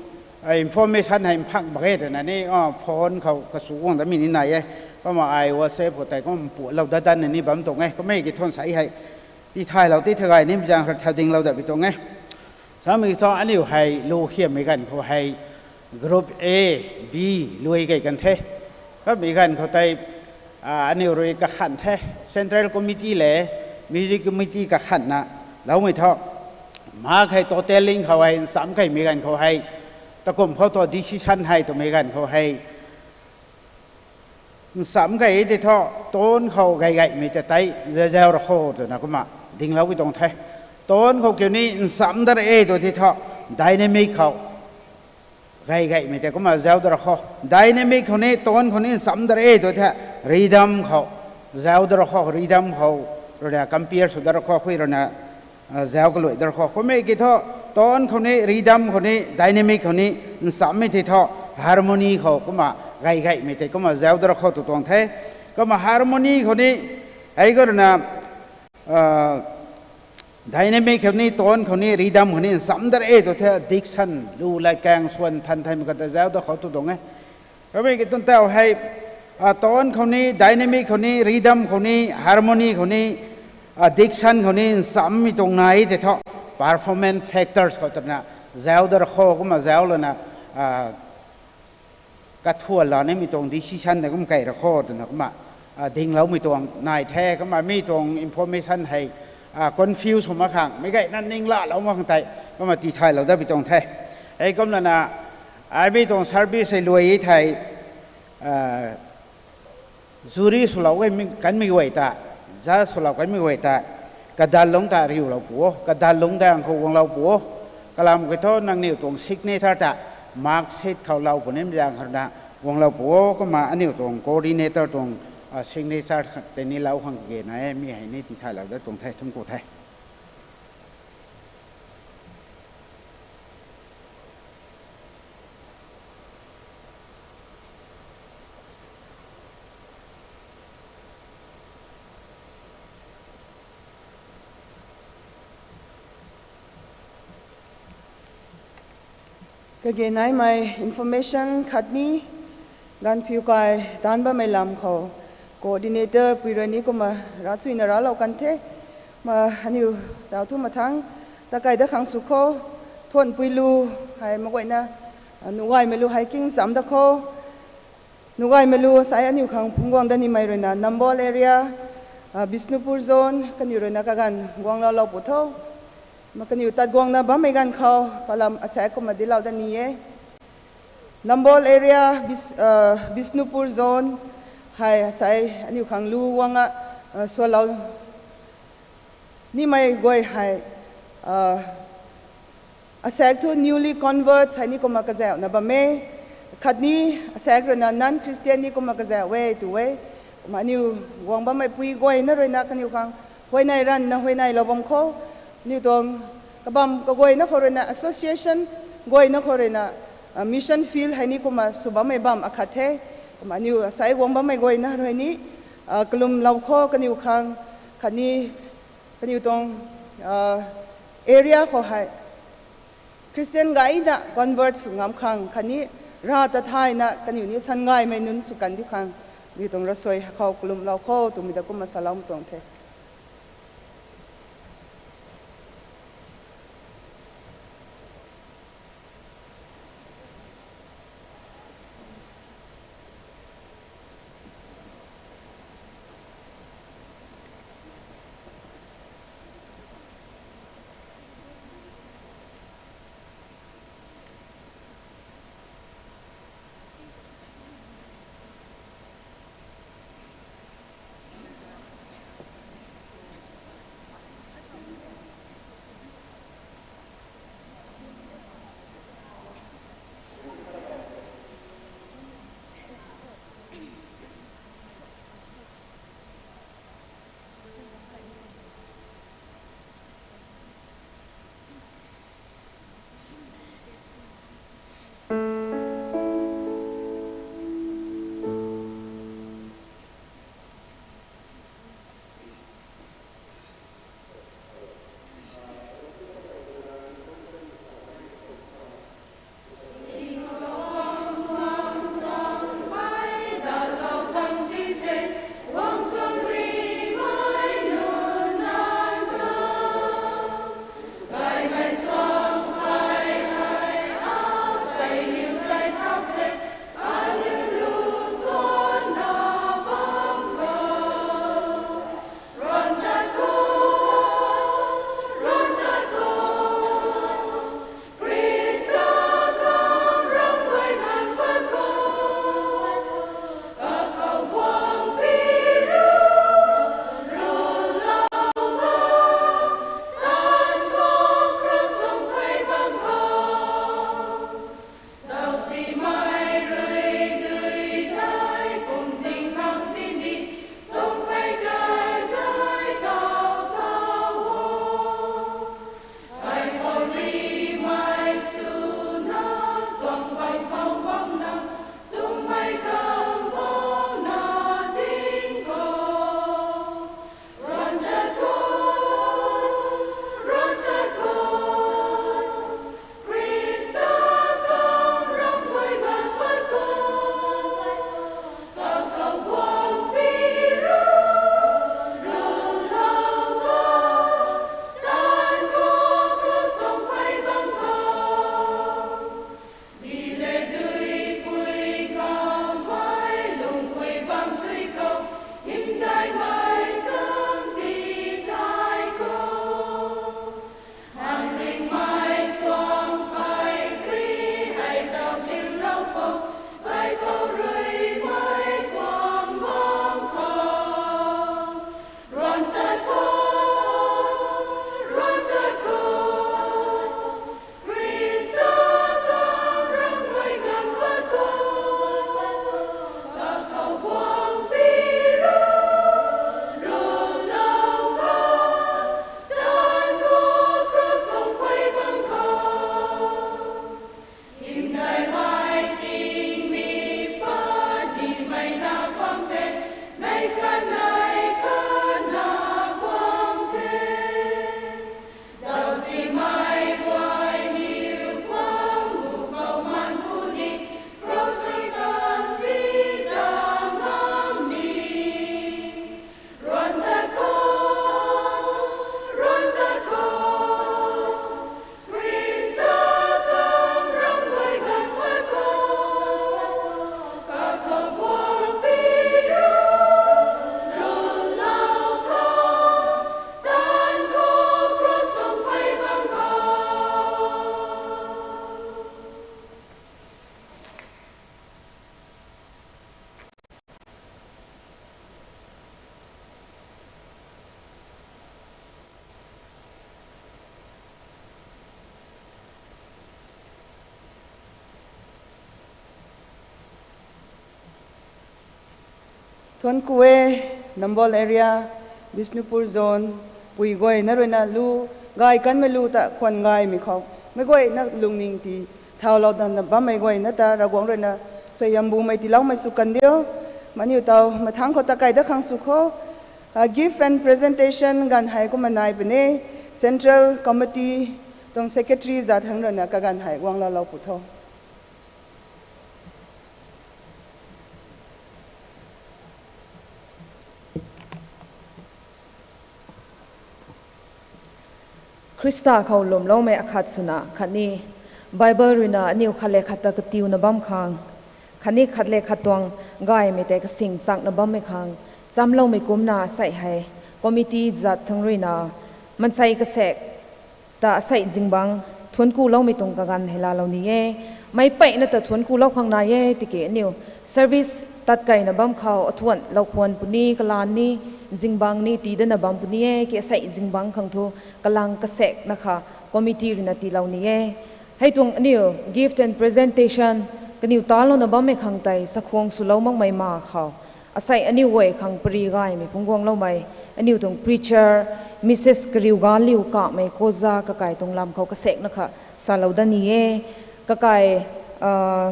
information hei mphak mak ge twna ni phone khou kasu guang datmei ni nai e. Kumna ai WhatsApp khou tei kum puatlou dat dat na ni bam tuang e. Kummei ki thu nsei hei tithaylou ti thagay nimei zaeng khou rui thau dinglou dat pi tuang e. Samei thu aniu hei lu khiammei ganv khou hei group A, B lui key kan the. Kummei ganv khou tei aniu rui kakhan the, Central Committee le Music Committee kakhanna loumei thu, mak hei totaling khou hei ncham keymei ganv khou hei, takum khou thu decision hei twmei ganv khou hei ncham key tei thu, ton khou gay gaymei ta tei zau zau ra kho twna kumna dingloupui tuang the. Ton khou kiu ni ncham dat e tw tei thu, dynamic khou gay gaymei tei kumna zau dat ra kho. Dynamic khou ni ton khou ni ncham dat e tw the, rhythm khou zau dat ra kho, rhythm khou ruina compare sw dat ra kho, khui ruina zau kaluai dat ra kho. Kummei ki thu ton khou ni, rhythm khou ni, dynamic khou ni nchammei tei thu, harmony khou kumna gay gaymei tei kumna zau dat ra kho tw tuang the. Kumna harmony khou ni, hei khou ruina dynamic khou ni, ton khou ni, rhythm khou ni ncham dat e tw the, diction lu latkaeng swan than thaymei kata zau dat khou tw tuang e. Kummei ki tun tau hei ton khou ni, dynamic khou ni, rhythm khou ni, harmony khou ni, diction khou ni nchammei tuang nai tei thu, performance factors khou twna zau dat ra kho, kumna zau lana kathuan la nimei tuang decision tei kum key ra kho twna kumna dingloumei tuang nai the. Kumna mi tuang information hei confuse sw mak khang, meic gayna ninglalou mak khang tei kumna tithaylou dat pi tuang the. Hei kumlana ai mi tuang service hei luai thei, jury swlou kanmei guay ta, judge swlou kanmei guay ta, kadal lungc ta riulou pu o, kadal lungc dang khou guanglou pu o. Kalam ki thu nangniw tuang signature ta mark sheet khou lou puni zaeng khou ruina guanglou pu o. Kumna aniu tuang coordinator tuang signature tei ni lou khang kage nai e. Mi hei ni tithaylou dat tuang the, thungc ku the. Kage naimei information khatni ganvphiu kai taanc bammei lam khou coordinator pui rui ni kumna ravchuina raclou kan the. Ma aniu taw thu mathangc ta kai dat khang sw kho, thuanpui lu hei mak guayna Nugaymei lu hei king cham da kho. Nugaymei lu sai aniu khang phungc guang dat nimei ruina Nambol area, Bishnupur zone kaniw ruina kaganv guangloulou pu tho. Ma kaniw tat guangna bammei ganv khou kalam asaekc kumna dinclou dat ni e. Nambol area, Bishnupur zone hei sai aniu khang lu guang a sualou nimei guay hei asaekc thu newly converts hei ni kumna kazauhna bam e. Khatni asaekc ruina non-Christian ni kumna kazauh e tu e. Kumna aniu guang bammei pui guayna ruina kaniw khang huayney ranvna huayneylou bam kho. Aniu tuang kabamv kaguayna khou ruina association guayna khou ruina mission field hei ni kumna sw bammei bamv akhat the. Kumna aniu asaekc guang bammei guayna rui ni kalumlou kho kaniw khang. Khatni kaniw tuang area khou hei Christian gayna convert sw ngam khang khatni Rav ta thayna kaniw ni sangaymei nunc sw kan di khang aniu tuang ravsuai khou kalumlou kho twmei ta kumna saloumei tuang the. Thuanc ku e, Nambol area, Bishnupur zone, pui guayna ruina lu, gay kanmei lu ta khwan gaymei khou, meic guayna lungning ti thaulou dana bammei guayna ta Ravguangc ruina suaihiam bumei tiiloumei sw kan diu. Maniw taw mathangc khou ta kai dat khang sw kho. Gift and presentation ganv hei kumna nai puni, Central Committee tuang secretary zat thangc ruina kaganv hei guangloulou pu tho. Khrista khou lwmloumei akhat swna khatni Bible ruina aniu khat le khat ta katiuna bam khang khatni khat le khat tuang gaymei tei kasing chakna bammei khang chamloumei kumcna sei hei committee zat thangc ruina mansei kasaek ta asei zingbangc thuanc kuloumei tuang kaganv hei laalou ni e. Meic mpeyna ta thuanc kulou khang nai e tiki aniu service tat kaina bam khou athuanc lou khwan puni, kalaan ni, zingbangc ni tii dana bam puni e ki asei zingbangc khang thu kalang kasaekna kha committee ruina tiilou ni e. Hei tuang aniu gift and presentation kaniw talouna bammei khang tei chakhwang swlou makmei ma khou asei aniu guay khang pary gaymei phungc guangloumei aniu tuang preacher Mrs Kariuganliu Kamei Koza kakai tuang lam khou kasaekna kha salou dat ni e. Kakai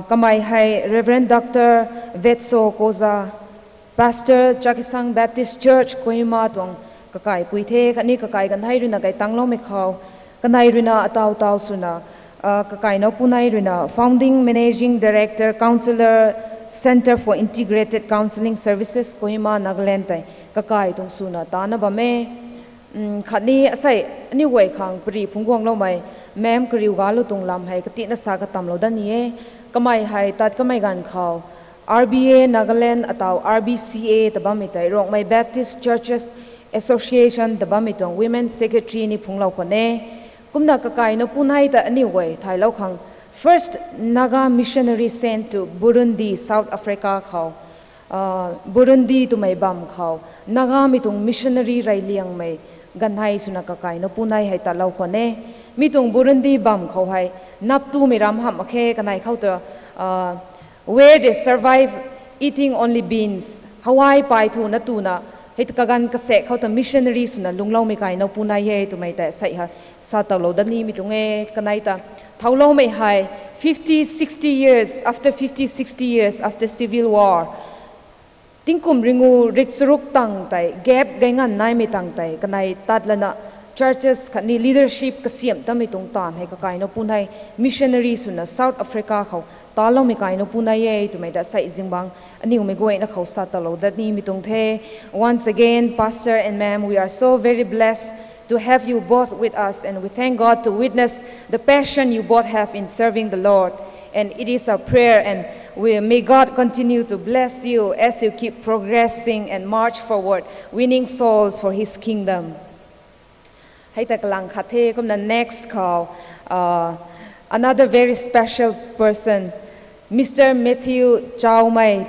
kamei hei Reverend Doctor Vetso Koza, Pastor, Chakhesang Baptist Church, Kohima tuang kakaipui the khatni kakai ganv hei ruina kai tangloumei khou kanei ruina ataw taw swna kakai now punei ruina Founding Managing Director, Counsellor, Centre for Integrated Counselling Services, Kohima, Nagaland tei kakai tuang swna tana bam e. Khatni asei aniu guay khang pary phungc guangloumei Ma'am Kariuganliu tuang lam hei katina sa katamlou dat ni e. Kamei hei tat kamei ganv khou R B A Nagaland ataw R B C A ta bammei tei Rongmei Baptist Churches Association ta bammei tuang Women Secretary ni phungclou khwan e. Kumna kakai now punei ta aniu guay thaylou khang First Naga Missionary Sent to Burundi, South Africa khou Burundi twmei bam khou Nagamei tuang missionary reyliangmei ganv hei swna kakai now punei hei tatlou khwan e. Mi tuang Burundi bam khou hei nap tumei ram hamh mak khe, kanei khou ta where they survive eating only beans, hawai pay thuna tuna hei kaganv kasaek khou ta missionary swna lungcloumei kai now punei e twmei tei sei ha sa tawlou dat nimei tuang e. Kanei ta thauloumei hei fifty, sixty years, after fifty, sixty years after civil war, tingkum ringu rikcharuk tang tei gap gay nganv naimei tang tei kanei tat lana churches khatni leadership kasiamh tamei tuang taanv hei kakai now punei missionary swna South Africa khou taloumei kai now punei e twmei ta sei zingbangc aniumei guayna khou sa talou dat nimei tuang the. Once again, Pastor and Ma'am, we are so very blessed to have you both with us, and we thank God to witness the passion you both have in serving the Lord. And it is our prayer, and we, may God continue to bless you as you keep progressing and march forward, winning souls for His kingdom. Hei ta kalang khat the. Kumna next khou another very special person, Mister Matthew Chawmei.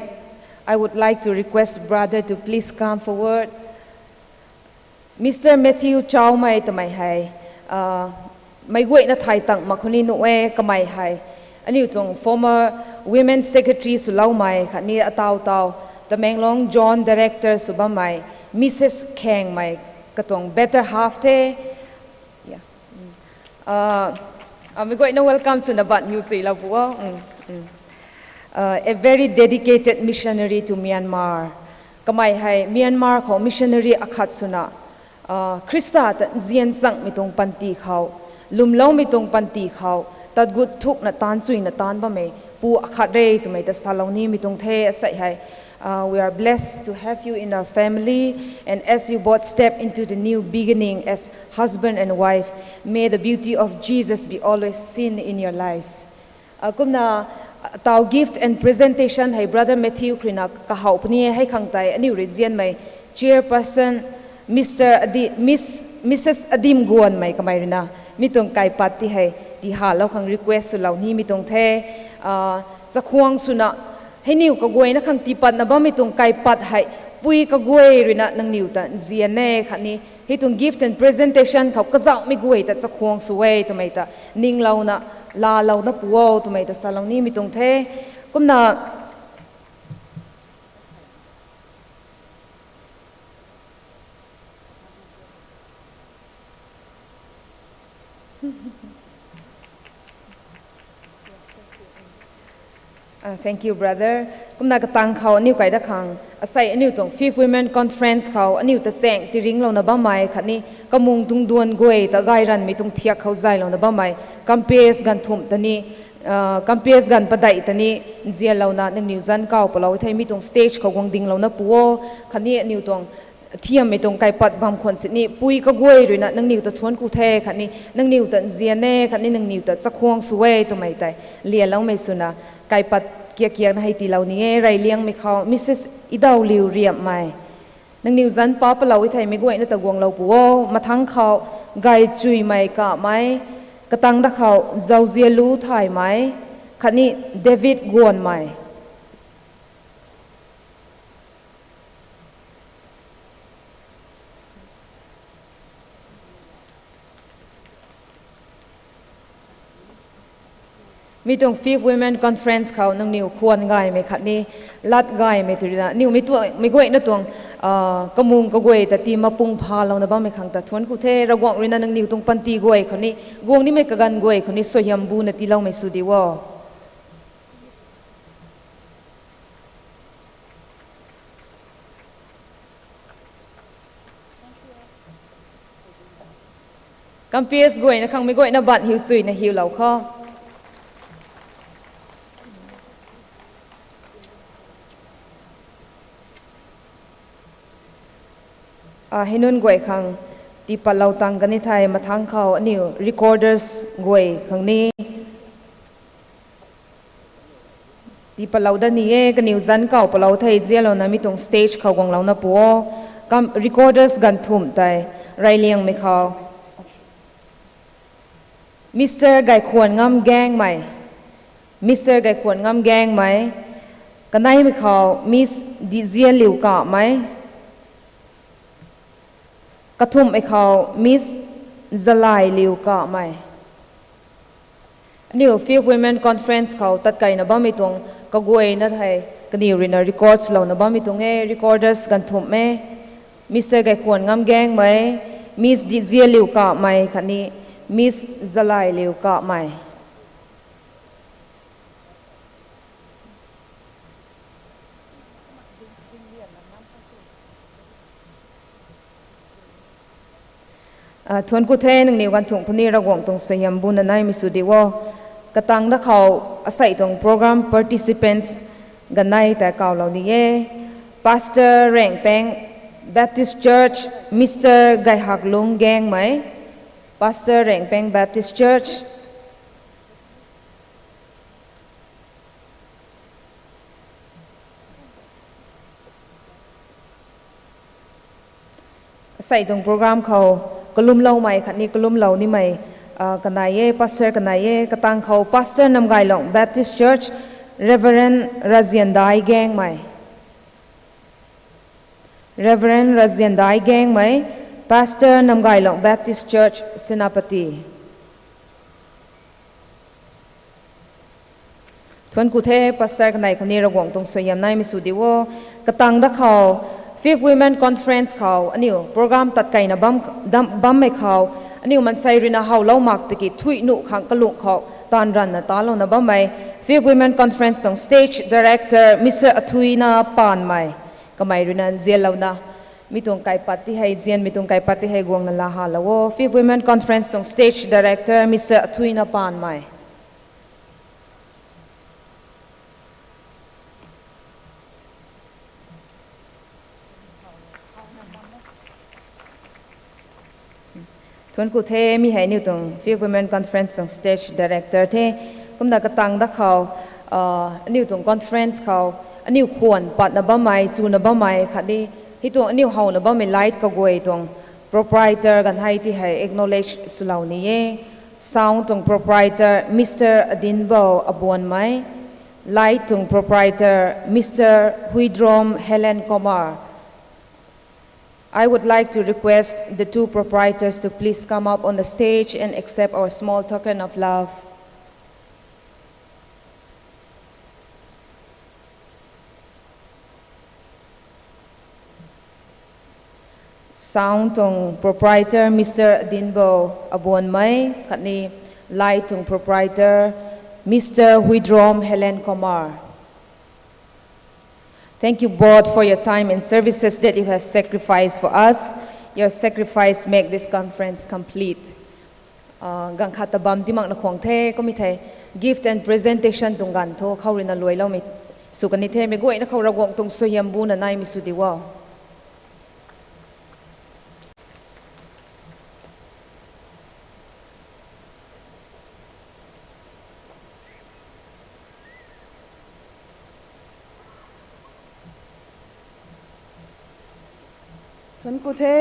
I would like to request brother to please come forward. Mister Matthew Chawmei twmei hei meic guayna thay tang mak khou ni nuh e. Kamei hei aniu tuang former women secretary swloumei khatni ataw taw Tamenglong zone director sw bammei Mrs Khengmei katuang better half the. Meic guayna welcome swna ban hiu suilou pu o. A very dedicated missionary to Myanmar. Kamei hei Myanmar khou missionary akhat swna Khrista ta nzian changmei tuang panty khou, lwmloumei tuang panty khou tat gut thukna taanv chuyna taanv bammei pu akhat re twmei ta salou nimei tuang the. Asei hei we are blessed to have you in our family, and as you both step into the new beginning as husband and wife, may the beauty of Jesus be always seen in your lives. Kumna taw gift and presentation hei Brother Matthew khrina kahouh puni e. Hei khang tei aniu rui nzianmei chairperson Mr Adi, Miss, Mrs Adim Guanmei kamei ruina mi tuang kaipat ti hei tihalou khang request swlou nimei tuang the. Chakhwang swna heiniw kaguayna khang tiipatna bammei tuang kaipat hei pui kaguay ruina nangniw ta nzian e khatni hei tuang gift and presentation khou kazauhmei guay ta chakhwang sw e twmei ta ninglouna laalouna pu o twmei ta salou nimei tuang the. Kumna Ah, thank you, brother. Kumna katang khou aniu kai da khang. Asei aniu tuang Fifth Women Conference khou aniu ta cheng tiringlouna bammei khatni kamung tuang duan guay ta gay ranmei tuang thiak khou zaylouna bammei. Campus ganv thumh ta ni, ah, campus ganv padeih ta ni, nzianlouna nangniw zanc kaw palou thei mi tuang stage khou guang dinglouna pu o, khatni aniu tuang thiammei tuang kaipat bam khwan sini, pui kaguay ruina nangniw ta thuanc ku the khatni, nangniw ta nzian e khatni, nangniw ta chakhwang sw e twmei tei, lianloumei swna, kaipat kiak kiakna hei tiilou ni e, reyliangmei khou, Mrs Idawliu Riamhmei. Nangniw zanc pa palou e thei mi guayna ta guanglou pu o, mathangc khou, Gaychuimei Kamei, katang da khou, Zauzialu Thaymei, khatni David Guanmei. Mi tuang Fifth Women Conference khou nangniw khwan gaymei khatni lat gaymei tu rina, niw mi tuang, mi guayna tuang, ah, kamung kaguay ta tii mapung phalouna bammei khang ta thuanc ku the, Ravguangc ruina nangniw tuang panty guay khou ni, guang nimei kaganv guay khou ni, suaihiam buna tiiloumei sw di o. Campus guayna khang mi guayna ban hiu chuina hiulou kho. Ah, hei nunc guay khang tiipatlou tang kani thei mathangc khou aniu recorders guay khang ni tiipatlou dat ni e, kaniw zanc kaw palou thei nzianlouna mi tuang stage khou guanglouna pu o. Kam recorders ganv thumh tei, reyliangmei khou, Mr Gaykhwanngam Gaengmei, Mr Gaykhwanngam Gaengmei, kaneimei khou Miss Dizianliu Kamei, kathumhmei khou Miss Zalailiu Kamei. Aniu Fifth Women Conference khou tatkeina bammei tuang kaguayna thei, kaniw ruina records louna bammei tuang e, recorders ganv thumh e, Mr Gaykhwanngam Gaengmei, Miss Dizianliu Kamei khatni Miss Zalailiu Kamei. Ah, thuanc ku the, nangniw ganv thumh khou ni Ravguangc tuang suaihiam buna naimei sw di o. Katang da khou asei tuang program participants ganei ta kawlou ni e. Pastor Rengpeng Baptist Church, Mr Gayhaklung Gaengmei. Pastor Rengpeng Baptist Church. Asei tuang program khou kalumloumei khatni kalumlou nimei, ah, kanei e, pastor kanei e, katang khou Pastor Namgaylong Baptist Church, Reverend Raziandai Gaengmei. Reverend Raziandai Gaengmei, Pastor Namgaylong Baptist Church, Senapati. Thuanc ku the, pastor kanei khou ni Ravguangc tuang suaihiam naimei sw di o. Katang da khou Fifth Women Conference khou aniu program tatkeina bam, dam, bammei khou, aniu mansei ruina howlou mak tiki thuih nuh khang kalung khou taanv ranvna talouna bammei Fifth Women Conference tuang Stage Director Mr Athuina Paanmei, kamei ruina nzianlouna mi tuang kaipat ti hei, nzianmei tuang kaipat ti hei guangna laa halou o. Fifth Women Conference tuang Stage Director Mr Athuina Paanmei. Thuanc ku the, mi hei aniu tuang Fifth Women Conference tuang Stage Director the. Kumna katang da khou, ah, aniu tuang conference khou, aniu khwan patna bammei, chuna bammei khatni, hei tuang aniu howna bammei light kaguay tuang proprietor ganv hei ti hei acknowledge swlou ni e. Sound tuang proprietor Mr Adinbo Abuanmei, light tuang proprietor Mr Huidrom Helen Kumar. I would like to request the two proprietors to please come up on the stage and accept our small token of love. Sound tuang proprietor Mister Adinbo Abonmei, khatni light tuang proprietor Mister Huidrom Helen Kumar. Thank you both for your time and services that you have sacrificed for us. Your sacrifice make this conference complete. Ah, ganv khat ta bam ti mak na khwang the, kumei thei gift and presentation tuang ganv thu khou ruina luailoumei sw kani the, mei guayna khou Ravguangc tuang suaihiam buna naimei sw di o. Thuanc ku the,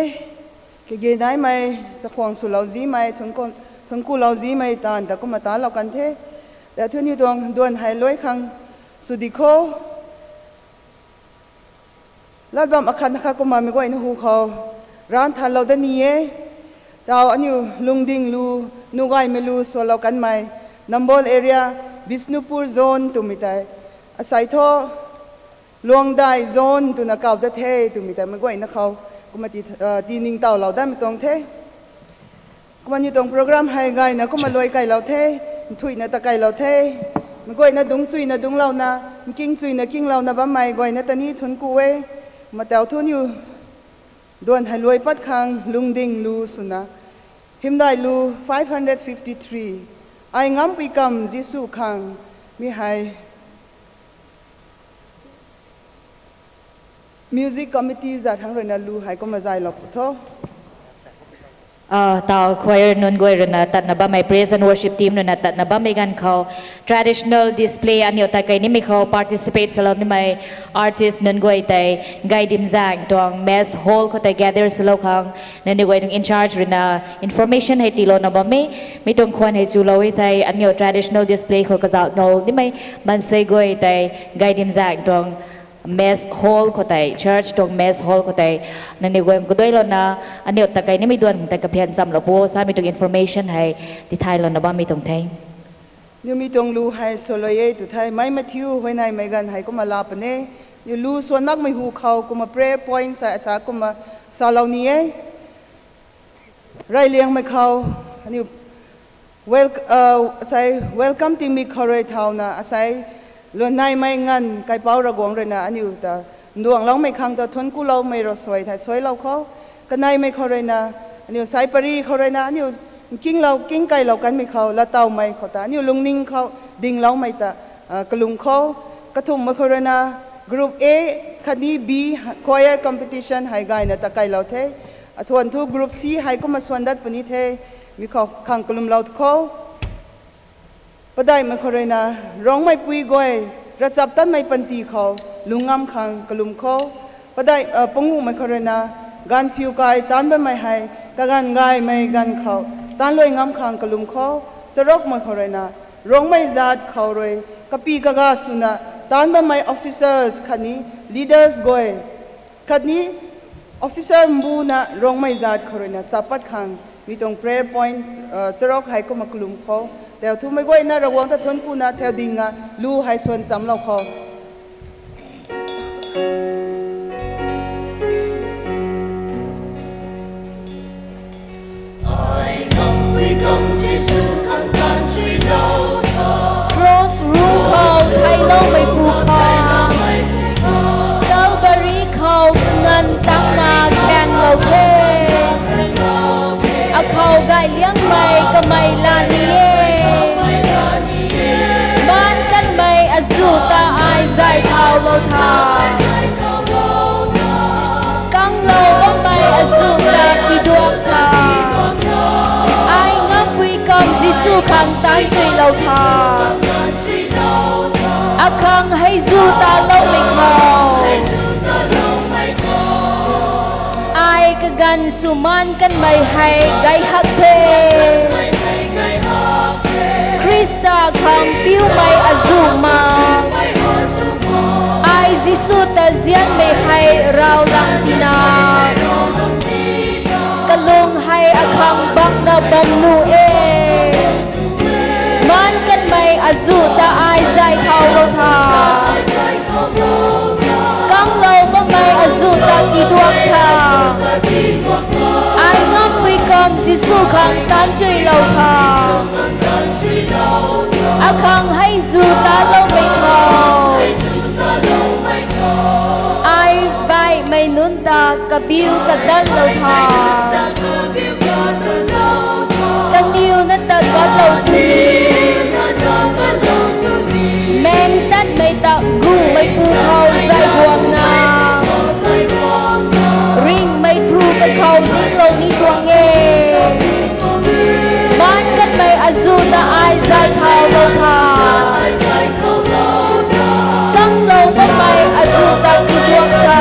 kage naimei, chakhwang swlou zimei, thuanc ku, thuanc kulou zimei taanv ta kumna talou kan the. Ta thu aniu tuang duan hei luai khang sw di kho. Lat bam akhat na kha kumna mei guayna hu khou ranv thanlou da ni e. Tau aniu Lungding lu, Nugaimei lu swlou kanmei, Nambol area, Bishnupur zone twmei tei, asei thu Luangdai zone twna kau da the twmei tei mei guayna khou kumna ti, ah, tiningtowlou damei tuang the. Kumna aniu tuang program hei gayna kumna luai kailou the, nthuihna ta kailou the. Mei guayna dungc chuyna dungclouna, nking chuyna kinglouna bammei guayna ta ni thuanc ku e. Kumna tau thu aniu duan hei luai pat khang Lungding lu swna, Hymdaih lu five hundred fifty-three, Ai Ngampui Kamv Jisu Khang, mi hei music committee zat hang ruina lu hei kumna zaylou pu tho. Ah, tau choir nunc guay ruina tatna bammei, praise and worship team ruina tatna bammei ganv khou traditional display aniu tat kei nimei khou participate salou nimei artist nunc guay tei Gaidimzaeng tuang mess hall khou tei gather swlou khang nangniw guay tuang in charge ruina information hei tiilouna bam e. Mi tuang khwan hei chulou e thei aniu traditional display khou kazauh nol nimei maansei guay tei Gaidimzaeng tuang mess hall khou tei, church tuang mess hall khou tei nangniw guay kaduailouna aniu tat kei nimei duan khang tei kaphian chamlou pu samei tuang information hei tithaylouna bammei tuang the. Niw mi tuang lu hei swlou e tw the, mei mathiu huayneymei ganv hei kumna la puni e. Niw lu swan makmei hu khou kumna prayer point sa, sa kumna salou ni e. Reyliangmei khou aniu wel-, ah, asei welcome tingmik khou rui thauna asei luanneymei nganv kaipouc Ravguangc ruina aniu ta nduangloumei khang ta thuanc kuloumei rui suai thei suailou khou, kaneimei khou ruina, aniu sei pari khou ruina aniu nkinglou, king kailou kanmei khou, latowmei khou ta aniu lungning khou dingloumei ta, ah, kalum khou. Kathumhmei khou ruina group A khatni B choir competition hei gayna ta kailou the. Athuan thu group C hei kumna swan dat puni the, mi khou khang kalumlou khou. Padeihmei khou ruina Rongmeipui guay ravchaptatmei panty khou lung ngam khang kalum khou. Padeih, ah, panguhmei khou ruina ganv phiu kai taanc bammei hei kaganv gaymei ganv khou taanc luai ngam khang kalum khou. Charukmei khou ruina Rongmei zat khou rui kapy kaga swna taanc bammei officers khatni leaders guay khatni officer mbuna Rongmei zat khou ruina chapat khang mi tuang prayer point, ah, charuk hei kumna kalum khou. Tau thumei guayna Ravguangc ta thuanc kuna thau ding a lu hei swan chamlou khou. Cross ru khou theiloumeipu khang Calvary khou kanganv tangna kaenglou the. Akhou gayliangmei kamei la ni e. Maan kanmei azuh ta ai zay thaulou tha. Kanglou bammei azuh ta tiduak tha. Ai Ngampui Kamv Jisu khang taanchuilou tha. Akhang hei zu taloumei khou ai kaganv sw maan kanmei hei gay hak the. Khrista khang piumei azuh mak, ai Jisu ta nzianmei hei ravlang tina, kalung hei akhang bakna bam nu e. Maan kanmei azuh ta ai zay thaulou tha. Kanglou bammei azuh ta tiduak tha. Jisu khang taan chuilou tha. Akhang hei zu taloumei khou, ai baihmei nunc ta kabiu kadatlou tha. Kaniw na ta gatlou tuni. Meng tatmei ta gumeipu khou zay guangna, ringhmei thu kakhou ninglou ni tuang e. Maan kanmei azu ta ai zay thaulou tha. Kanglou bammei azu ta tiduak tha.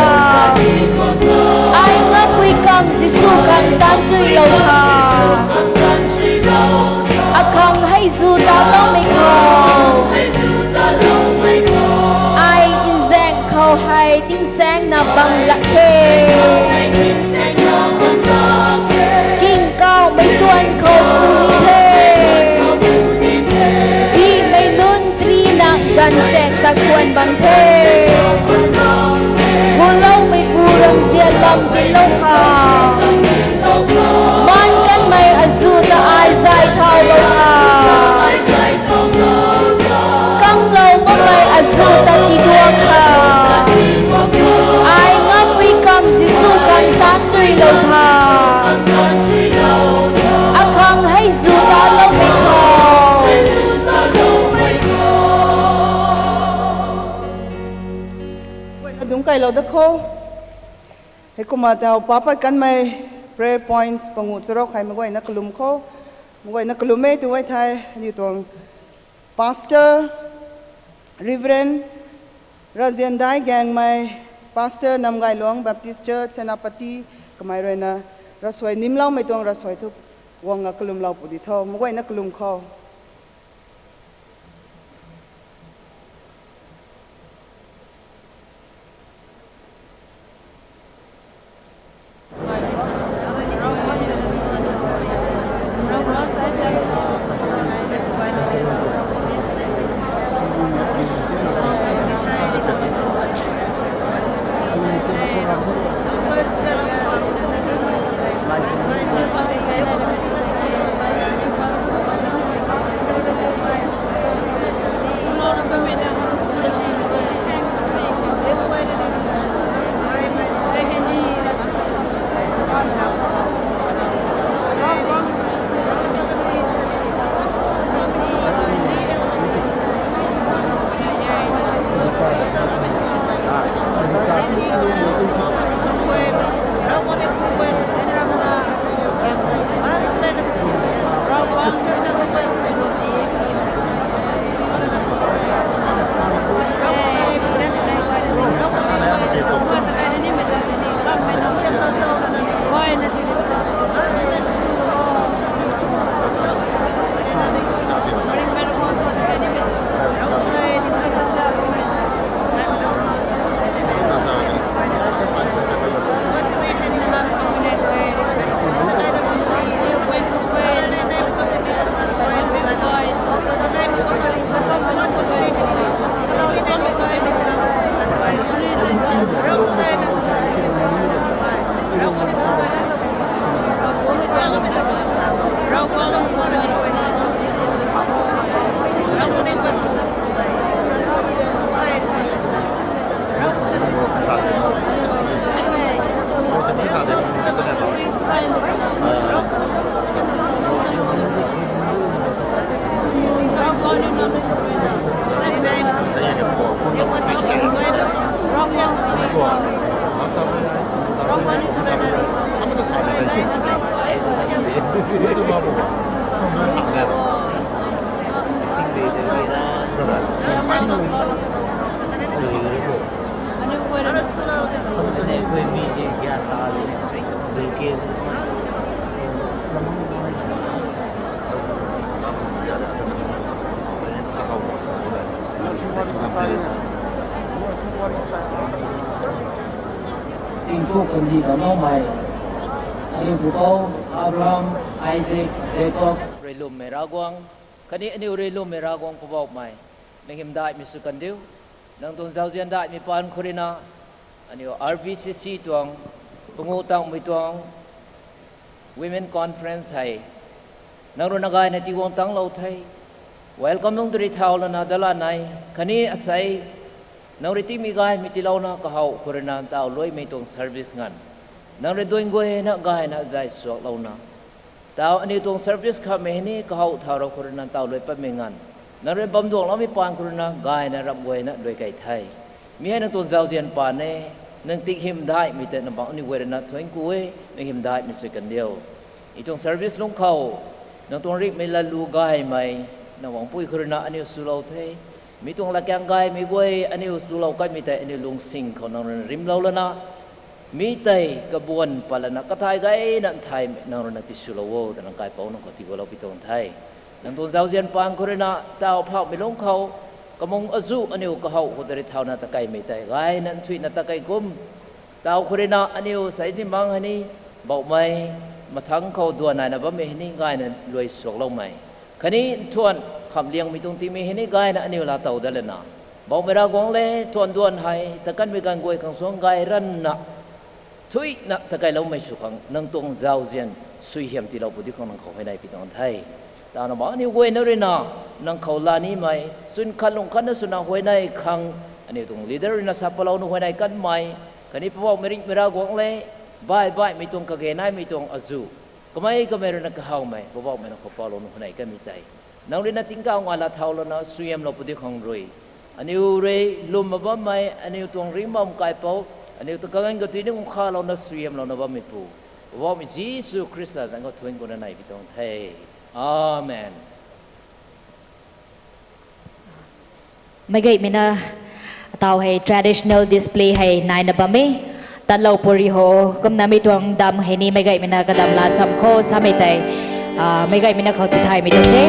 Ai ngapui kamv Jisu khang taan chuilou tha. Akhang hei zu taloumei khou, ai nzaeng khou hei tingsaengna bam lak the. Chingkauhmei tuan khou ku ni the. Dimei nunc trina gaanvsaekc ta kuan bam the. Guloumeipu ramzian lam dinclou kha. Maan kanmei azu ta ai zay thaulou kha. Kanglou bammei azu ta tiduak kha. Ai ngapui kamv Jisu khang taan chuilou tha. Akhang hei zu taloumei khou, adungc kailou da kho. Heikumna tau pa pat kanmei prayer points panguh charuk hei meic guayna kalum kho. Meic guayna kalum e tu e thei aniu tuang Pastor, Reverend Raziandai Gaengmei, Pastor Namgailuang Baptist Church, Senapati, kamei ruina ravsuai nimloumei tuang ravsuai thu guangna kalumlou pu di tho, meic guayna kalum kho. Tingpuk kandih damloumei, aniu pupouc Abraham, Isaac, Jacob rui lwmmei Ravguangc, khatni aniu rui lwmmei Ravguangc Poubauhmei, nang hymdaihmei sw kan diu. Nang tuang zauzian daihmei paan khou rui na, aniu R B C C tuang, panguh tangmei tuang, Women Conference hei nang rui na gayna tiguang tanglou the. Welcome nunc tari thau lana dala nai. Khatni asei nang rui tingmei gaymei tiilouna kahow khou rui na taw luaimei tuang service nganv nang rui duin guayna gayna zay suaklouna taw aniu tuang service khamei hei ni kahow thau rou khou rui na taw luai patmei nganv nang rui bam duangloumei paan khou rui na gayna ramh guayna luai kei the. Mi hei nang tuang zauzian paan e. Nang tik hymdaihmei tei nang bang aniu guay rui na thuanc ku e. Nang hymdaihmei sw kan diu. I tuang service lungc khou nang tuang ringhmei latlu gaymei nang guangpui khou rui na aniu swlou the. Mi tuang latkaeng gaymei guay aniu swlou kanmei tei aniu lungsing khou nang rui na rimlou lana mi tei kabuan pat lana kathai gayna nthaymei nang rui na tiswlou o twna kaipouc nang khou tigualou pi tuang the. Nang tuang zauzian paan khou rui na taw phauhmei lungc khou kamung azuh aniu kahow khou tari thauna takeimei tei gayna nthuihna takei kum taw khou rui na aniu sei zimang hei ni bauhmei mathangc khou duan naina bammei hei ni gayna luai suakloumei khatni nthuan khamhliangmei tuang tingmei hei ni gayna aniu laa tow dat lana bauhmei Ravguangc le thuan duan hei ta kanmei ganv guay khang suang gay ranna thuihna takeiloumei sw khang nang tuang zauzian suaihiam tiilou pu di khang nang khou huayney pi tuang the. Tana bang aniu guayna rui na nang khou laa nimei chwn khat lung khatna swna huayney khang aniu tuang leader rui na sa palou na huayney kanmei khatni Poubauhmei ringhmei Ravguangc le baih baihmei tuang kage naimei tuang azuh kamei kamei rui na kahawmei Poubauhmei nang khou palou na huayney kanmei tei nang rui na tingkauh nga laa thau lana suaihiamlou pu di khang rui aniu rui lwmna bammei aniu tuang ringc bam kaipouc aniu ta kaganv katui ni kum khalouna suaihiamlouna bammei pu Poubauhmei Jisu Khrista zanc khou thuanc kuna nei pi tuang the. Amen. Meicgaymei na taw hei traditional display hei naina bam e. Tanlou puri ho kumna mi tuang dam hei ni meicgaymei na kadam laa cham khou samei tei meicgaymei na khou tithaymei tuang the.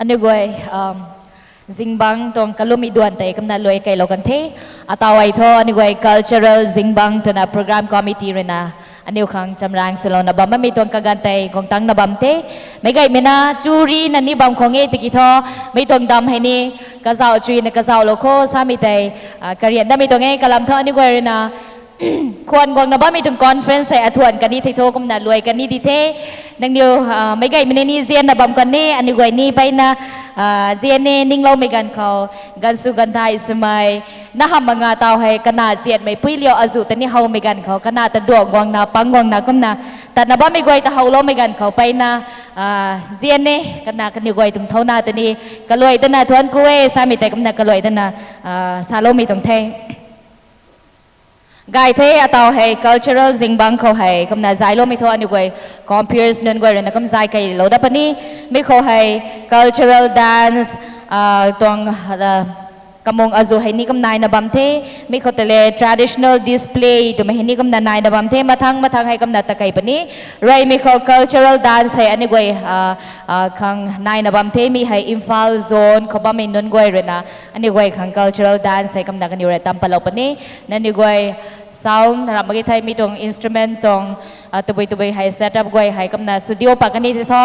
Aniu guay, zingbangc tuang kalummei duan tei kumna luai keylou kan the. Ataw hei thu aniu guay cultural zingbangc twna program committee ruina aniu khang chamrang swlouna bam bammei tuang kaganv tei guang tangcna bam the. Meic gaymei na chu rina ni bam khang e tiki thu, mei tuang dam hei ni kazauh chuina kazauhlou kho samei tei, karian damei tuang e. Kalam thu aniu guay ruina khwan guangna bammei tuang conference hei athuan kan ni thei thu kumna luai kan ni di the. Nangniw, meic gaymei ni zianna bam kan ni, aniu guay ni mpeyna zian e ningloumei ganv khou, ganv sw ganv thai swmei, na hamh mak nga taw hei kana zianmei pui liu azuh ta ni howmei ganv khou kana ta duang guangna pang guangna kumna tatna bammei guay ta howloumei ganv khou mpeyna zian e. Kana kaniw guay tuang thauna ta ni kaluai dana thuanc ku e samei tei kumna kaluai dana saloumei tuang the. Gay the. Ataw hei cultural zingbangc khou hei kumna zayloumei thu aniu guay comperes nunc guay ruina kum zay keylou dat puni. Mi khou hei cultural dance tuang kamung azuh hei ni kum naina bam the. Mi khou tei le traditional display twmei hei ni kumna naina bam the. Mathang mathang hei kumna ta key puni. Reymei khou cultural dance hei aniu guay khang naina bam the. Mi hei Imphal zone khou bammei nunc guay ruina aniu guay khang cultural dance hei kumna kaniw rui tam patlou puni. Nangniw guay sound ramh mak ge thei mi tuang instrument tuang tabui tabui hei setup guay hei kumna studio pat kan ni tei thu,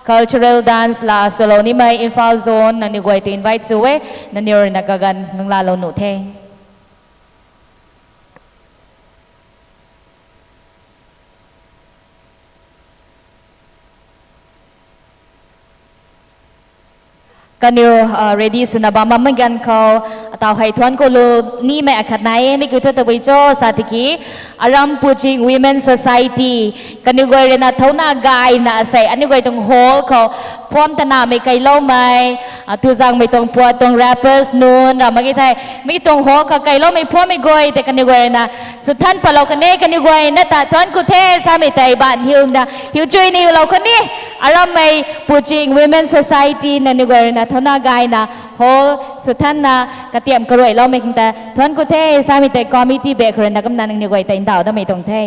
cultural dance la swlou nimei Imphal zone nangniw guay ta invite sw e. Nangniw ruina kaganv nung laalou nuh the. Kaniw ready swna bam bammei ganv khou, ataw hei thuanc ku lu nimei akhat nai e. Mi kiu thu tabui cho sa tiki, Aram Puching Women Society, kaniw guay ruina thauna gayna sei aniu guay tuang hall khou phuam tanamei keyloumei, tuzangmei tuang puat tuang rappers nunc ramh mak ge thei, mi tuang hall khou keyloumei phuammei guay tei kaniw guay ruina swthan patlou kan e. Kaniw guay na ta thuanc ku the samei tei baanv hiuna hiuchuina hiulou kan e. Arammei Puching Women Society nangniw guay ruina thauna gayna hall swthanna katiam karuailoumei khang ta thuanc ku the samei tei committee bak khou ruina kumna nangniw guay tei ndauh damei tuang the.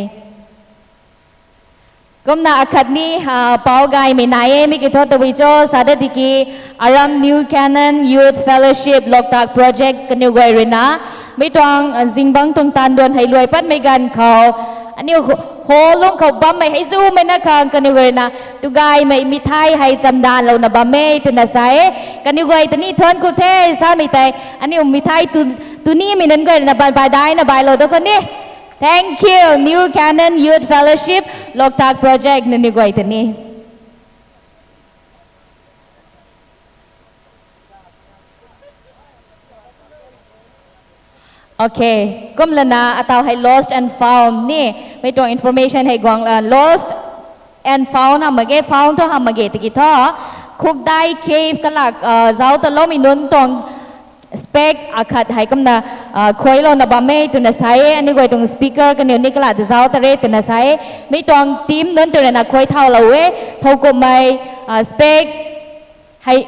Kumna akhatni, pou gaymei nai e. Mi kiu thu tabui cho sa dat tiki, Aram New Canon Youth Fellowship Loktak Project kaniw guay ruina mi tuang zingbangc tuang taanv duan hei luai patmei ganv khou aniu hall lungc khou bammei hei zumei na khang kaniw guay ruina tu gaymei mithai hei chamdanlouna bam e twna sa e. Kaniw guay ta ni thuanc ku the samei tei aniu mithai tu, tunimei nunc guay ruina ban bai daina bailou dat kan e. Thank you, New Canon Youth Fellowship, Loktak Project nangniw guay ta ni. Okay, kumlana ataw hei lost and found ni, mi tuang information hei guang, lost and found hamh mak ge, found thu hamh mak ge tiki thu, Khukdai Cave kalak zauc taloumei nunc tuang spec akhat hei kumna khuailouna bam e twna sa e. Aniu guay tuang speaker kaniw ni kala ta zauc ta re twna sa e. Mi tuang team nunc tw ruina khuai thaulou e. Thowkumhmei spec hei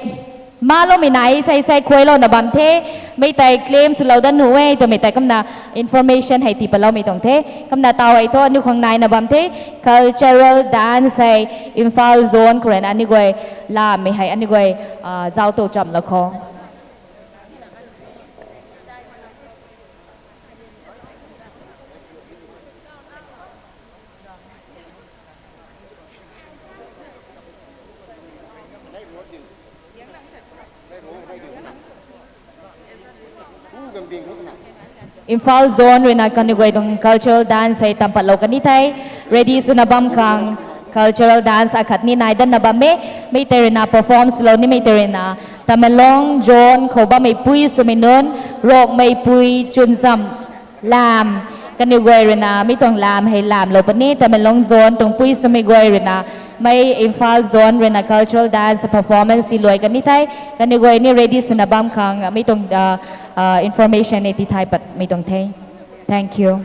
maloumei nai sei sei khuailouna bam the. Mi tei claim swlou dat nuh e twmei tei kumna information hei tii patloumei tuang the. Kumna taw hei thu aniu khang naina bam the. Cultural dance hei Imphal zone khou ruina aniu guay lamei hei aniu guay zauc tu chamlou kho. Imphal zone ruina kaniw guay tuang cultural dance hei tam patlou kan ni the. Ready swna bam khang cultural dance akhat ni nai datna bam e. Mi tei ruina perform swlou nimei tei ruina Tamenglong zone khou bammei pui swmei nunc, Rongmeipui Chunzam Lam, kaniw guay ruina mi tuang lam hei lamlou puni. Tamenglong zone tuang pui swmei guay ruina mei Imphal zone ruina cultural dance performance tii luai kan ni the. Kaniw guay ni ready swna bam khang mi tuang information ni tii thay patmei tuang the. Thank you.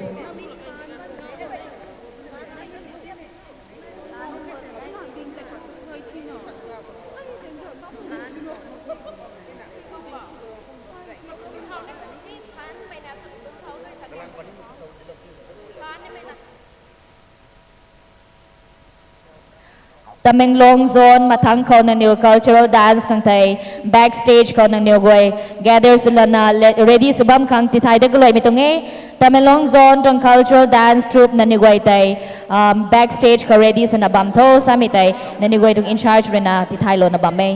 Tamenglong zone mathang khou nangniw cultural dance khang thei backstage khou nangniw guay gather swlana ready sw bam khang tithay dat kaluaimei tuang e. Tamenglong zone tuang cultural dance troupe nangniw guay tei backstage khou ready swna bam tho samei tei nangniw guay tuang in charge ruina tithay louna bam e.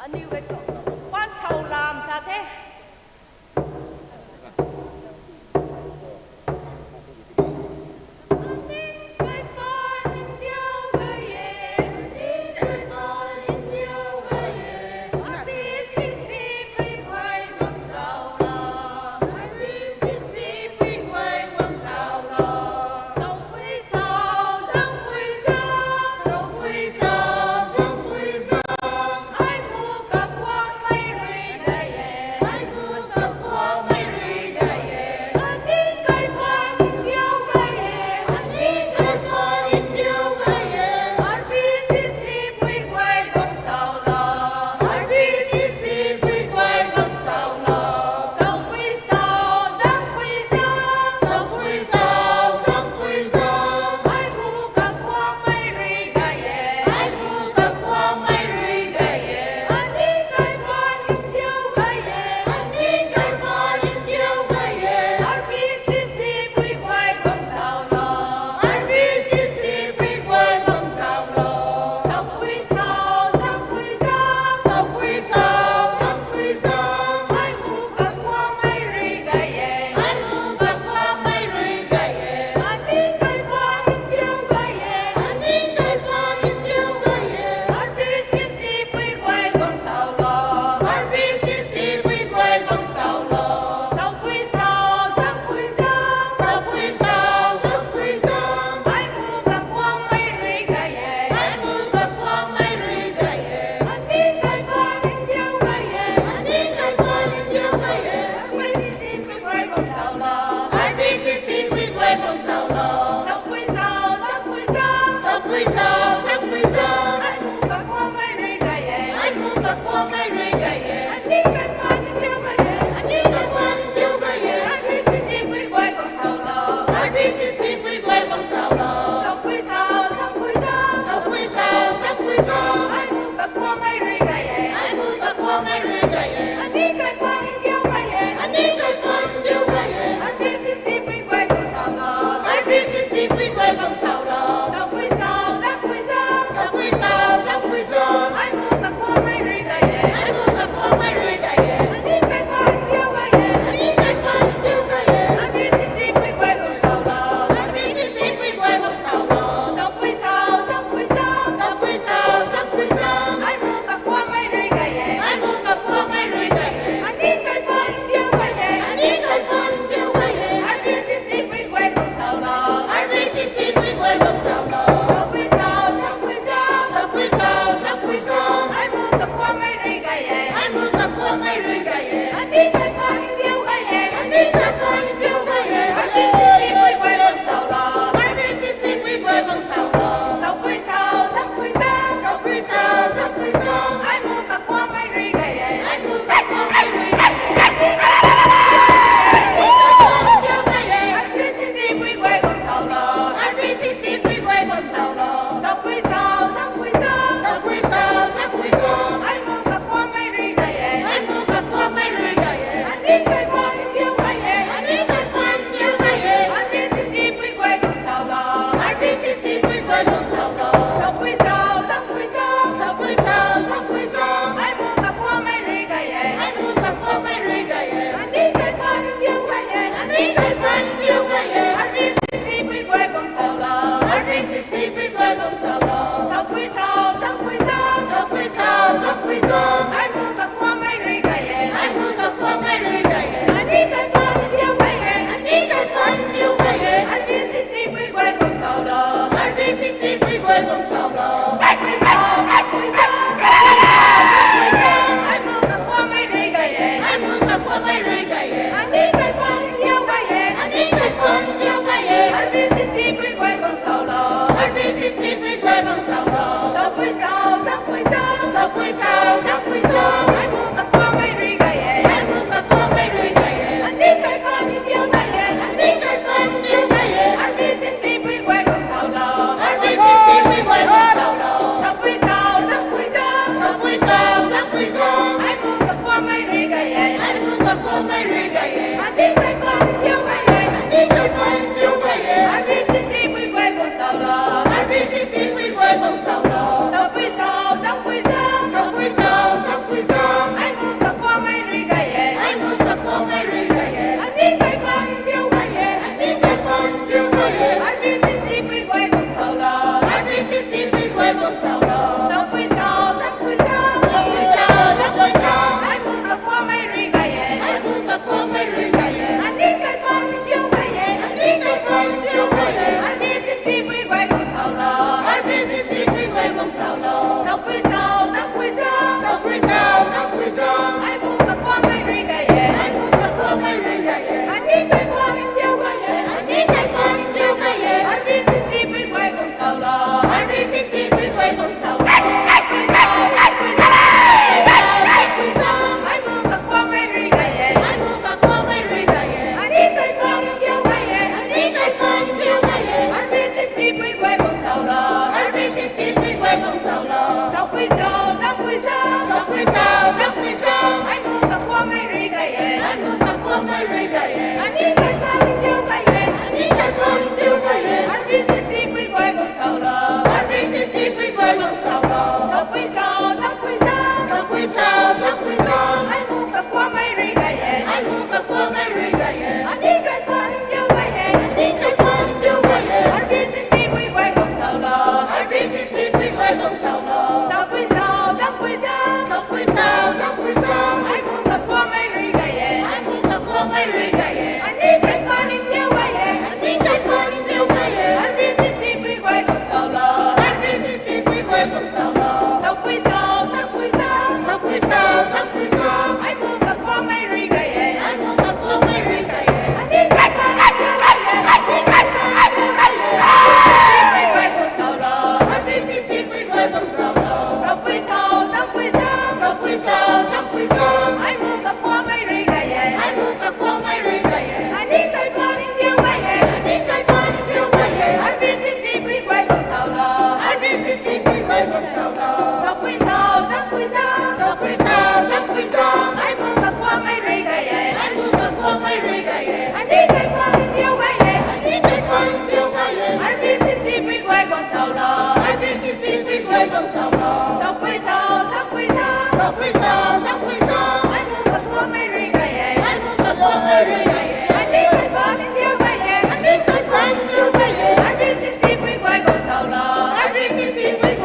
Aniu gay tu, pan sau lam sa the.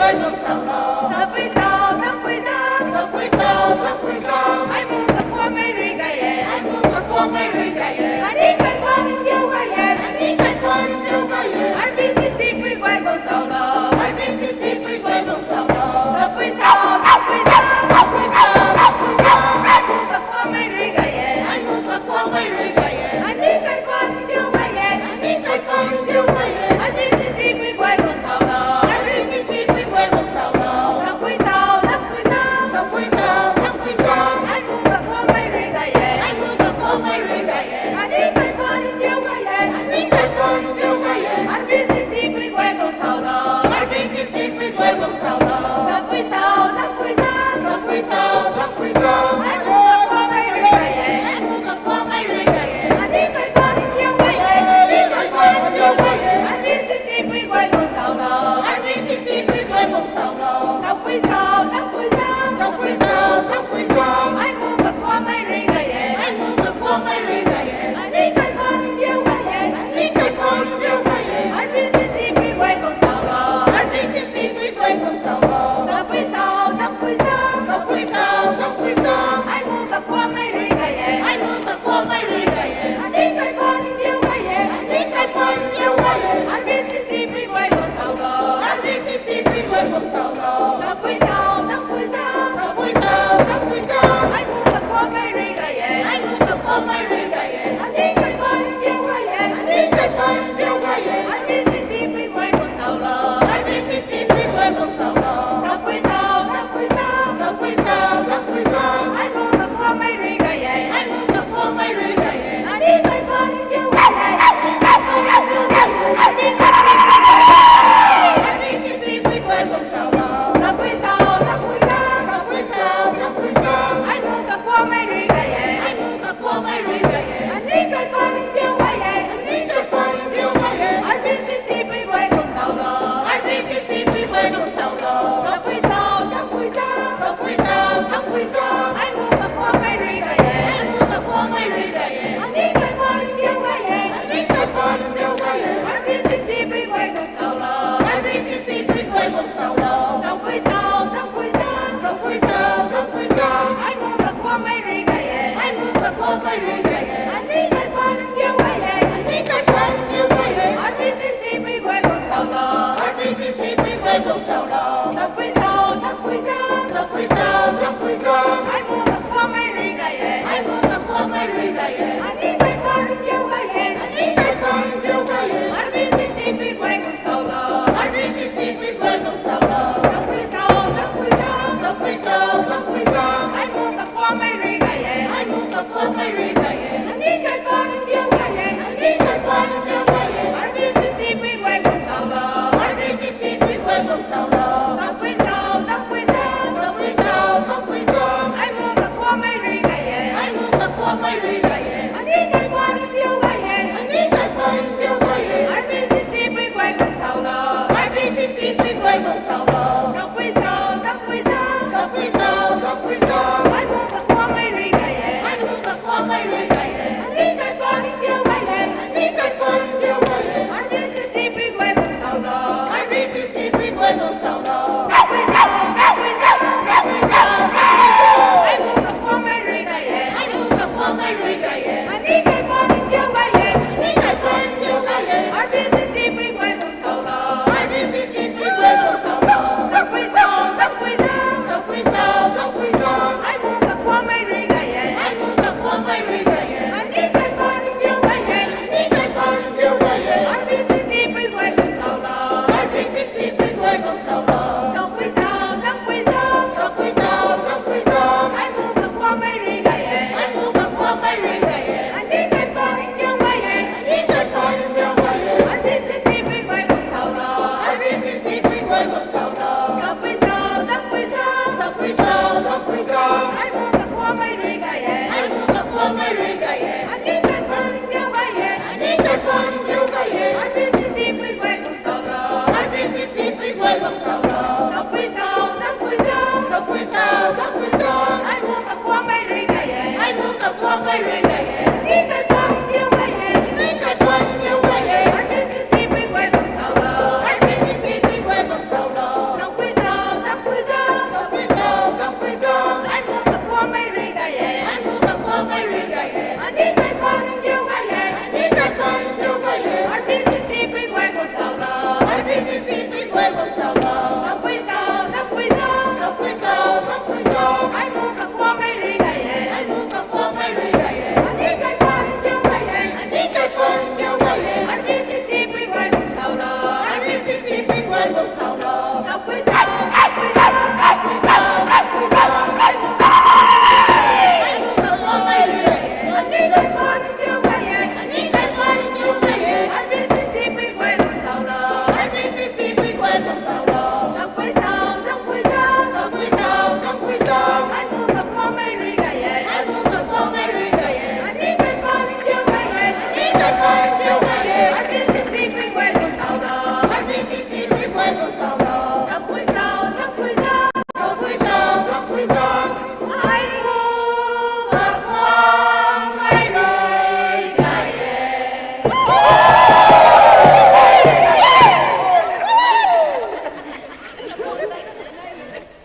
Sapui sa, sapui sa, sapui sa, sapui sa. Ai mu kakuamei rui gay e, ai mu kakuamei rui gay e. Ani kai pan diu gay e, ani kai pan diu gay e. R B C C pui guay guang salou, R B C C pui guay guang salou. Sapui sa, sapui sa, sapui sa, sapui sa. Ai mu kakuamei rui gay e, ai mu kakuamei rui gay e. Ani kai pan diu gay e, ani kai pan diu gay e. R B C C pui guay guang salou, R B C C pui guay guang salou. Sapui sa, sapui sa, sapui sa, sapui sa. Ai mu kakuamei rui gay e, ai mu kakuamei rui gay e. Ani kai pan diu gay e, ani kai pan diu gay e. R B C C pui guay guang salou, R B C C pui guay guang salou. Sapui sa, sapui sa, sapui sa, sapui sa. Ai mu kakuamei rui gay e, ai mu kakuamei rui gay e. Ani kai pan diu gay e, ani kai pan diu gay e. R B C C pui guay guang salou, R B C C pui guay guang salou. Sapui sa, sapui sa, sapui sa, sapui sa. Ai mu kakuamei rui gay e, ai mu kakuamei rui gay e. Ani kai pan diu gay e, ani kai pan diu gay e. R B C C pui guay guang salou, R B C C pui guay guang salou. Sapui sa, sapui sa, sapui sa, sapui sa. Ai mu kakuamei rui gay e, ai mu kakuamei rui gay e. Ani kai pan diu gay e, ani kai pan diu gay e. R B C C pui guay guang salou, R B C C pui guay guang salou. Sapui sa, sapui sa, sapui sa, sapui sa. Ai mu kakuamei rui gay e, ai mu kakuamei rui gay e. Ani kai pan diu gay e, ani kai pan diu gay e. R B C C pui guay guang salou, R B C C pui guay guang salou. Sapui sa, sapui sa, sapui sa, sapui sa. Ai mu kakuamei rui gay e, ai mu kakuamei rui gay e. Ani kai pan diu gay e, ani kai pan diu gay e. R B C C pui guay guang salou, R B C C pui guay guang salou. Sapui sa, sapui sa, sapui sa, sapui sa. Ai mu kakuamei rui gay e, ai mu kakuamei rui gay e. Ani kai pan diu gay e, ani kai pan diu gay e. R B C C pui guay guang salou, R B C C pui guay guang salou. Sapui sa, sapui sa, sapui sa, sapui sa. Ai mu kakuamei rui gay e, ai mu kakuamei rui gay e. Ani kai pan diu gay e, ani kai pan diu gay e. R B C C pui guay guang salou, R B C C pui guay guang salou. Sapui sa, sapui sa, sapui sa, sapui sa. Ai mu kakuamei rui gay e, ai mu kakuamei rui gay e. Ani kai pan diu gay e, ani kai pan diu gay e. R B C C pui guay guang salou, R B C C pui guay guang salou. Sapui sa, sapui sa, sapui sa, sapui sa. Ai mu kakuamei rui gay e, ai mu kakuamei rui gay e. Ani kai pan diu gay e, ani kai pan diu gay e. R B C C pui guay guang salou, R B C C pui guay guang salou. Sapui sa, sapui sa, sapui sa, sapui sa. Ai mu kakuamei rui gay e, ai mu kakuamei rui gay e. Ani kai pan diu gay e, ani kai pan diu gay e. R B C C pui guay guang salou, R B C C pui guay guang salou. Sapui sa, sapui sa, sapui sa, sapui sa. Ai mu kakuamei rui gay e, ai mu kakuamei rui gay e. Ani kai pan diu gay e, ani kai pan diu gay e. R B C C pui guay guang salou, R B C C pui guay guang salou. Sapui sa, sapui sa, sapui sa, sapui sa. Ai mu kakuamei rui gay e, ai mu kakuamei rui gay e. Ani kai pan diu gay e, ani kai pan diu gay e. R B C C pui guay guang salou, R B C C pui guay guang salou. Sapui sa, sapui sa, sapui sa, sapui sa. Ai mu kakuamei rui gay e, ai mu kakuamei rui gay e. Ani kai pan diu gay e, ani kai pan diu gay e. R B C C pui guay guang salou, R B C C pui guay guang salou. Sapui sa, sapui sa, sapui sa, sapui sa. Ai mu kakuamei rui gay e, ai mu kakuamei rui gay e. Ani kai pan diu gay e, ani kai pan diu gay e. R B C C pui guay guang salou, R B C C pui guay guang salou. Sapui sa, sapui sa, sapui sa, sapui sa. Ai mu kakuamei rui gay e, ai mu kakuamei rui gay e. Ani kai pan diu gay e, ani kai pan diu gay e. R B C C pui guay guang salou, R B C C pui guay guang salou. Sapui sa, sapui sa, sapui sa, sapui sa. Ai mu kakuamei rui gay e, ai mu kakuamei rui gay e. Ani kai pan diu gay e, ani kai pan diu gay e. R B C C pui guay guang salou, R B C C pui guay guang salou. Sapui sa, sapui sa, sapui sa, sapui sa. Ai mu kakuamei rui gay e, ai mu kakuamei rui gay e. Ani kai pan diu gay e, ani kai pan diu gay e. R B C C pui guay guang salou, R B C C pui guay guang salou.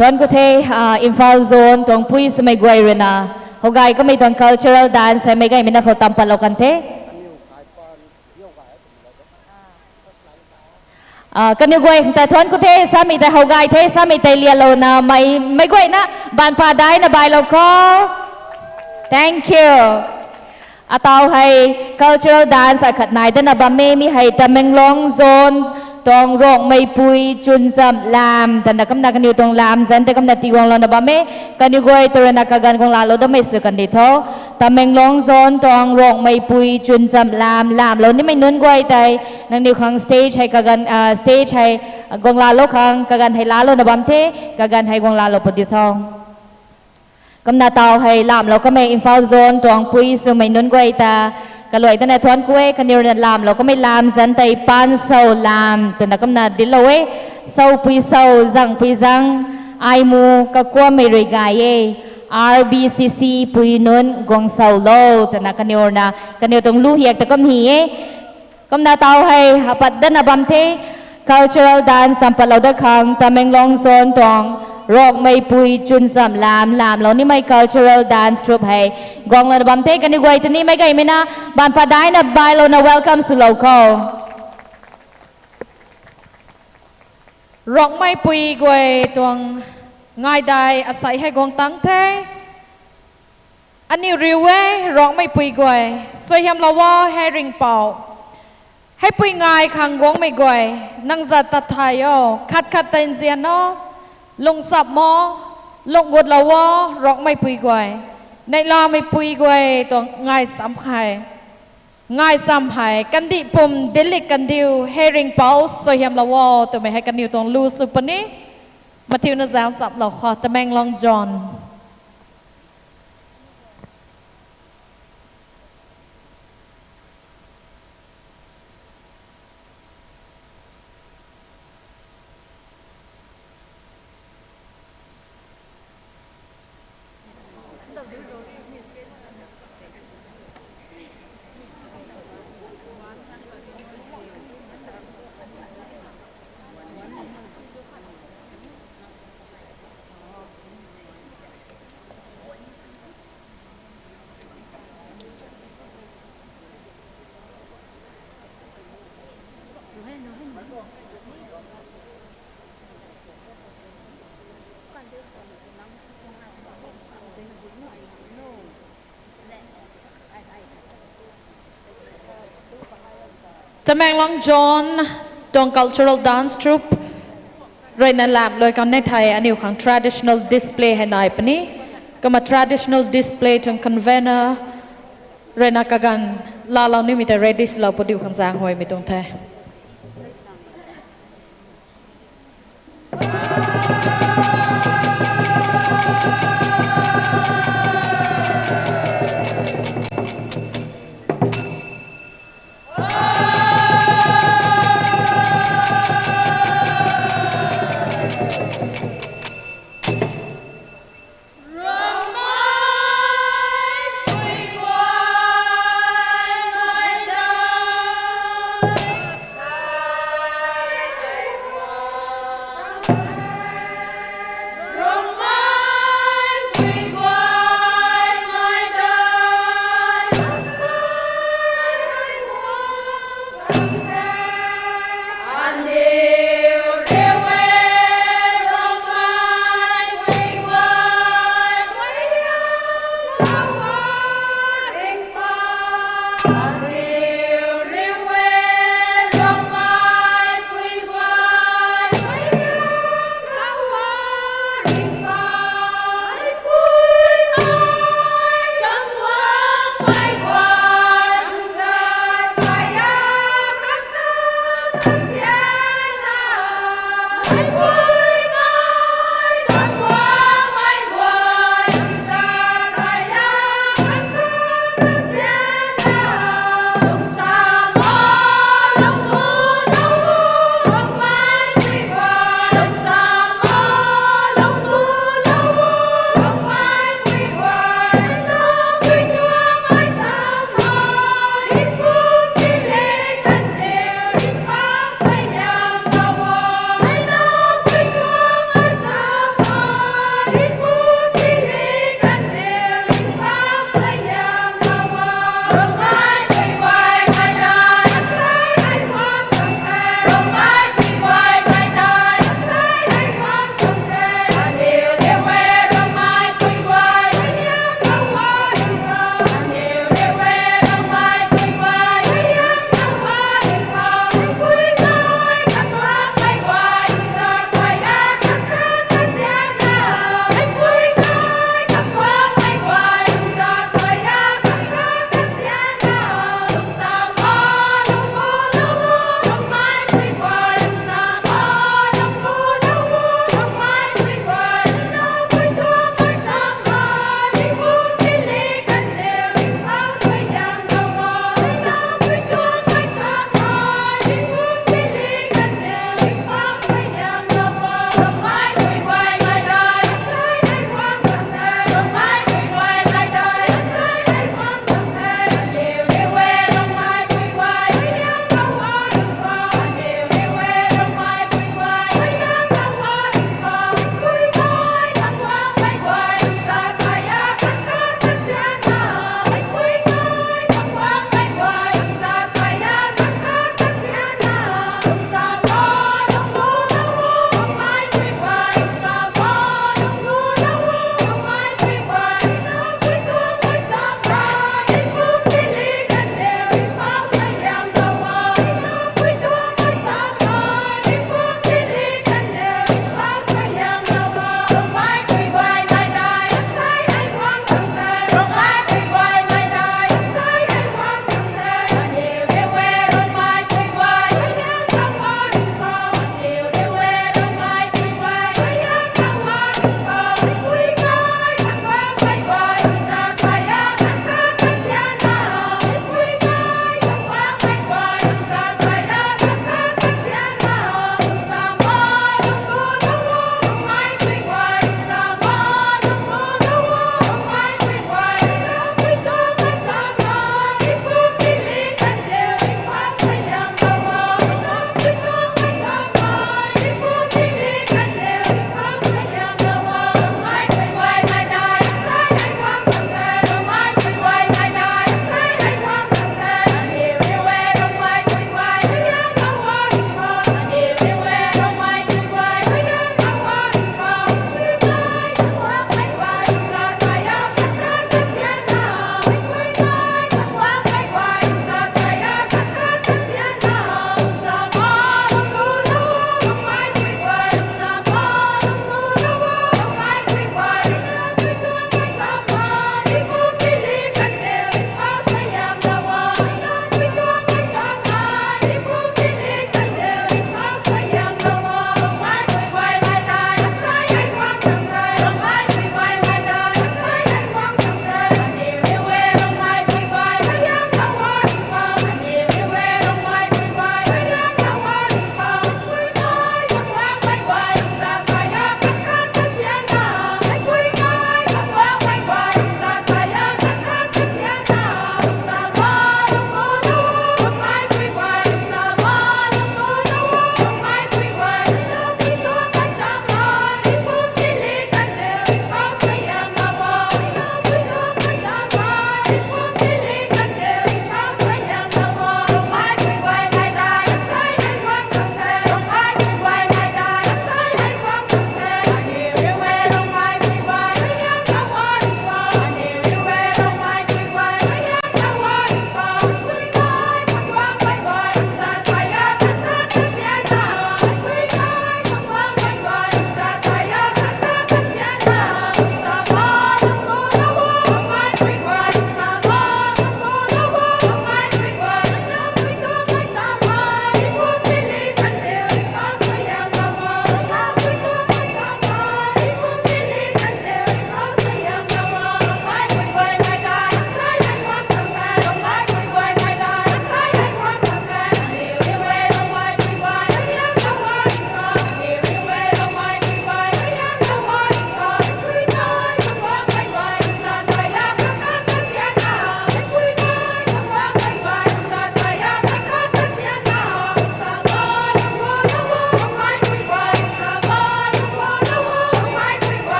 Tuan khou the, ah, Imphal Zone tuang pui swmei guay ruina howgay kamei tuang cultural dance hei meic gaymei na khou tam patlou kan the. Ah, kaniw guay ta thuan khou the, samei tei howgay the, samei tei lialouna mei, meic guayna banpha daina bailou khou. Thank you. Ataw hei cultural dance akhat nai dana bam e, mi hei Tamenglong Zone tuang Rongmeipui Chunzam Lam twna kumna kaniw tuang lam zanc tei kumna tiguanglouna bam e. Kaniw guay ta ruina kaganv guang laalou damei sw kandi tho. Tamenglong Zone tuang Rongmeipui Chunzam Lam lamlou nimei nunc guay tei nangniw khang stage hei kaganv, ah, stage hei guang laalou khang kaganv hei laalouna bam the, kaganv hei guang laalou pudi tho. Kumna taw hei lamlou kamei Imphal Zone tuang pui swmei nunc guay ta kaluai dana thuan khou e. Kaniw ruina lamlou kamei lam zanc tei Pansou Lam twna kumna dinclou e. Soupui sou, zangpui zang, aimu kakuammei rui gay e, R B C C pui nunc guang sou lo twna kaniw ruina kaniw tuang lu hiak ta kum hi e. Kumna taw hei apat dana bam the, cultural dance tam patlou dat khang Tamenglong Zone tuang Rongmeipui Chunzam Lam lamlou nimei cultural dance troupe hei guanglouna bam the. Kaniw guay ta ni meic gaymei na banpha daina bailouna welcome swlou khou. Rongmeipui guay tuang ngaidai asei hei guang tang the. Aniu riu e, Rongmeipui guay, suaihiamlou o, hei ringhpouc. Heipui ngai khang guangmei guay, nang zat tat thay o, khat khat tei nzian o, lungchap mo, lungc gutlou o, Rongmeipui guay. Neihlamei pui guay tuang ngai cham hei, ngai cham hei kandih pum dinclik kandiu, hei ringhpouc suaihiamlou o twmei hei kaniw tuang lu sw puni. Mathiuna zaeng chamlou khou Tamenglong Zone. Tamenglong Zone tuang cultural dance troupe ruina lamlou kan e thei aniu khang traditional display hei nai puni. Kumna traditional display tuang convener ruina kaganv laalou nimei ta ready swlou pudi khang zaeng huaymei tuang the.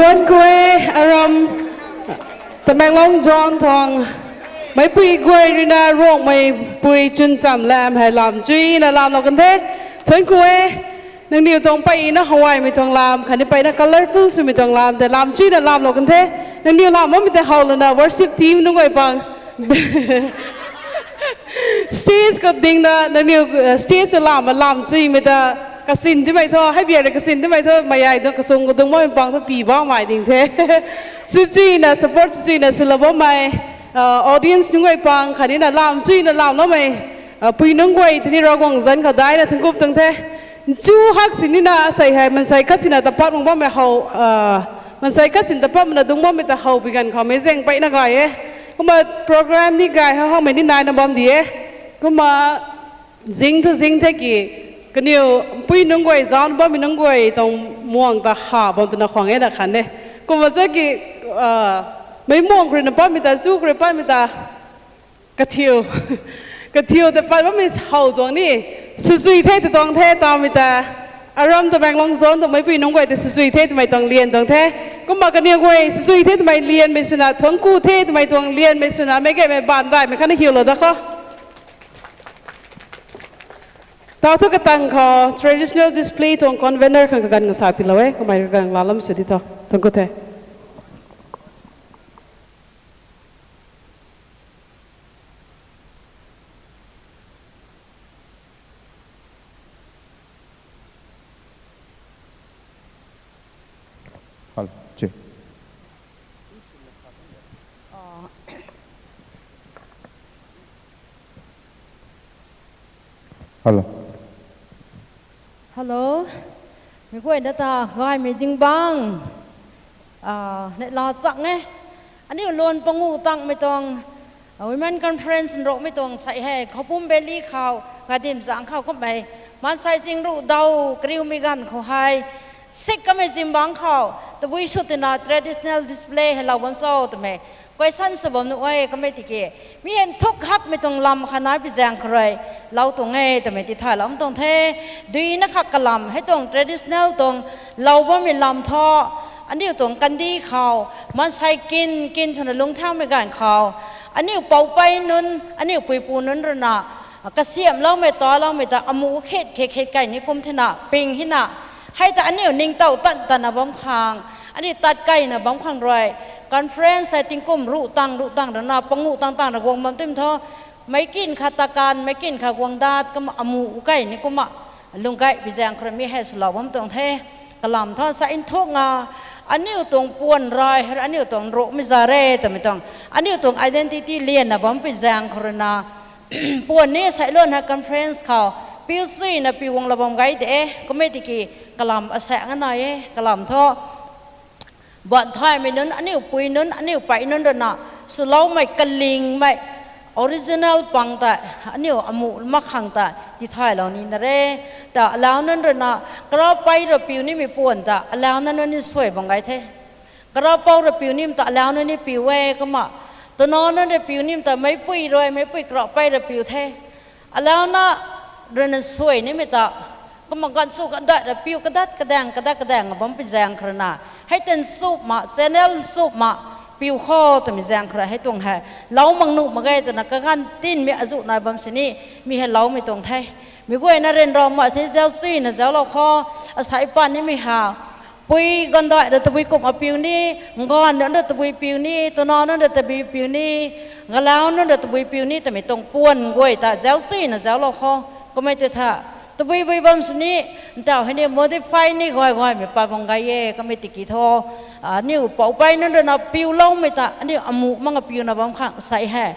Thuanc ku e, aram Tamenglong zone tuang meipui guay ruina Ruangmeipui Chuncham Lam hei lam chuyna lamlou kan the. Thuanc ku e, nangniw tuang peyna hawaimei tuang lam khatni peyna colourful swmei tuang lam tei lam chuyna lamlou kan the. Nangniw lam bammei tei how lana worship team nunc guay pang stage khou dingna nangniw stage khou lam lam chuymei ta kasin timei thu, hei biak rui kasin timei thu, mayai tu kasung khou dungc bammei pang thu pi bammei ding the. Sw chuyna support chuyna swlou bammei audience nunc guay pang khatni na lam chuyna lamloumei pui nunc guay tini Ravguangc zanc khou daina thangkup tuang the. Chu hak sinina sei hei mansei khat sina tapat mang bammei how, mansei khat sin tapat mana dungc bammei ta how pi ganv khou meic zaeng peyna gay e. Kumna program ni gay ha hangmei ni naina bam di e. Kumna zing thu zing the ki, kaniw pui nunc guay zauc bammei nunc guay tuang muang ta ha bam twna khwang e na khan e. Kumna sa ki, meic muang khou rui na patmei ta, chu khou rui patmei ta kathiu kathiu ta pat bammei how tuang ni, swsui the ta tuang the tamei ta, aram Tamenglong zone tuang meipui nunc guay ta swsui the twmei tuang lian tuang the. Kumna kaniw guay swsui the twmei lianmei swna, thuanc ku the twmei tuang lianmei swna, meic gaymei baanv daihmei khatna hiulou da kho. Tau thu katang khou traditional display tuang convener khang kaganv kasa tiilou e, kamei kaganv lalam sw di tho. Thuanc ku the. Hello, che. Hello. Hello. Mi guayna ta gaymei zingbangc neihla chang e. Aniu luan panguh tangmei tuang Women Conference nrukmei tuang sei hei Khoupum Valley khou, Gadim zang khou kummei maansei zing ruh daw kariumei ganv khou hei, sik kamei zingbangc khou tabui sw tina traditional display hei lou bam cho twmei question sw bam nuh e. Kamei tiki mi hei nthuk hakmei tuang lam khat nai pi zaeng khou rui lou tuang e twmei tithaylou tuang the. Duina khat kalam hei tuang traditional tuang lou bammei lam thu, aniu tuang kandih khou maansei kin kin swna lungcthaumei ganv khou, aniu poupei nunc, aniu puipu nunc ruina kasiamhloumei taloumei ta amuh khet khet khet kai ni kum thena ping hina, hei ta aniu ningtow tat tatna bam khang, aniu tat kaina bam khang rui conference hei tingkum ruh tang ruh tang rana panguh tang tang ra guang bam tim thu, meic kin khat takan, meic kin khat guang dat kumna amuh kai ni kumna lung gay pi zaeng khou rui mi hei swlou bam tuang the. Kalam thu sa nthuk nga, aniu tuang puan rai hei aniu tuang nrukmei za re twmei tuang, aniu tuang identity lianna bam pi zaeng khou ruina puan ni sailuan hei conference khou piu chuyna piu guanglou bam gay de e. Kamei tiki kalam asaekc nga nai e. Kalam thu baanc thaymei nunc, aniu pui nunc, aniu pei nunc ruina swloumei kalingmei original pang ta aniu amuh mak khang ta tithaylou nina re. Ta alau nunc ruina karapei ra piu nimei puan ta alau nunc ni suai bam gay the. Karapou ra piu nim ta alau nunc ni piu e kumna, tana nunc ra piu nim ta meicpui rui, meicpui karapei ra piu the. Alauna ruina suai nimei ta kumna ganv sw kadat ra piu kadat kadaeng kadat kadaeng bam pi zaeng khou ruina, hei tan nchumhna channel nchumhna piu kho twmei zaeng khou rui hei tuang hei lou mak nuh mak ge twna kaganv tinmei azuh nai bam sini mi hei loumei tuang the. Mi guayna ryanra mak sini zauc chuyna zauclou kho, asei pan nimei ha pui ganvdaih ra tabui kumhna piu ni, nganv nunc ra tabui piu ni, tana nunc ra tabui piu ni, galau nunc ra tabui piu ni twmei tuang puan guay ta zauc chuyna zauclou kho. Kamei tei tha tabui bui bam sini, ntau hei ni modify ni gay gaymei pat bam gay e. Kamei tiki thu aniu poupei nunc ruina piuloumei ta aniu amuh mak nga piuna bam khang sei hei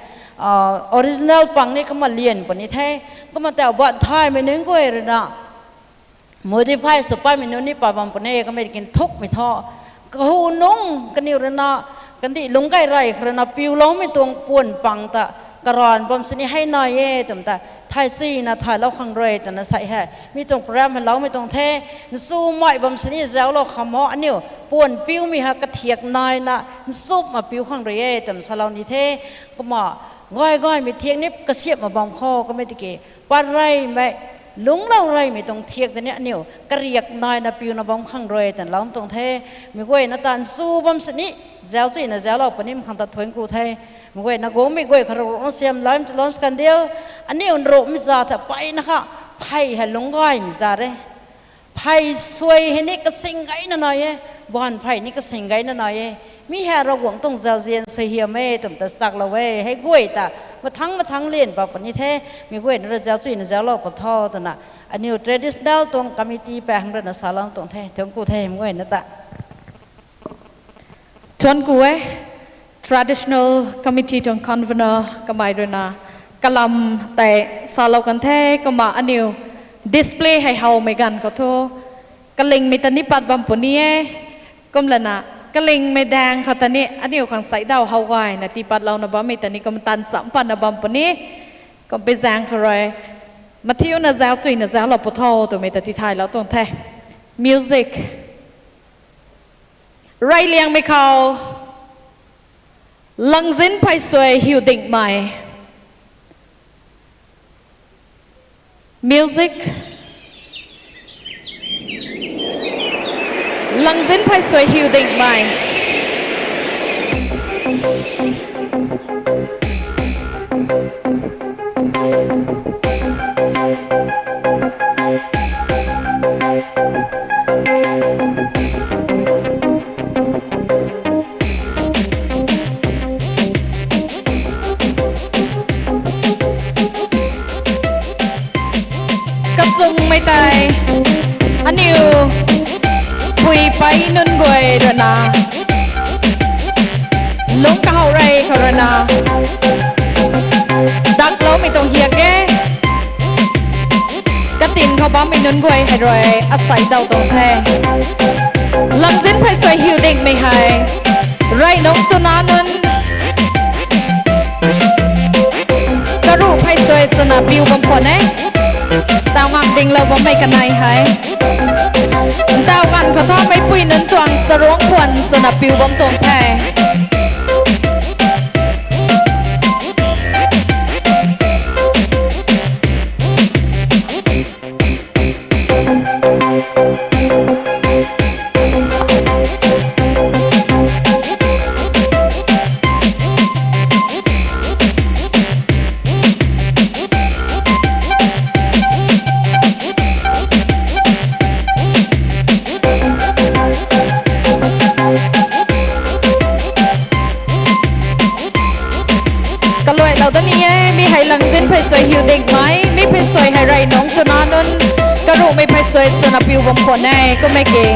original pang ni kumna lian puni the. Kumna tau baanc thaymei nunc guay ruina modify sw patmei nunc ni pat bam puni e. Kamei tiki nthukmei thu kahu nung kaniw ruina kandih lungc gay rey khou ruina piuloumei tuang puan pang ta karan bam sini hei nai e twmei ta thay chuyna thaylou khang rui twna sei hei mi tuang program hei loumei tuang the. Nchumhmei bam sini zauclou kham o, aniu puan piumei ha kathiak naina nchumhna piu khang rui e twmei salou ni the. Kumna gay gaymei thiak ni kasiamhna bam kho. Kamei tiki pat reymei lungclou reymei tuang thiak tei ni aniu kariak naina piuna bam khang rui twna lou tuang the. Mi guayna tan chu bam sini, zauc chuyna zauclou puni khang ta thuanc ku the. Mi guayna guangmei guay kha rui rui siam lam lou kan diu. Aniu nruhmei za tha peyna kha, phey hei lungc gaymei za re. Phey suai hei ni kasing gayna nai e, baanv phey ni kasing gayna nai e. Mi hei Ravguangc tuang zauzian suaihiam e twmei ta chaklou e. Hei guay ta mathangc mathangc lian bam puni the. Mi guayna rui zauc chuyna zauclou pat tho twna aniu traditional tuang committee pang ruina salou tuang the. Thuanc ku the mi guayna ta. Thuanc ku e, traditional committee tuang convener kamei ruina kalam tei salou kan the. Kumna aniu display hei howmei ganv khou thu kalingmei ta ni pat bam puni e. Kumlana kalingmei daeng khou ta ni aniu khang saidaw how gayna tii patlouna bammei ta ni kum tan cham patna bam puni. Kum pei zaeng khou rui mathiuna zauc chuyna zauclou pat tho twmei ta tithaylou tuang the. Music. Reyliangmei khou Langzin Pheysuai Hiudingmei. Music. Langzin Pheysuai Hiudingmei. Kachungmei tei aniu pui pei nunc guay ruina lungc kahaw rey khou ruina dakloumei tuang hiak e. Katin khou bammei nunc guay hei rui asei daw tuang the. Langzin Pheysuai Hiudingmei hei rey nungc twna nunc karuh pheysuai swna piu bam khwan e. Taw ngak dinglou bammei kanei hei, ntaw ganv khou tho meicpui nunc tuang sarungc puan swna piu bam tuang the. Kaluailou da ni e, mi hei Langzin Pheysuai Hiudingmei, mi pheysuai hei rey nungc twna nunc karuhmei pheysuai swna piu bam khwan e, kum e ki.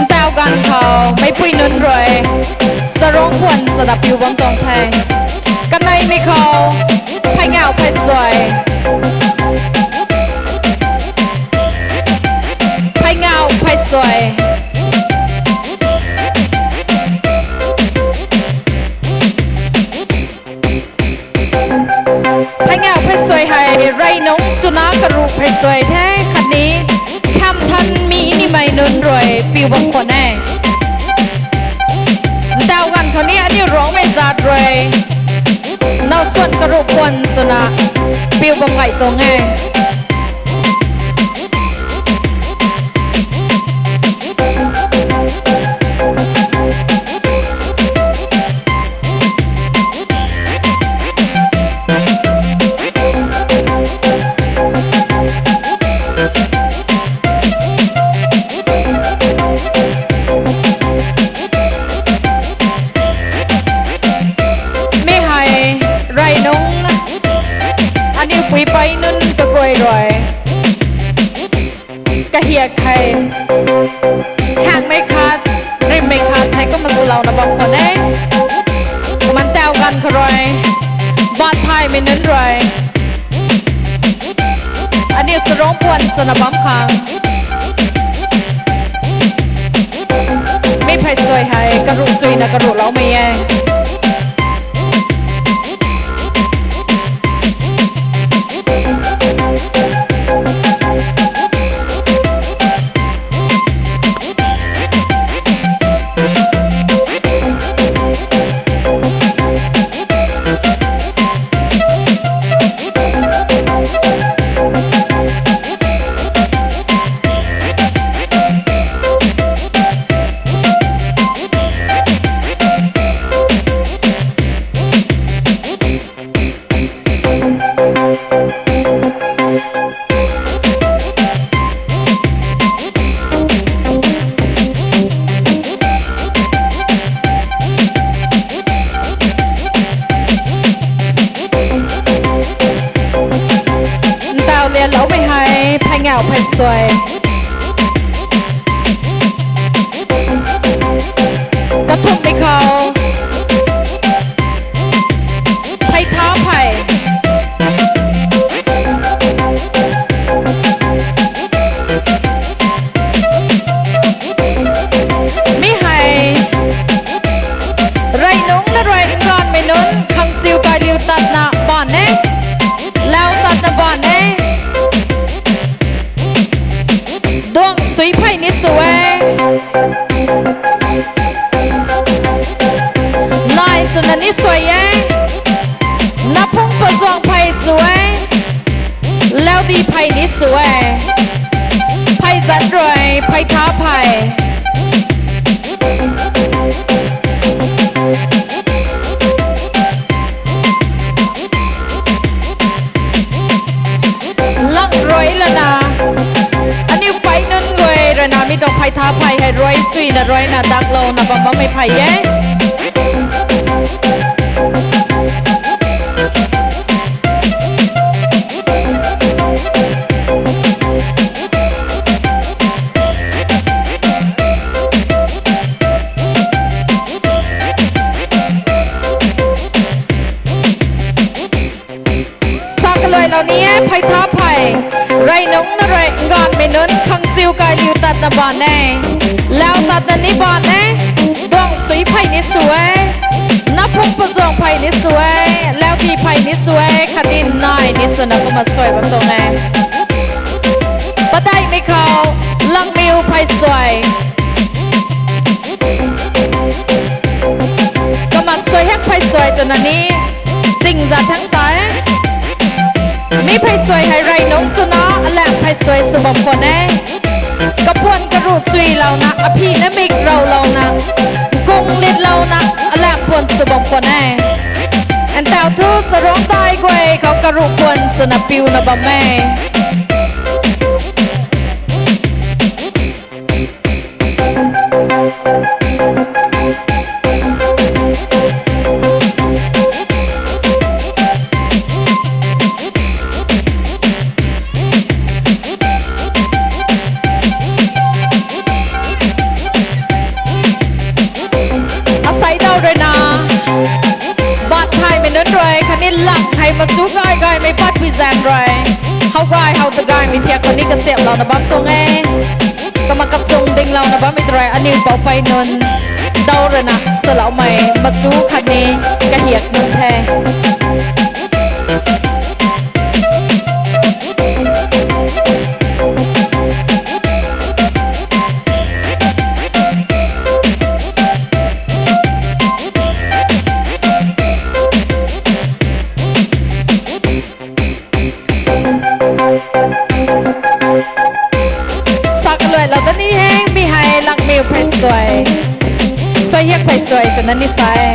Ntaw ganv khou meicpui nunc rui sarungc puan swna piu bam tuang the. Kaneimei khou Pheyngauh Pheysuai. Pheyngauh Pheysuai. Pheyngauh pheysuai hei rey nungc twna karuh pheysuai the, khatni khamthan mi nimei nunc rui piu bam khwan e. Ntaw ganv khou ni aniu Rongmei zaat rui now swan karuh puan swna piu bam gay tuang e. Mi hei rey nungc aniu pui pei nunc kaguay rui kahiak hei hakmei khat, rimmei khat hei kumna swlouna bam khwan e. Kumna ntaw ganv khou rui baat thaymei nunc rui aniu sarungc puan swna bam khang mi pheysuai hei karuh chuyna karuhloumei e. Phey suai. Kathumhmei khou phey tha phey. Mi hei rey nungc na rui nganvmei nunc khangsiu kailiu tatna baan e. Lau tatna baan e. Duang sui phey ni sw e. Nai swna ni suai e. Naphung pazuang phey sw e. Laudi phey ni sw e. Phey zat rui phey tha phey. Lang rui lana, aniu pei nunc guay rui na mi tuang phey tha phey hei rui suina ruina daklouna bam bammei phey e. Sa kaluailou ni e, phey tha phey. Rey nungc na rui nganvmei nunc khangsiu kailiu tatna baan e. Lau tatna ni baan e. Duang sui phey ni sw e. Naphung pazuang phey ni sw e. Laudi phey ni sw e. Khatni nai ni swna kumna suai bam tuang e. Padeihmei khou langmiu phey suai. Kumna suai hak phey suai twna ni ching zat thang sa e. Mi phey suai hei rey nungc twna alam phey suai sw bam khwan e. Kapuan karuh suilouna, aphi na mik raulouna, kung litlouna, alam puan sw bam khwan e. Ntau thu sarungc dai guay khou karuh puan swna piuna bam e. Asei dau rui na, bat thaymei nunc rui khatni lang thei machu gay gaymei patpui zaeng rui, how gay how ta gaymei thiak khou ni kasiamhlouna bam tuang e. Kumna kachung dinglouna bammei ta rui aniu poupei nunc dau rui na saloumei machu khatni kahiak nunc the. Sa kaluailou da ni heng, mi hei langmiu phey suai, suai hiak phey suai twna ni sa e.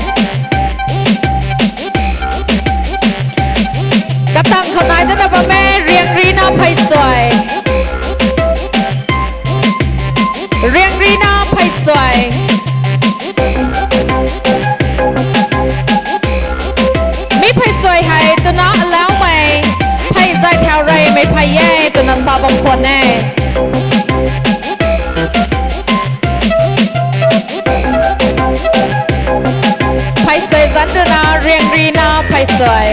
Katang khou nai dana bam e, riang rina phey suai. Riang rina phey suai. Mi phey suai hei twna alaumei phey zay thau reymei phey e twna sa bam khwan e. Phey suai zanc rui na riang rina phey suai.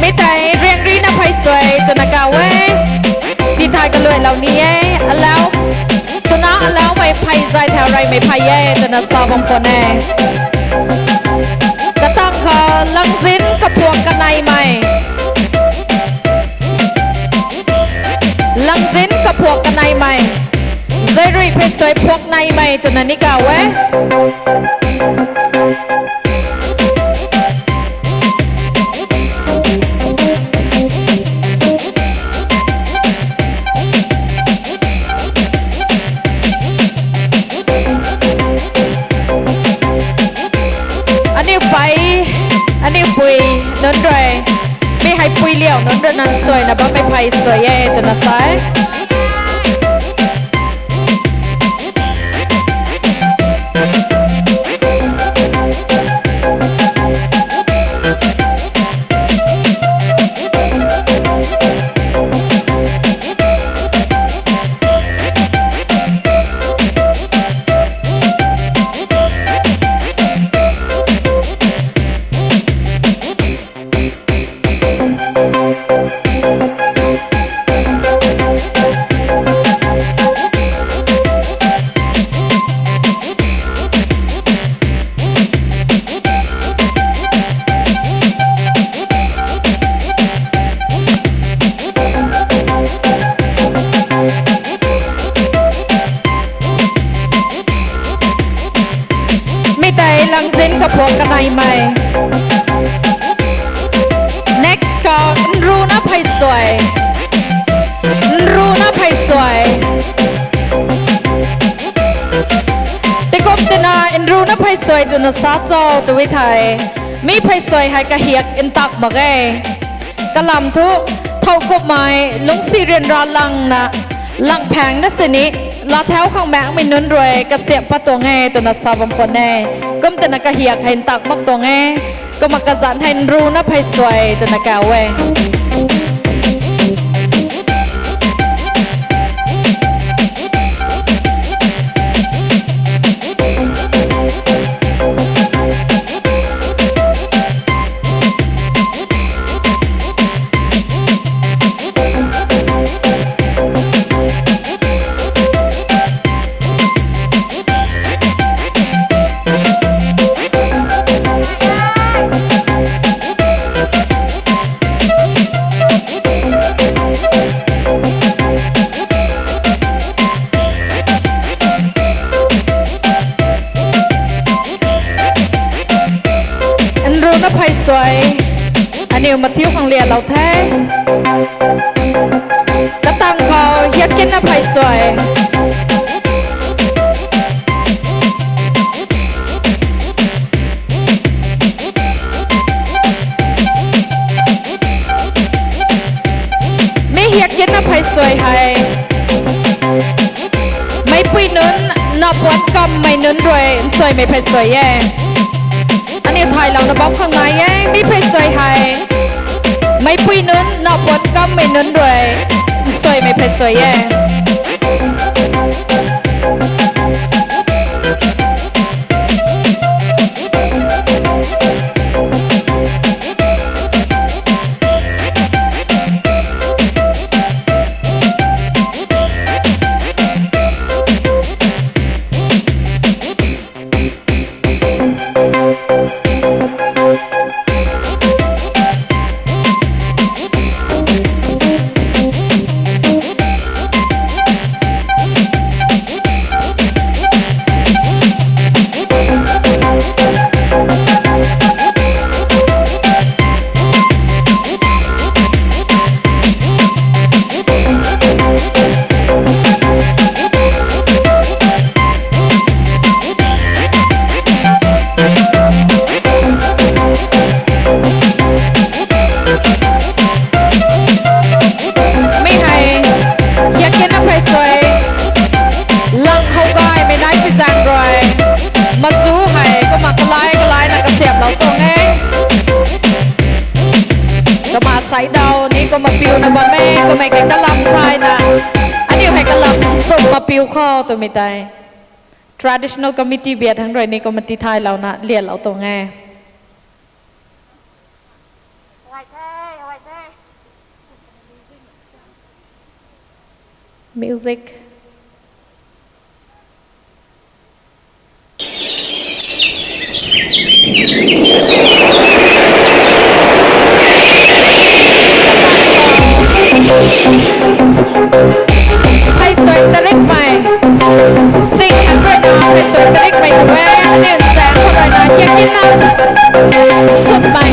Mi tei riang rina phey suai twna kaw e. Tithay kaluailou ni e. Alau, twna alaumei phey zay thau reymei phey e twna sa bam khwan e. Katang khou langzin kaphuak kaneimei. Langzin kaphuak kaneimei. Zay rui phey suai phuak neimei twna ni kaw e. nunc rui, mi hei pui liau nunc rui nang suaina bammei phey suai e twna sa e. Mi tei langzin kaphuak kaneimei. Next khou nruna phey suai. Nruna phey suai. Tikum tina nruna phey suai twna sa cho tw e thei, mi phey suai hei kahiak ntak mak e. Kalam thu, thowkumhmei lungcsi ryanra langna, langphaengna sini, laa thau khang maekmei nunc rui kasiamh pat tuang e twna sa bam khwan e. Kum tina kahiak hei ntak mak tuang e. Kumna kazanc hei nruna phey suai twna kau e. Nruna phey suai. Aniu mathiu khang lialou the. Katang khou hiak kinna phey suai. Mi hiak kinna phey suai hei, meicpui nunc, napuan kammei nunc rui nsuaimei phey suai e. Aniu thaylouna bam khang nai e, mi phey suai hei, meicpui nunc, napuan kammei nunc rui nsuaimei phey suai e. Mi hei, hiak kinna phey suai, lang khou gaymei nai pi zaeng rui, machu hei kumna kalai kalaina kasiamhlou tuang e. Kumna saidaw ni kumna piuna bam e, kummei kei kalam thayna, aniu hei kalam sumna piu khou twmei tei Traditional Committee biak thangc rui ni kumna tithaylouna lialou tuang e. Music. Phey suai tarikmei. Sing khang ruina phey suai tarikmei tw e, aniu nzaeng khou ruina hiak kinna sutmei,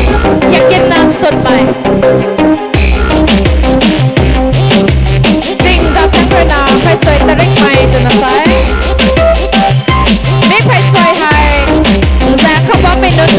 hiak kinna sutmei. Sing zat thangc ruina phey suai tarikmei twna sa e. Mi phey suai hei, nzaeng khou bammei nunc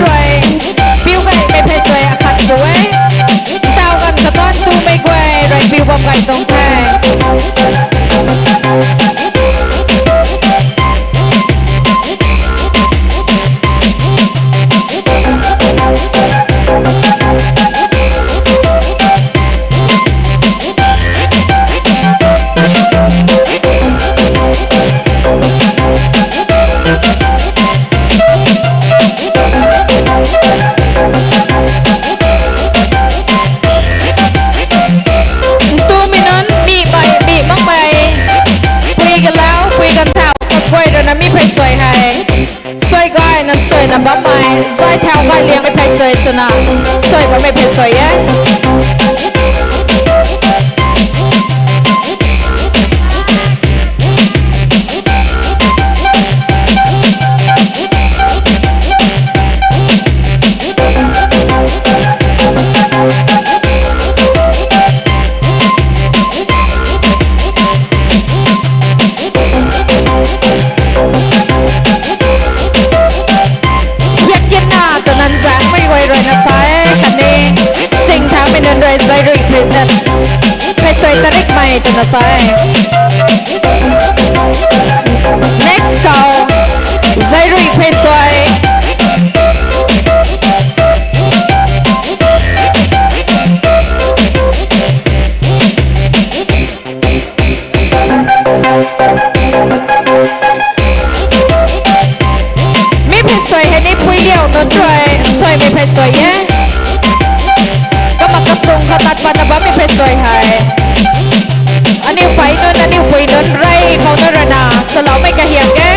na bammei, zay thau gay liangmei phey suai swna, suai bammei phey suai e. Hiak kin na twna nzaengmei guay rui na sa e, khatni chingthangmei nunc rui zay rui phey, phey suai tarikmei twna sa e. Next khou, zay rui phey suai. Mi phey suai hei ni pui liau nunc rui nsuaimei phey suai e. Kumna kasung khou tat patna bammei phey suai hei aniu pei nunc, aniu pui nunc rey khou nunc rui na saloumei kahiak e.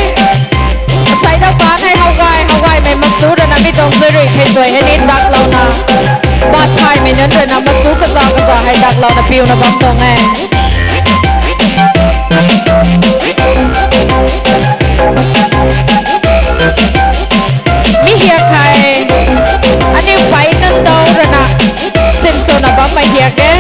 Asei dau kan hei how gay, how gaymei machu rui na mi tuang zay rui phey suai hei ni daklouna, batthaymei nunc rui na machu kaza kaza hei daklouna piuna bam tuang e. Mi hiak hei aniu pei nunc dau rui na sinswna bammei hiak e.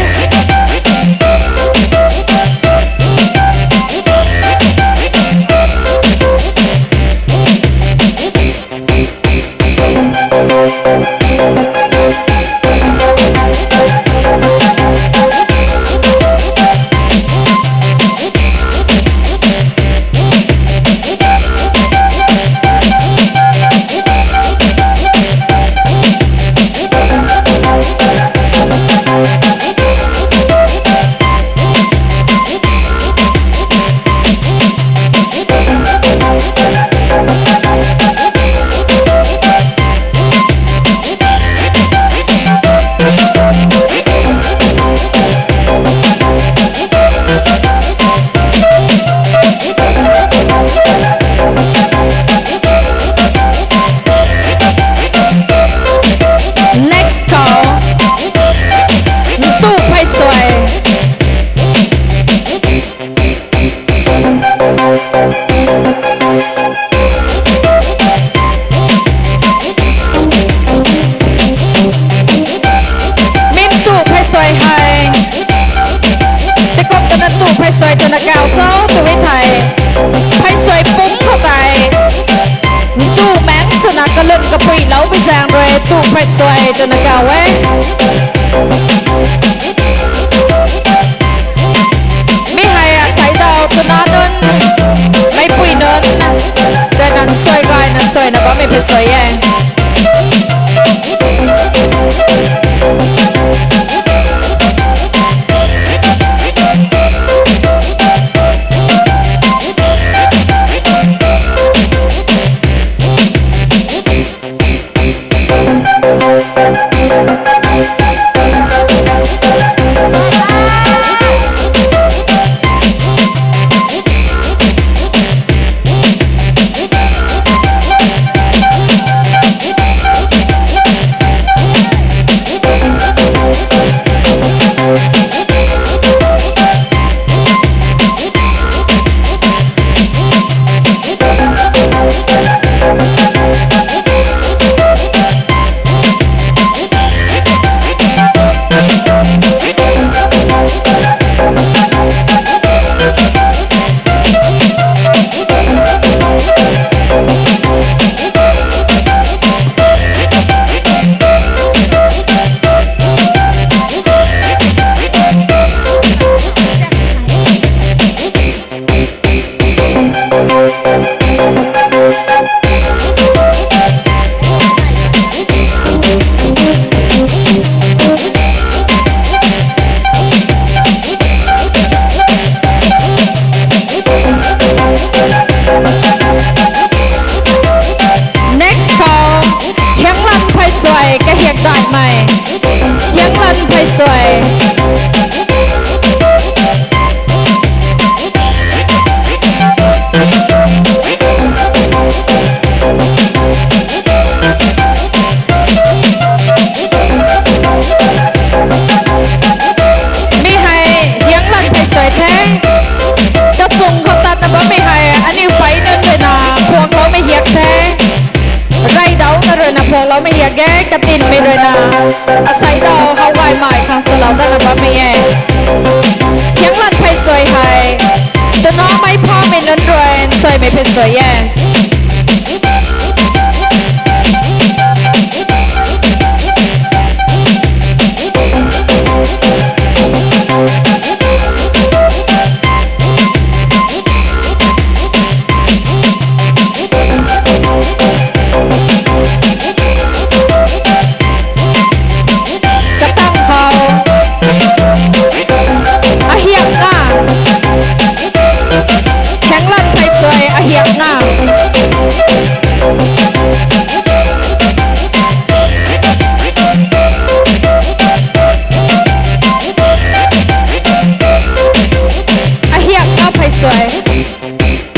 Next khou, ntu phey suai. Mi ntu phey suai hei, tikum twna ntu phey suai twna kau cho tw e thei, phey suai pumc khou tei ntu maengc swna kalun kapui lou bi zaeng rui ntu phey suai twna kau e. Mi hei asei dau twna nunc, meipui nunc rui na nsuai gayna nsuaina bammei phey suai e. Next khou, hianglan phey suai kahiak daihmei. Hianglan phey suai. na phuakloumei hiak ge, katinmei rui na asei dau how gaymei khang swlou datna bammei e. Thianglan phey suai hei twna mei phamei nunc rui nsuaimei phey suai e. Katang khou ahiakna, thianglan phey suai ahiakna. Ahiakna phey suai.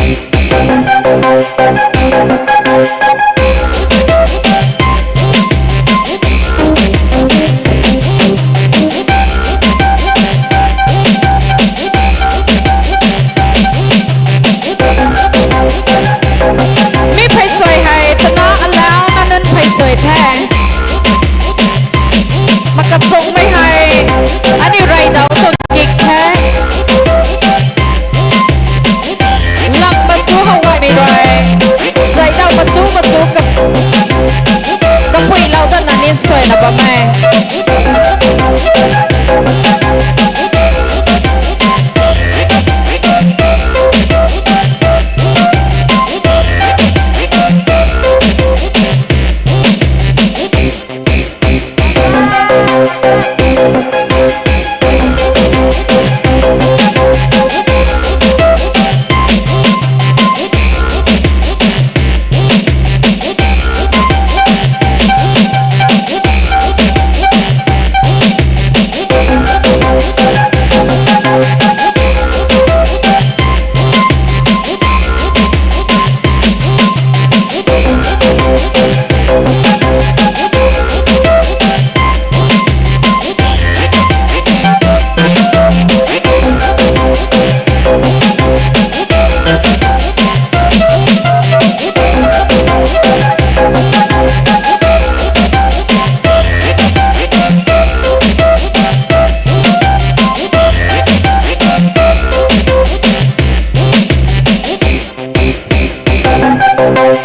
Mi phey suai hei twna alauna nunc phey suai the. Makachungmei hei aniu rey dau tuang kik the. Lam machu how gaymei rui, zay dau machu machu ka, kapuilou datna ni nsuaina bam e.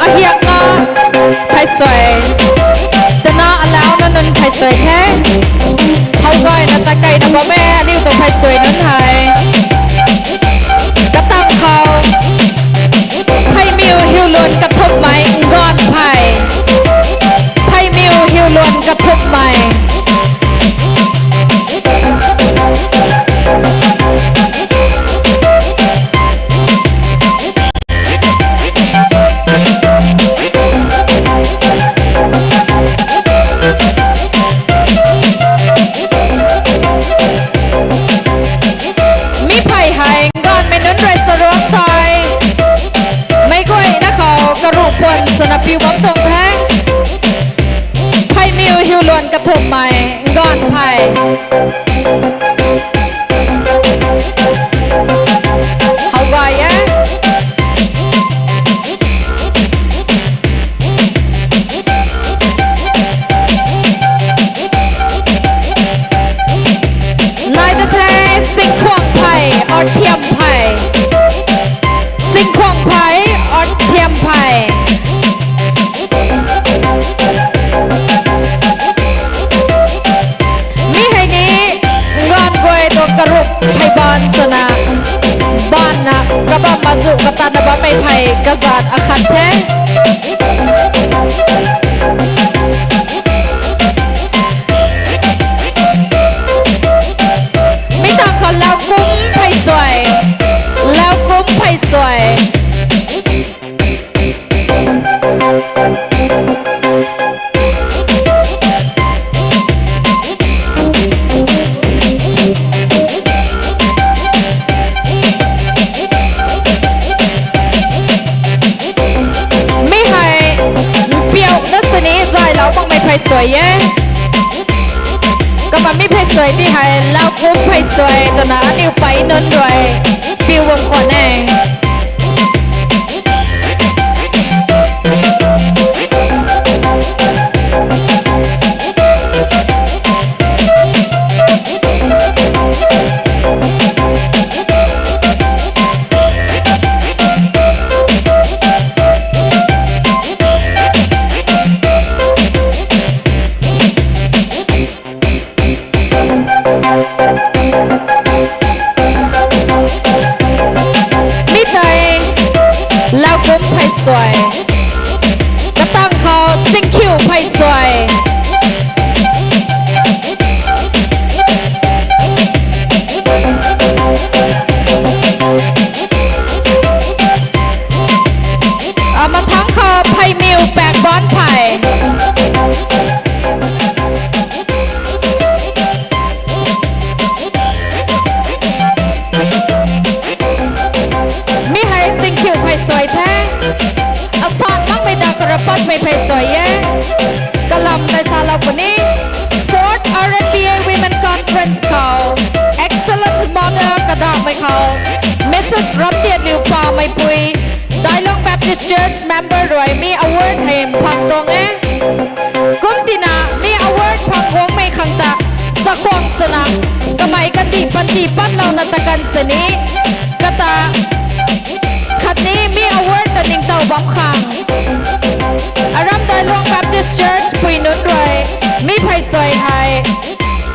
Ahiakna phey suai, twna alauna nunc phey suai the. How gayna takeina bam e aniu tuang phey suai nunc hei. Katang khou pheimiu hiuluan kathumhmei nganv phey. Pheimiu hiuluan kathumhmei. Mi phey hei nganvmei nunc rui saruang tei meic guayna khou karuh puan swna piu bam tuang the. Pheimiu hiuluan kathumhmei nganv phey. How gay e. Nai ta the, singkhuang phey, arthiam phey. Singkhuang phey, arthiam phey. Mi hei ni nganv guay tuang karuh phey baanv swna, baanvna kabam mazu katatna bammei phey kazat akhat the. Mi tang khou laukum phey suai, laukum phey suai. Mi hei mpiauna sini zaylou makmei phey suai e. Kumna mi phey suai ti hei laukum phey suai twna aniu pei nunc rui piu bam khwan e. phey. Amathangc khou Pheimiu Pakban phey. Mi hei Zingkhiu phey suai the. Asan makmei ta khou rui patmei phey suai e. Kalam tei salou puni, fourth R N B A Women Conference khou excellent model kadamei khou Mrs Ramtiatliu Pameipui, Dailong Baptist Church member rui mi award hei mphang tuang e. Kum tina mi award phang guangmei khang ta sakhwang swna kamei kandih panty patlouna ta kan sini kata khatni mi award ta ningtow bam khang Aram Dailong Baptist Church pui nunc rui mi phey suai hei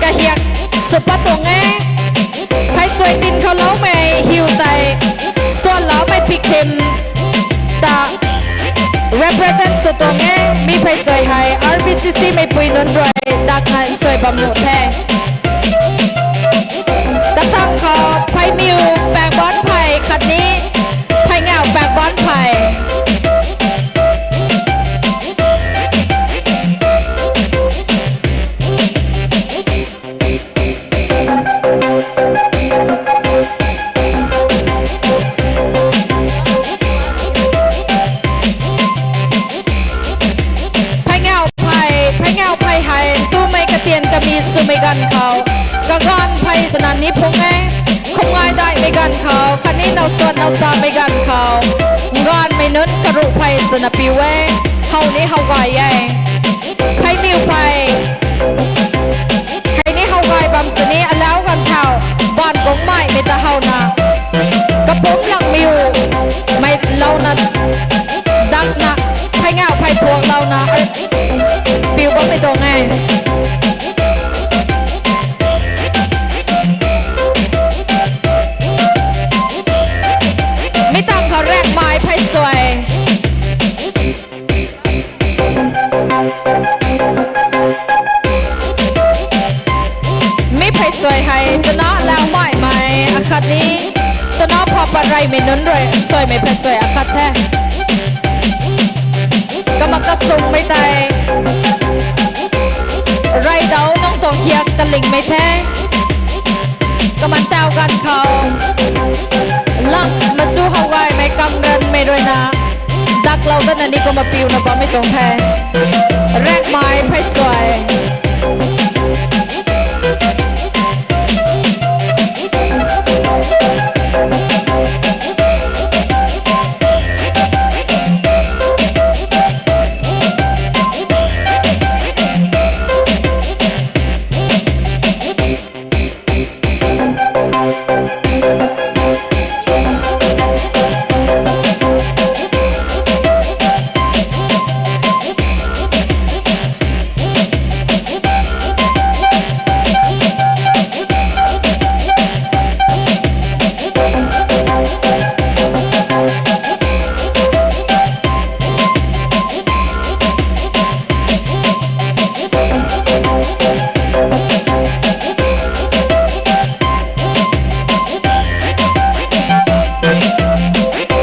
kahiak sw pat tuang e. Phey suai tin khou loumei hiu tei swanloumei pikthim ta represent sw tuang e. Mi phey suai hei R B C C meipui nunc rui dakna nsuai bam nuh the. Katang khou Pheimiu Pakban phey khatni Pheinyau Pakban phey. Pheinyau phey, Pheinyau phey hei ntumei katian kami swmei ganv khou, kaganv phey swna ni phung e, khumngai daihmei ganv khou khatni nowsuan nowsamei ganv khou, gaanvmei nunc karuh phey swna piu e, how ni how gay e. Pheimiu phey hei ni how gay bam sini alau ganv thau, baanv kungmei mei ta howna, kapumc langmiu mei louna, dakna, Pheinyau phey puaklouna, piu bammei tuang e. Mi tangv khou Rakmei phey suai. Mi phey suai hei twna Laumeimei akhatni twna Phapa Reymei nunc rui nsuaimei phey suai akhat the. Kama kasumhmei tei Reydau nunc tuang hiak kalingmei the. Kaman tau ganv khou lang mazu how gaymei kamranmei ruina daklou dana ni kumna piuna bammei tuang the. Rakmei phey suai.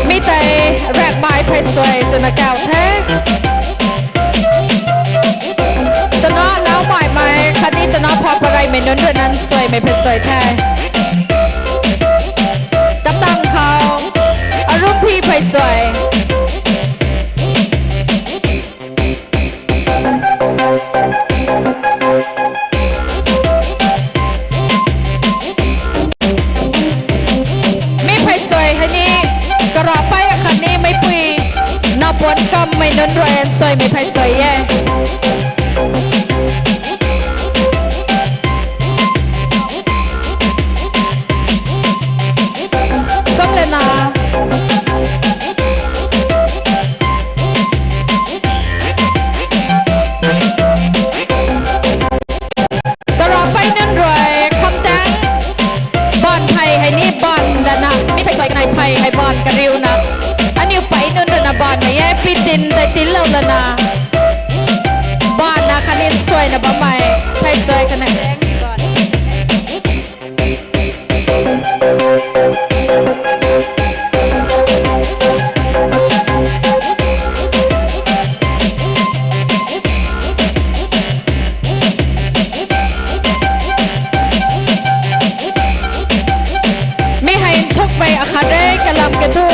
Mi tei Rakmei phey suai twna kau the. Twna Laumeimei khatni twna Phapa Reymei nunc ruina nsuaimei phey suai the. Katang khou Arumphi phey suai. Mi phey suai hei ni, karapei akhatni meipui, napuan kammei nunc rui nsuaimei phey suai e. Kum lana. Karapei nunc rui khamtang baanv phey hei ni baanv lana, mi phey suai kanei phey hei baanv kariuna. Aniu pei nunc ruina baanvmei e, pitin tei tinlou lana. Baanv Anin suaina bammei phey suai kana. Mi hei nthukmei akhat re, kalam kathu.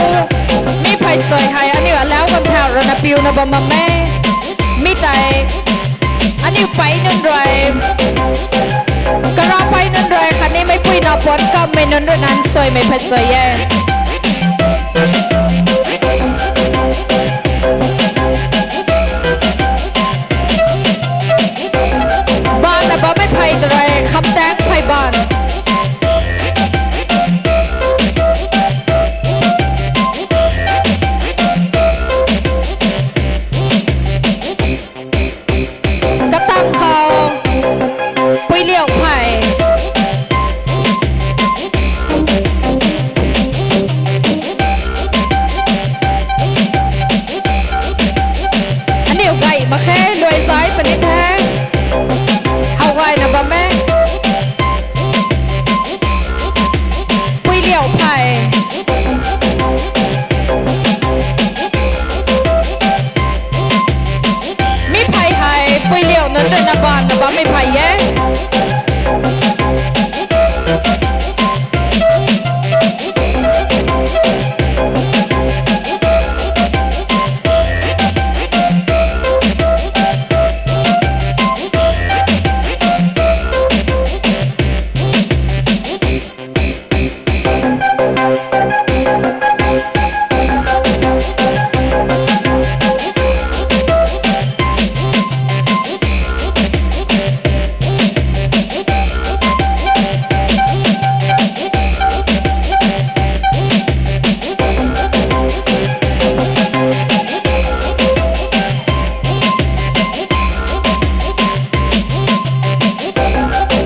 Mi phey suai hei aniu alau ganthau rana piuna bam bam e. Mi tei aniu pei nunc rui, kara pei nunc rui khatni meicpui nac puan kammei nunc rui nan suaimei phey suai e. Baanna bammei phey tw rui khamtaeng phey baan. Katang khou puiliu phey. Aniu gay mak khe, luai zai puni the. How gayna bam e. Puiliu phey. Mi phey hei puiliu nunc rui na baanna bammei phey e.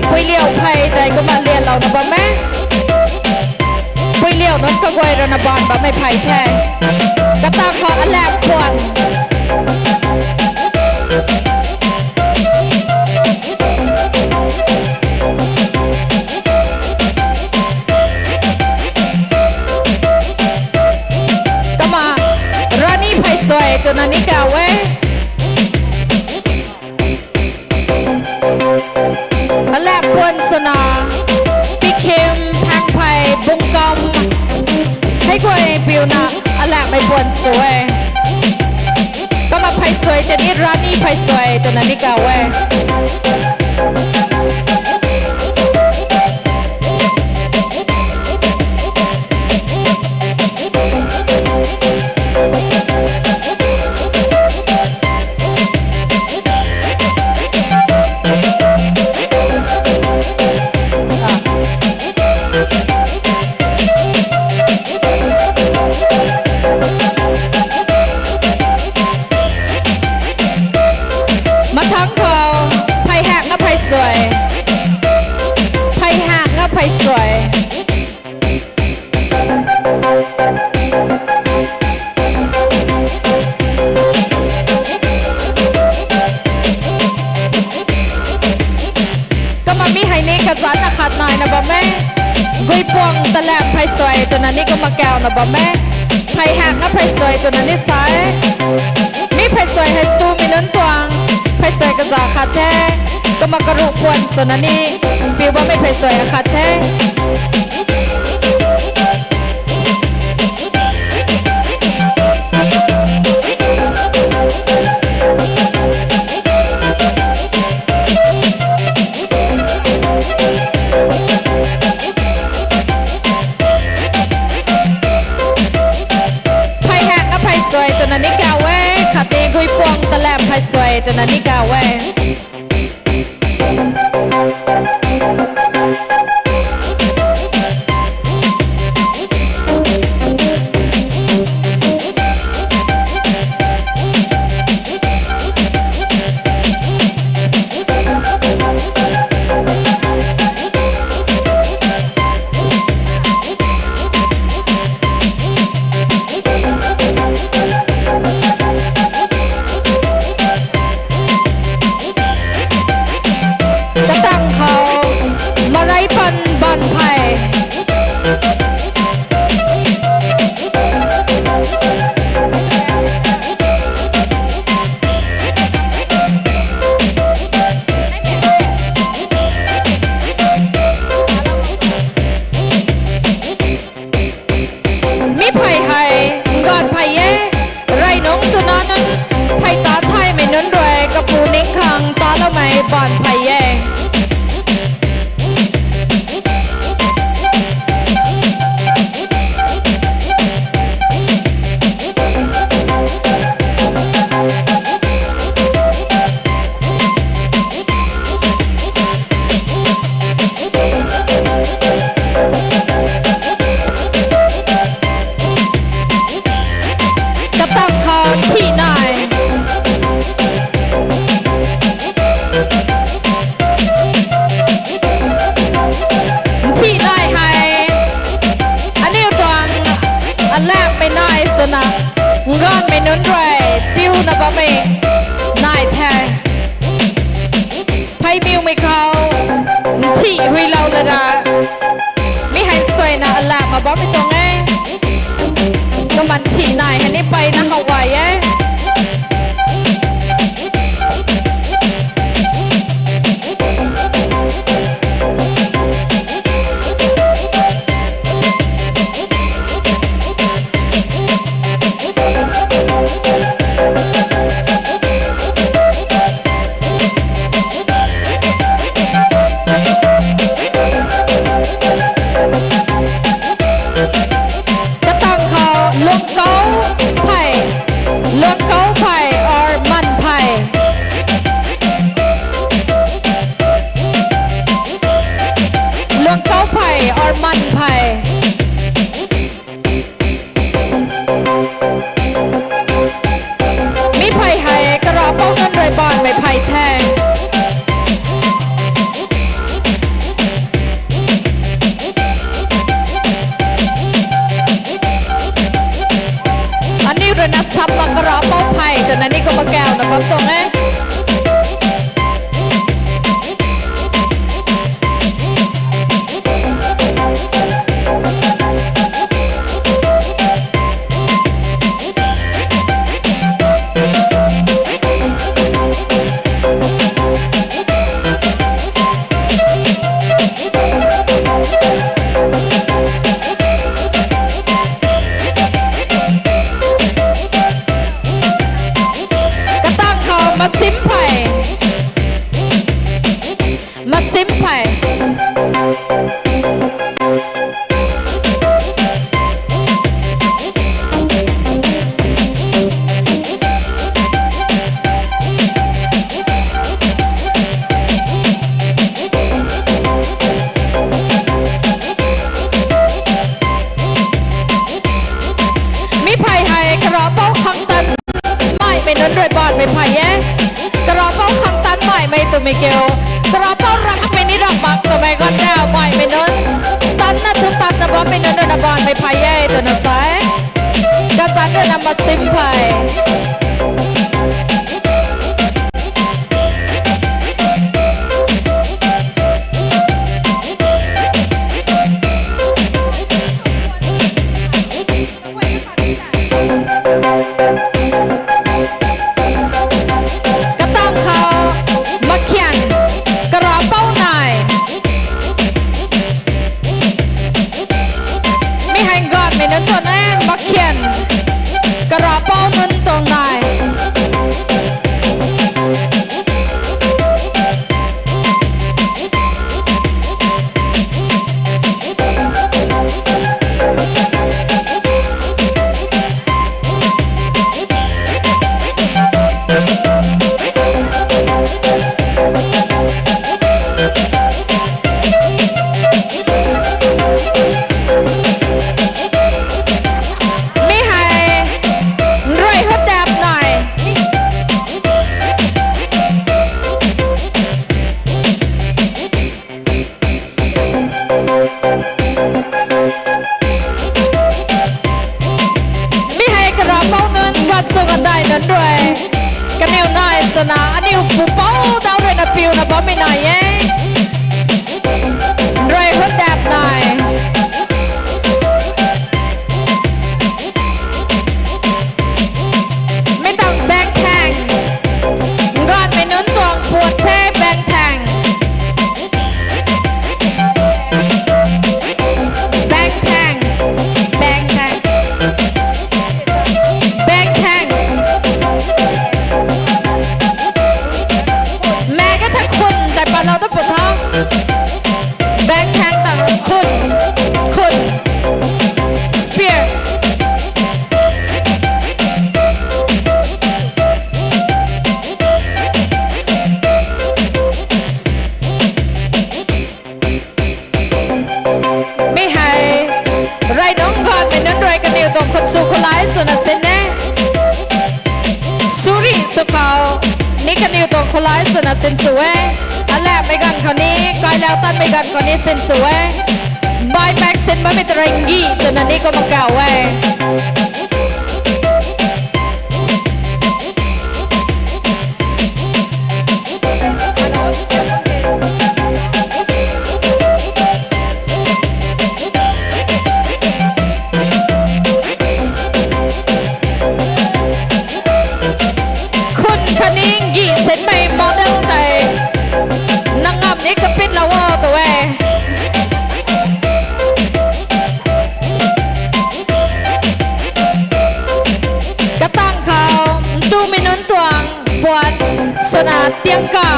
Puiliu phey tei kumna lianlouna bam e. Puiliu nunc kaguay rui na baan bammei phey the. Katang khou alam puan. Kumna rani phey suai twna ni kauc e. Alam puan swna, pikhim, thangphey, bungkam, hei guay piuna alamhmei puan sw e. Kumna phey suai tei ni rani phey suai twna ni kauc e. Mathangc khou phey hakna phey suai. Phey hakna phey suai. Kumna mi hei ni kazanc akhat naina bam e. Guipuang talam phey suai twna ni kumna kauna bam e. Phey hakna phey suai twna ni sa e. Mi phey suai hei tumei nunc tuang phey suai kazauh khat the. Kumna karuh puan swna ni piu bammei phey suai akhat the. Phey hakna phey suai twna ni kauc e, khatni guipuang talam phey suai twna ni kauc e. nunc rui piuna bammei nai the. Pheymiumei khou nthih huilou lana mi hei suaina alak ma bammei tuang e. Kaman thih nai hei ni peyna how gay e. Katang khou luangkau phey, luangkau phey or man phey. Luangkau phey or man phey. Mi phey hei karapou nunc rui baanvmei phey the. Aniu rui na samna karapou phey twna ni kumna kauna bam tuang e. Katang khou masim phey. Masim phey. Mi phey hei karapou khangtan maimei nunc rui baanvmei phey e. Karapou khangtan maimei twmei kiu, karapou rakmei ni rak mak twmei ganv ta maimei nunc, tanna thu tanna bammei nunc rui na baanvmei phey e twna sa e. Kazanc rui na masim phey. Katang khou makhian, karapou nai. Mi hei ganvmei nunc tuang e, makhian, karapou nunc tuang nai. Mi hei nrui hutdap nai. Mi hei karapou nunc gansw gandai nunc rui kaniw nai swna aniu pupouc dau rui na piuna bammei nai e. Nrui hutdap nai. Mi tang bengthaeng. Nganvmei nunc tuang puat the bengthaeng. Bengthaeng. Bengthaeng. Bengthaeng. Mak ka tha khun tei patlou ta pu tha. Bengthaeng ta khun. Khun. Spear. Mi hei rey nunc ganvmei nunc rui kaniw tuang khut sw khou lai swna sin e. Suri sw khou ni kaniw tuang khou lai swna sin sw e. Alamhmei ganv khou ni, kailau tanmei ganv khou ni sin sw e. Baipaek sin bammei ta rey ngi twna ni kumna kau e.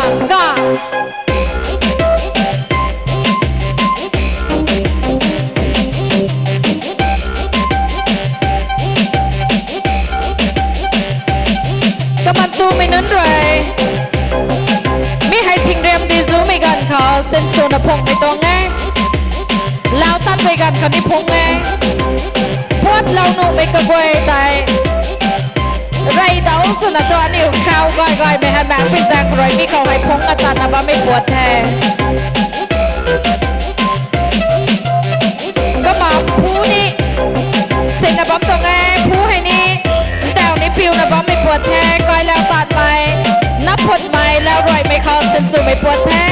Ka. Kaman tumei nunc rui. Mi hei thingrem di zumei ganv khou sinswna phungmei tuang e. Lau tat pei ganv khou ni phung e. Puat lau nuhmei kaguay tei. Rey dau swna thu aniu khau gay gaymei hei mak pui zaeng khou rui mi khou hei phungna tatna bammei puat the. Kamam phu ni sinna bam tuang e, phu hei ni, ntauh ni piuna bammei puat the, kai lau tatmei, naphutmei, lau ruaimei khou sinswmei puat the,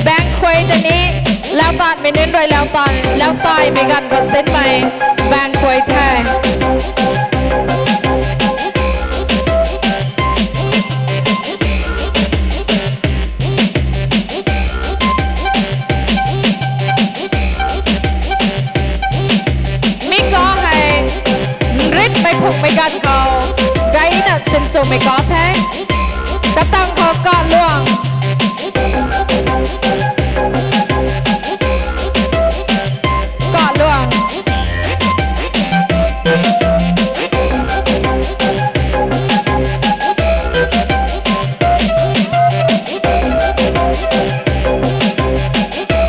bang khuay ta ni, lau tatmei nunc rui lau tan, lau taimei ganv khou sinmei, bang khuay the. Mi ka hei, nritmei phungmei ganv khou, gayna sinswmei ka the. Katang khou kaluang. Kaluang.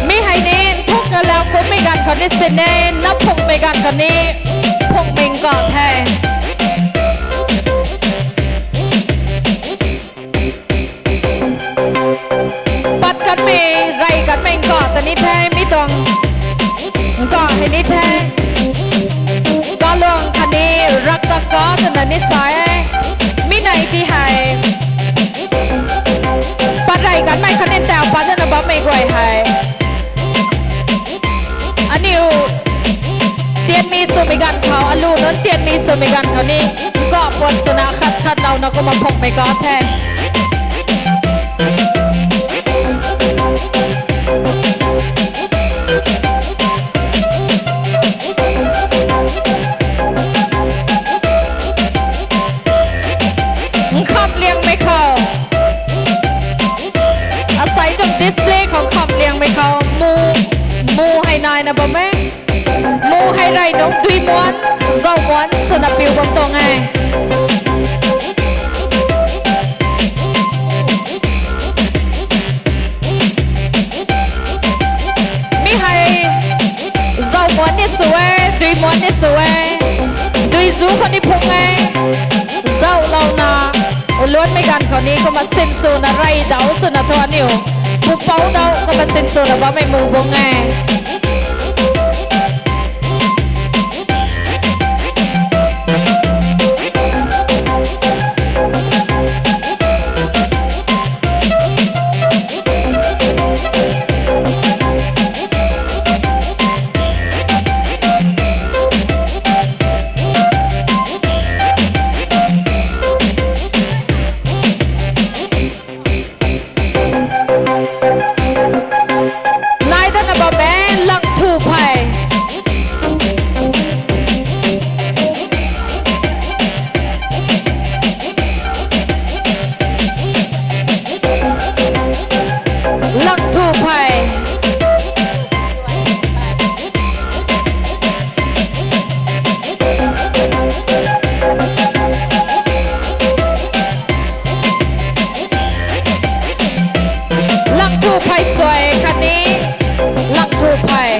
Mi hei ni nthukna lau kummei ganv khou ni sin e, naphungmei ganv khou ni phungmei ka the. Pat kanmei, rey kanmei nka ta ni the, mi tuang nka hei ni the. Kaluang khatni raktak ka twna ni sa e. Mi nei ti hei. Pat rey kanmei khatni ntauh pat zana bammei guay hei. Aniu tianmi swmei ganv khou, alu nunc tianmi swmei ganv khou ni, nka puat swna khat khat louna kumna phungmei ka the. Nkham liangmei khou. Asei tuang display khou nkham liangmei khou mu, mu hei naina bam e. Mu hei rey nunc dui muan, zau muan swna piu bam tuang e. Mi hei zau muan ni sw e, dui muan ni sw e, dui zu khou ni phung e, zaulouna, luanmei ganv khou ni kumna sinswna rey dau swna thu aniu pupouc dau kumna sinswna bammei mu bung e. Nai dana bam e, langthu phey. Langthu phey. Langthu phey suai khatni langthu phey.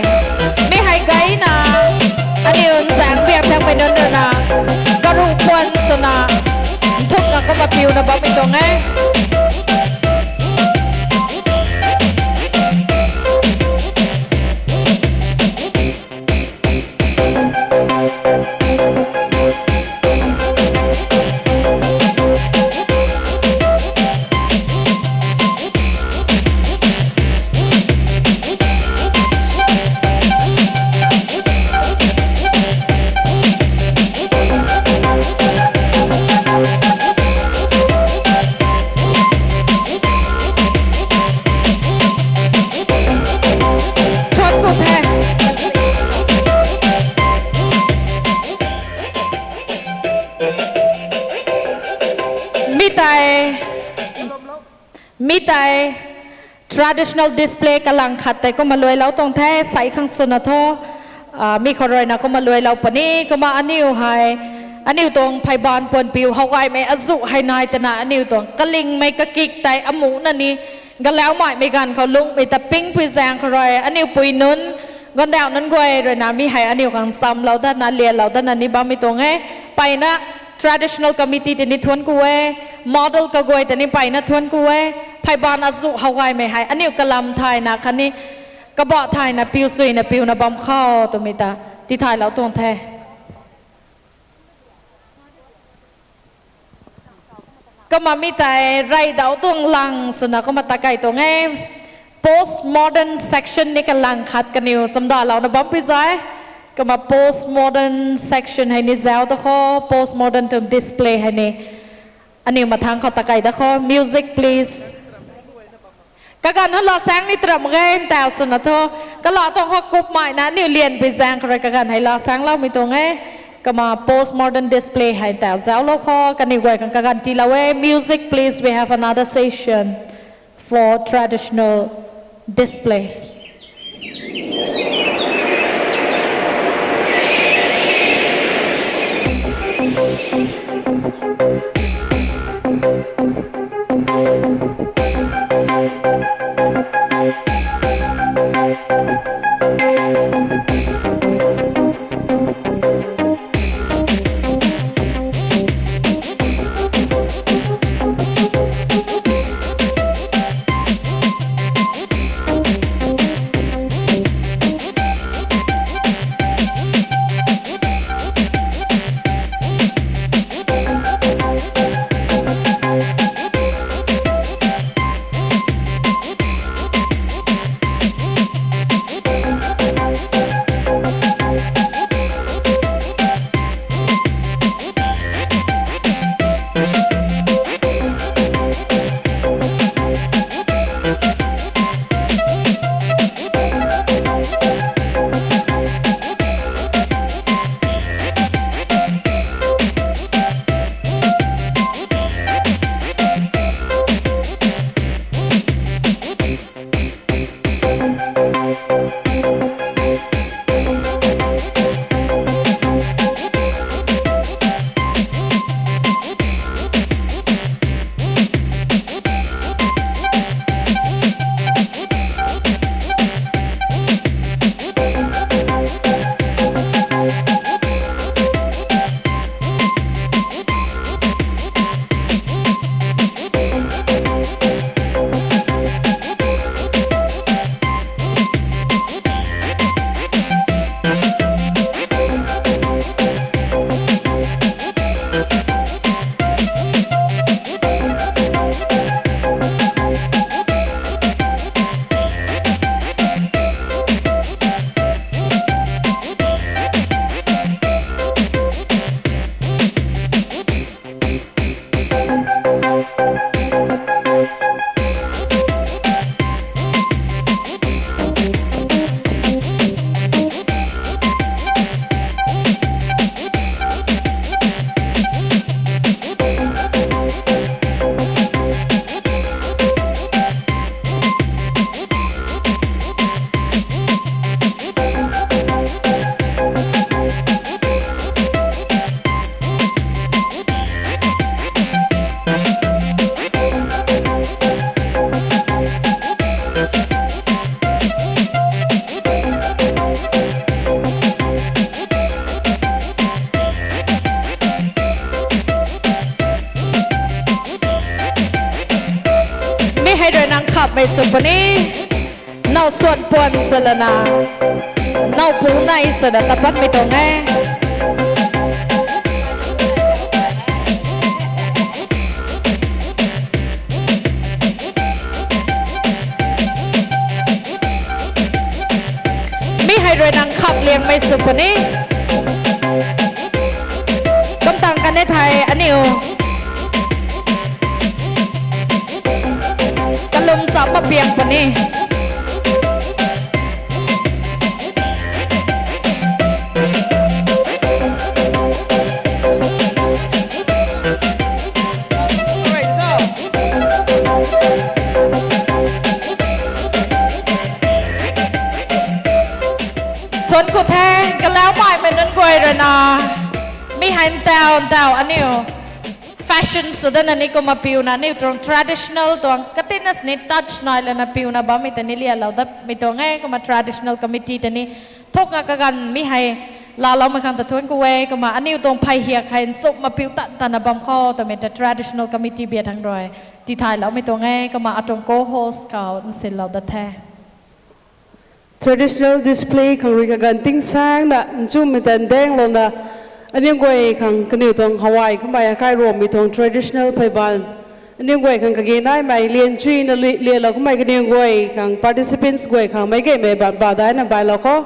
Mi hei gayna, aniu nzaeng biak thangmei nunc rui na, karuh puan swna, nthukna kumna piuna bammei tuang e. tei traditional display kalang khat tei kumna luailou tuang the, sai khang swna thu, ah, mi khou ruina kumna luailou puni, kumna aniu hei, aniu tuang pheyban puanpiu how gaymei azuh hei nai twna aniu tuang kalingmei kakik tei amuh na ni, galau maimei ganv khou lungmei ta pingpui zaeng khou rui, aniu pui nunc, gandauh nunc guay ruina mi hei aniu khang chamlou datna, lianlou datna ni bammei tuang e. Mpeyna traditional committee tei ni thuanc ku e, model kaguay tei ni mpeyna thuanc ku e, pheyban azuh how gaymei hei aniu kalam thayna khatni kabah thayna piu suina piuna bam khou twmei ta tithaylou tuang the. Kumna mi tei reydauh tuang lang swna kumna ta kei tuang e. Post modern section ni kalang khat kaniw chamdalouna bampui zai. Kumna post modern section hei ni zauc da khou, post modern tuang display hei ni aniu mathangc khou ta kei da khou. Music, please. Kaganv hei laa saeng ni tram ge, ntau swna thu. Kalam tuang khou kupmeina aniu lianpui zaeng khou rui kaganv hei laa saengloumei tuang e. Kumna post modern display hei ntau zauclou khou, kaniw guay khang kaganv tiilou e. Music, please, we have another session for traditional display. Mi hei rui nang khapmei sw puni. Now suan puan salana, now pu nai swna tapatmei tuang e. Mi hei rui nang khap liangmei sw puni. Kumtang kan e thei aniu kalum sa mapiang puni. Na, mi hei ntau ntau aniu fashion sw dana ni kumna piuna aniu tuang traditional tuang katina sini touch nai lana piuna bammei ta ni lialou datmei tuang e. Kumna traditional committee ta ni thukna kaganv mi hei laaloumei khang ta thuanc ku e. Kumna aniu tuang phey hiak hei nchumhna piu tan tana bam khou twmei ta traditional committee biak thangc rui tithayloumei tuang e. Kumna atuang co-host khou nsinlou dat the. Traditional display khang rui kaganv tingsaengna nchumhmei ta ndanglouna, aniu guay khang kaniw tuang hawai kummei akai Ruangmei tuang traditional phey baan, aniu guay khang kage naimei lian chuina li- lialou kummei kaniw guay khang participants guay khang meic gaymei baan ba daina bailou kho.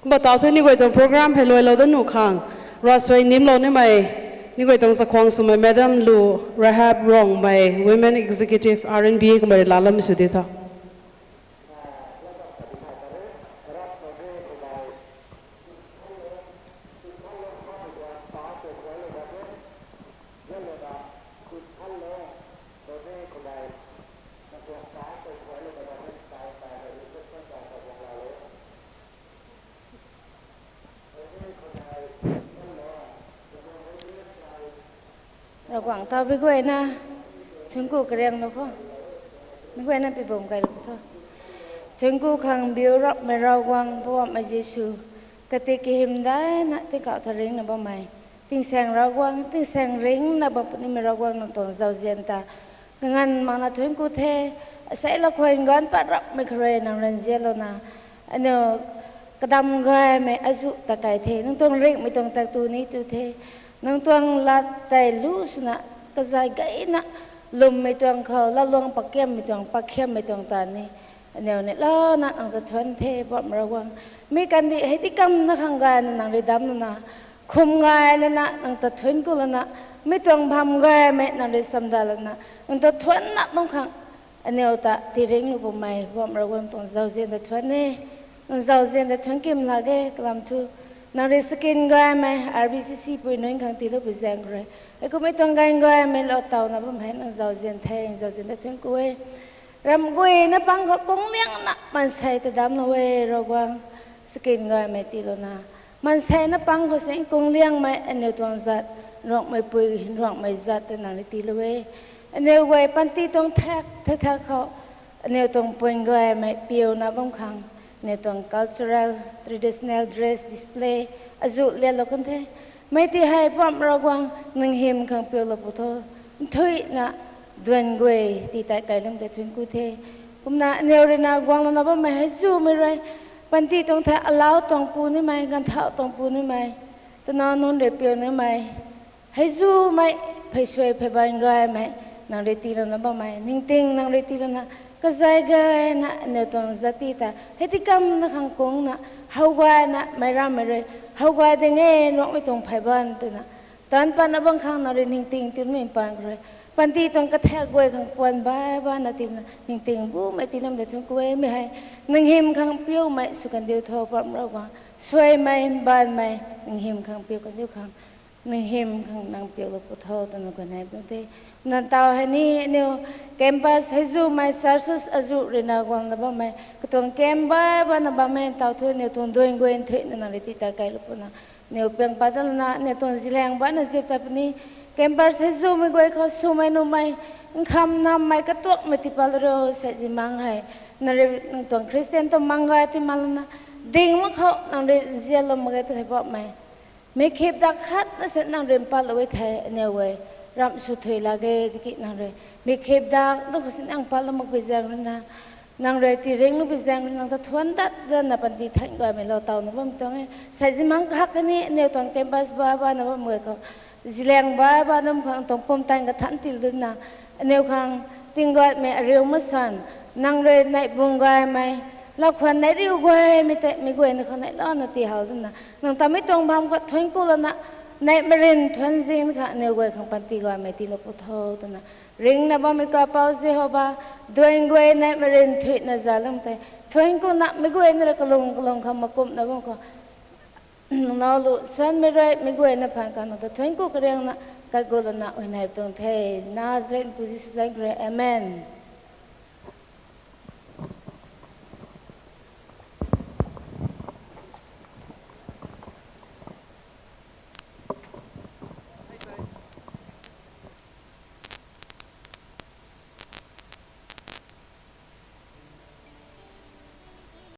Kumna tau thu ni guay tuang program hei luailou dat nuh khang, ravsuai nimlou nimei, ni guay tuang chakhwang swmei Madam Lu Rahab Ruangmei, Women Executive R N B A kummei rui laalam sw di tho. Ravguangc ta mei guayna thuanc ku kariang nu kho. Mei guayna pi bam kailou tho. Thuanc ku khang biu rapmei Ravguangc, Poubauhmei Jisu, kati kahym daina tingkauh tha ringcna bammei, tingsaeng Ravguangc, tingsaeng ringcna bam punimei Ravguangc, nang tuang zauzian ta kaganv makna thuanc ku the. Asei lakhwan ganv pat rapmei khou rui nang rui nzianlouna aniu kadam gaymei azuh ta kai the. Nang tuang ringhmei tuang tak tu ni tu the. Nang tuang lat tei lu swna kazay gayna lwmmei tuang khou latluang pakiammei tuang pakhiammei tuang ta ni aniu neihlouna nang ta thuanc the, Poubauhmei Ravguangc. Mi kandih hei tikamna khang gayna nang rui damclouna, khum gay lana nang ta thuanc ku lana, mi tuang bam gaymei nang rui samda lana, nang ta thuancna bam khang aniu ta tii ringcna bammei Poubauhmei Ravguangc, tuang zauzian ta thuanc e. Nang zauzian ta thuanc kim lak ge. Kalam thu nang rui sakin gaymei R B C C pui nunc khang tiiloupui zaeng khou rui, hei kummei tuang gan gaymei lou tawna bam hei nang zauzian the, nang zauzian ta thuanc ku e. Ramh guayna pang khou kungliangna maansei ta damclou e Ravguangc, sakin gaymei tiilouna, maansei na pang khou sing kungliangmei aniu tuang zat, Ruangmeipui, Ruangmei zat ta nang rui tiilou e. Aniu guay panty tuang thak thak thak khou aniu tuang pun gaymei piuna bam khang, aniu tuang cultural, traditional dress display azuh lianlou kan the. Mei ti hei Poubauhmei Ravguangc, nang hym khang piulou pu tho. Nthuihna duan guay ti tei kai lum tei thuanc ku the. Kumna aniu rui na guanglouna bammei hei zumei rui, panty tuang thei alau tuang pu nimei, ganvthauh tuang pu nimei, twna nunc rui piu nimei, hei zumei, pheysuai pheyban gaymei, nang rui tiilouna bammei ningting nang rui tiilouna, kazay gayna aniu tuang zat ti ta hei tikamna khang kungna, how gayna meic rammei rui how gay ding e, Ruangmei tuang pheyban twna taanc patna bam khang nang rui ningting tiilmei paan khou rui, panty tuang kathak guay khang puan bai bana tiina ningting bumei tiilum tei thuanc ku e. Mi hei nang hym khang piumei sw kandiu tho, Poubauhmei Ravguangc. Suaimei, baanvmei, nang hym khang piu kandiu khang, nang hym khang nang piulou pu tho twna guay nai bam the. Nang taw hei ni aniu campus hei zumei churches azuh rui na guangna bammei, katuang camp bai bana bammei taw thu aniu tuang duan guay nthuihna nang rui ti ta kailou puna, aniu piang pat dat lana, aniu tuang ziliang baina zip ta puni, campers hei zumei guay khou swmei nuhmei, nkham nammei katuakmei tiipat rio, saizimang hei nang rui nang tuang Christian tuang mang gay ti mak lana, ding mak khou nang rui nzianlou mak ge tu thei Poubauhmei. Mikhip dak khatna si nang rui mpatlou e thei aniu guay ramh sw thuy lak ge tiki nang rui mikhip dak tu khou si nang mpatlou makpui zaeng rui na, nang rui tii ringcloupui zaeng rui nang ta thuanc dat dana panty than gaymei lou tawna bam tuang e. Saizimang kahak kani aniu tuang campus bai bana bam guay khou ziliang bai bana bam khang tuang pumtan kathan til dana, aniu khang tinggaymei ariu masan, nang rui neih bung gaymei, lakhwan neih riu gaymei tei mei guayna khou neihlouna tiihal dana, nang ta mei tuang bam khou thuanc ku lana, neih marin thuanc zing kha aniu guay khang panty gaymei tiilou pu tho twna, ringcna bammei kapou Jehova, duan guay neih marin thuihna zalung tei thuanc kuna, mei guayna rui kalung kalung khang makumhna bam khou nang nac lu sanmei rui mei guayna phaan khang nang ta thuanc ku kariangna, kagulana huayney tuang the, Nazareth pu Jisu zaeng khou rui, Amen.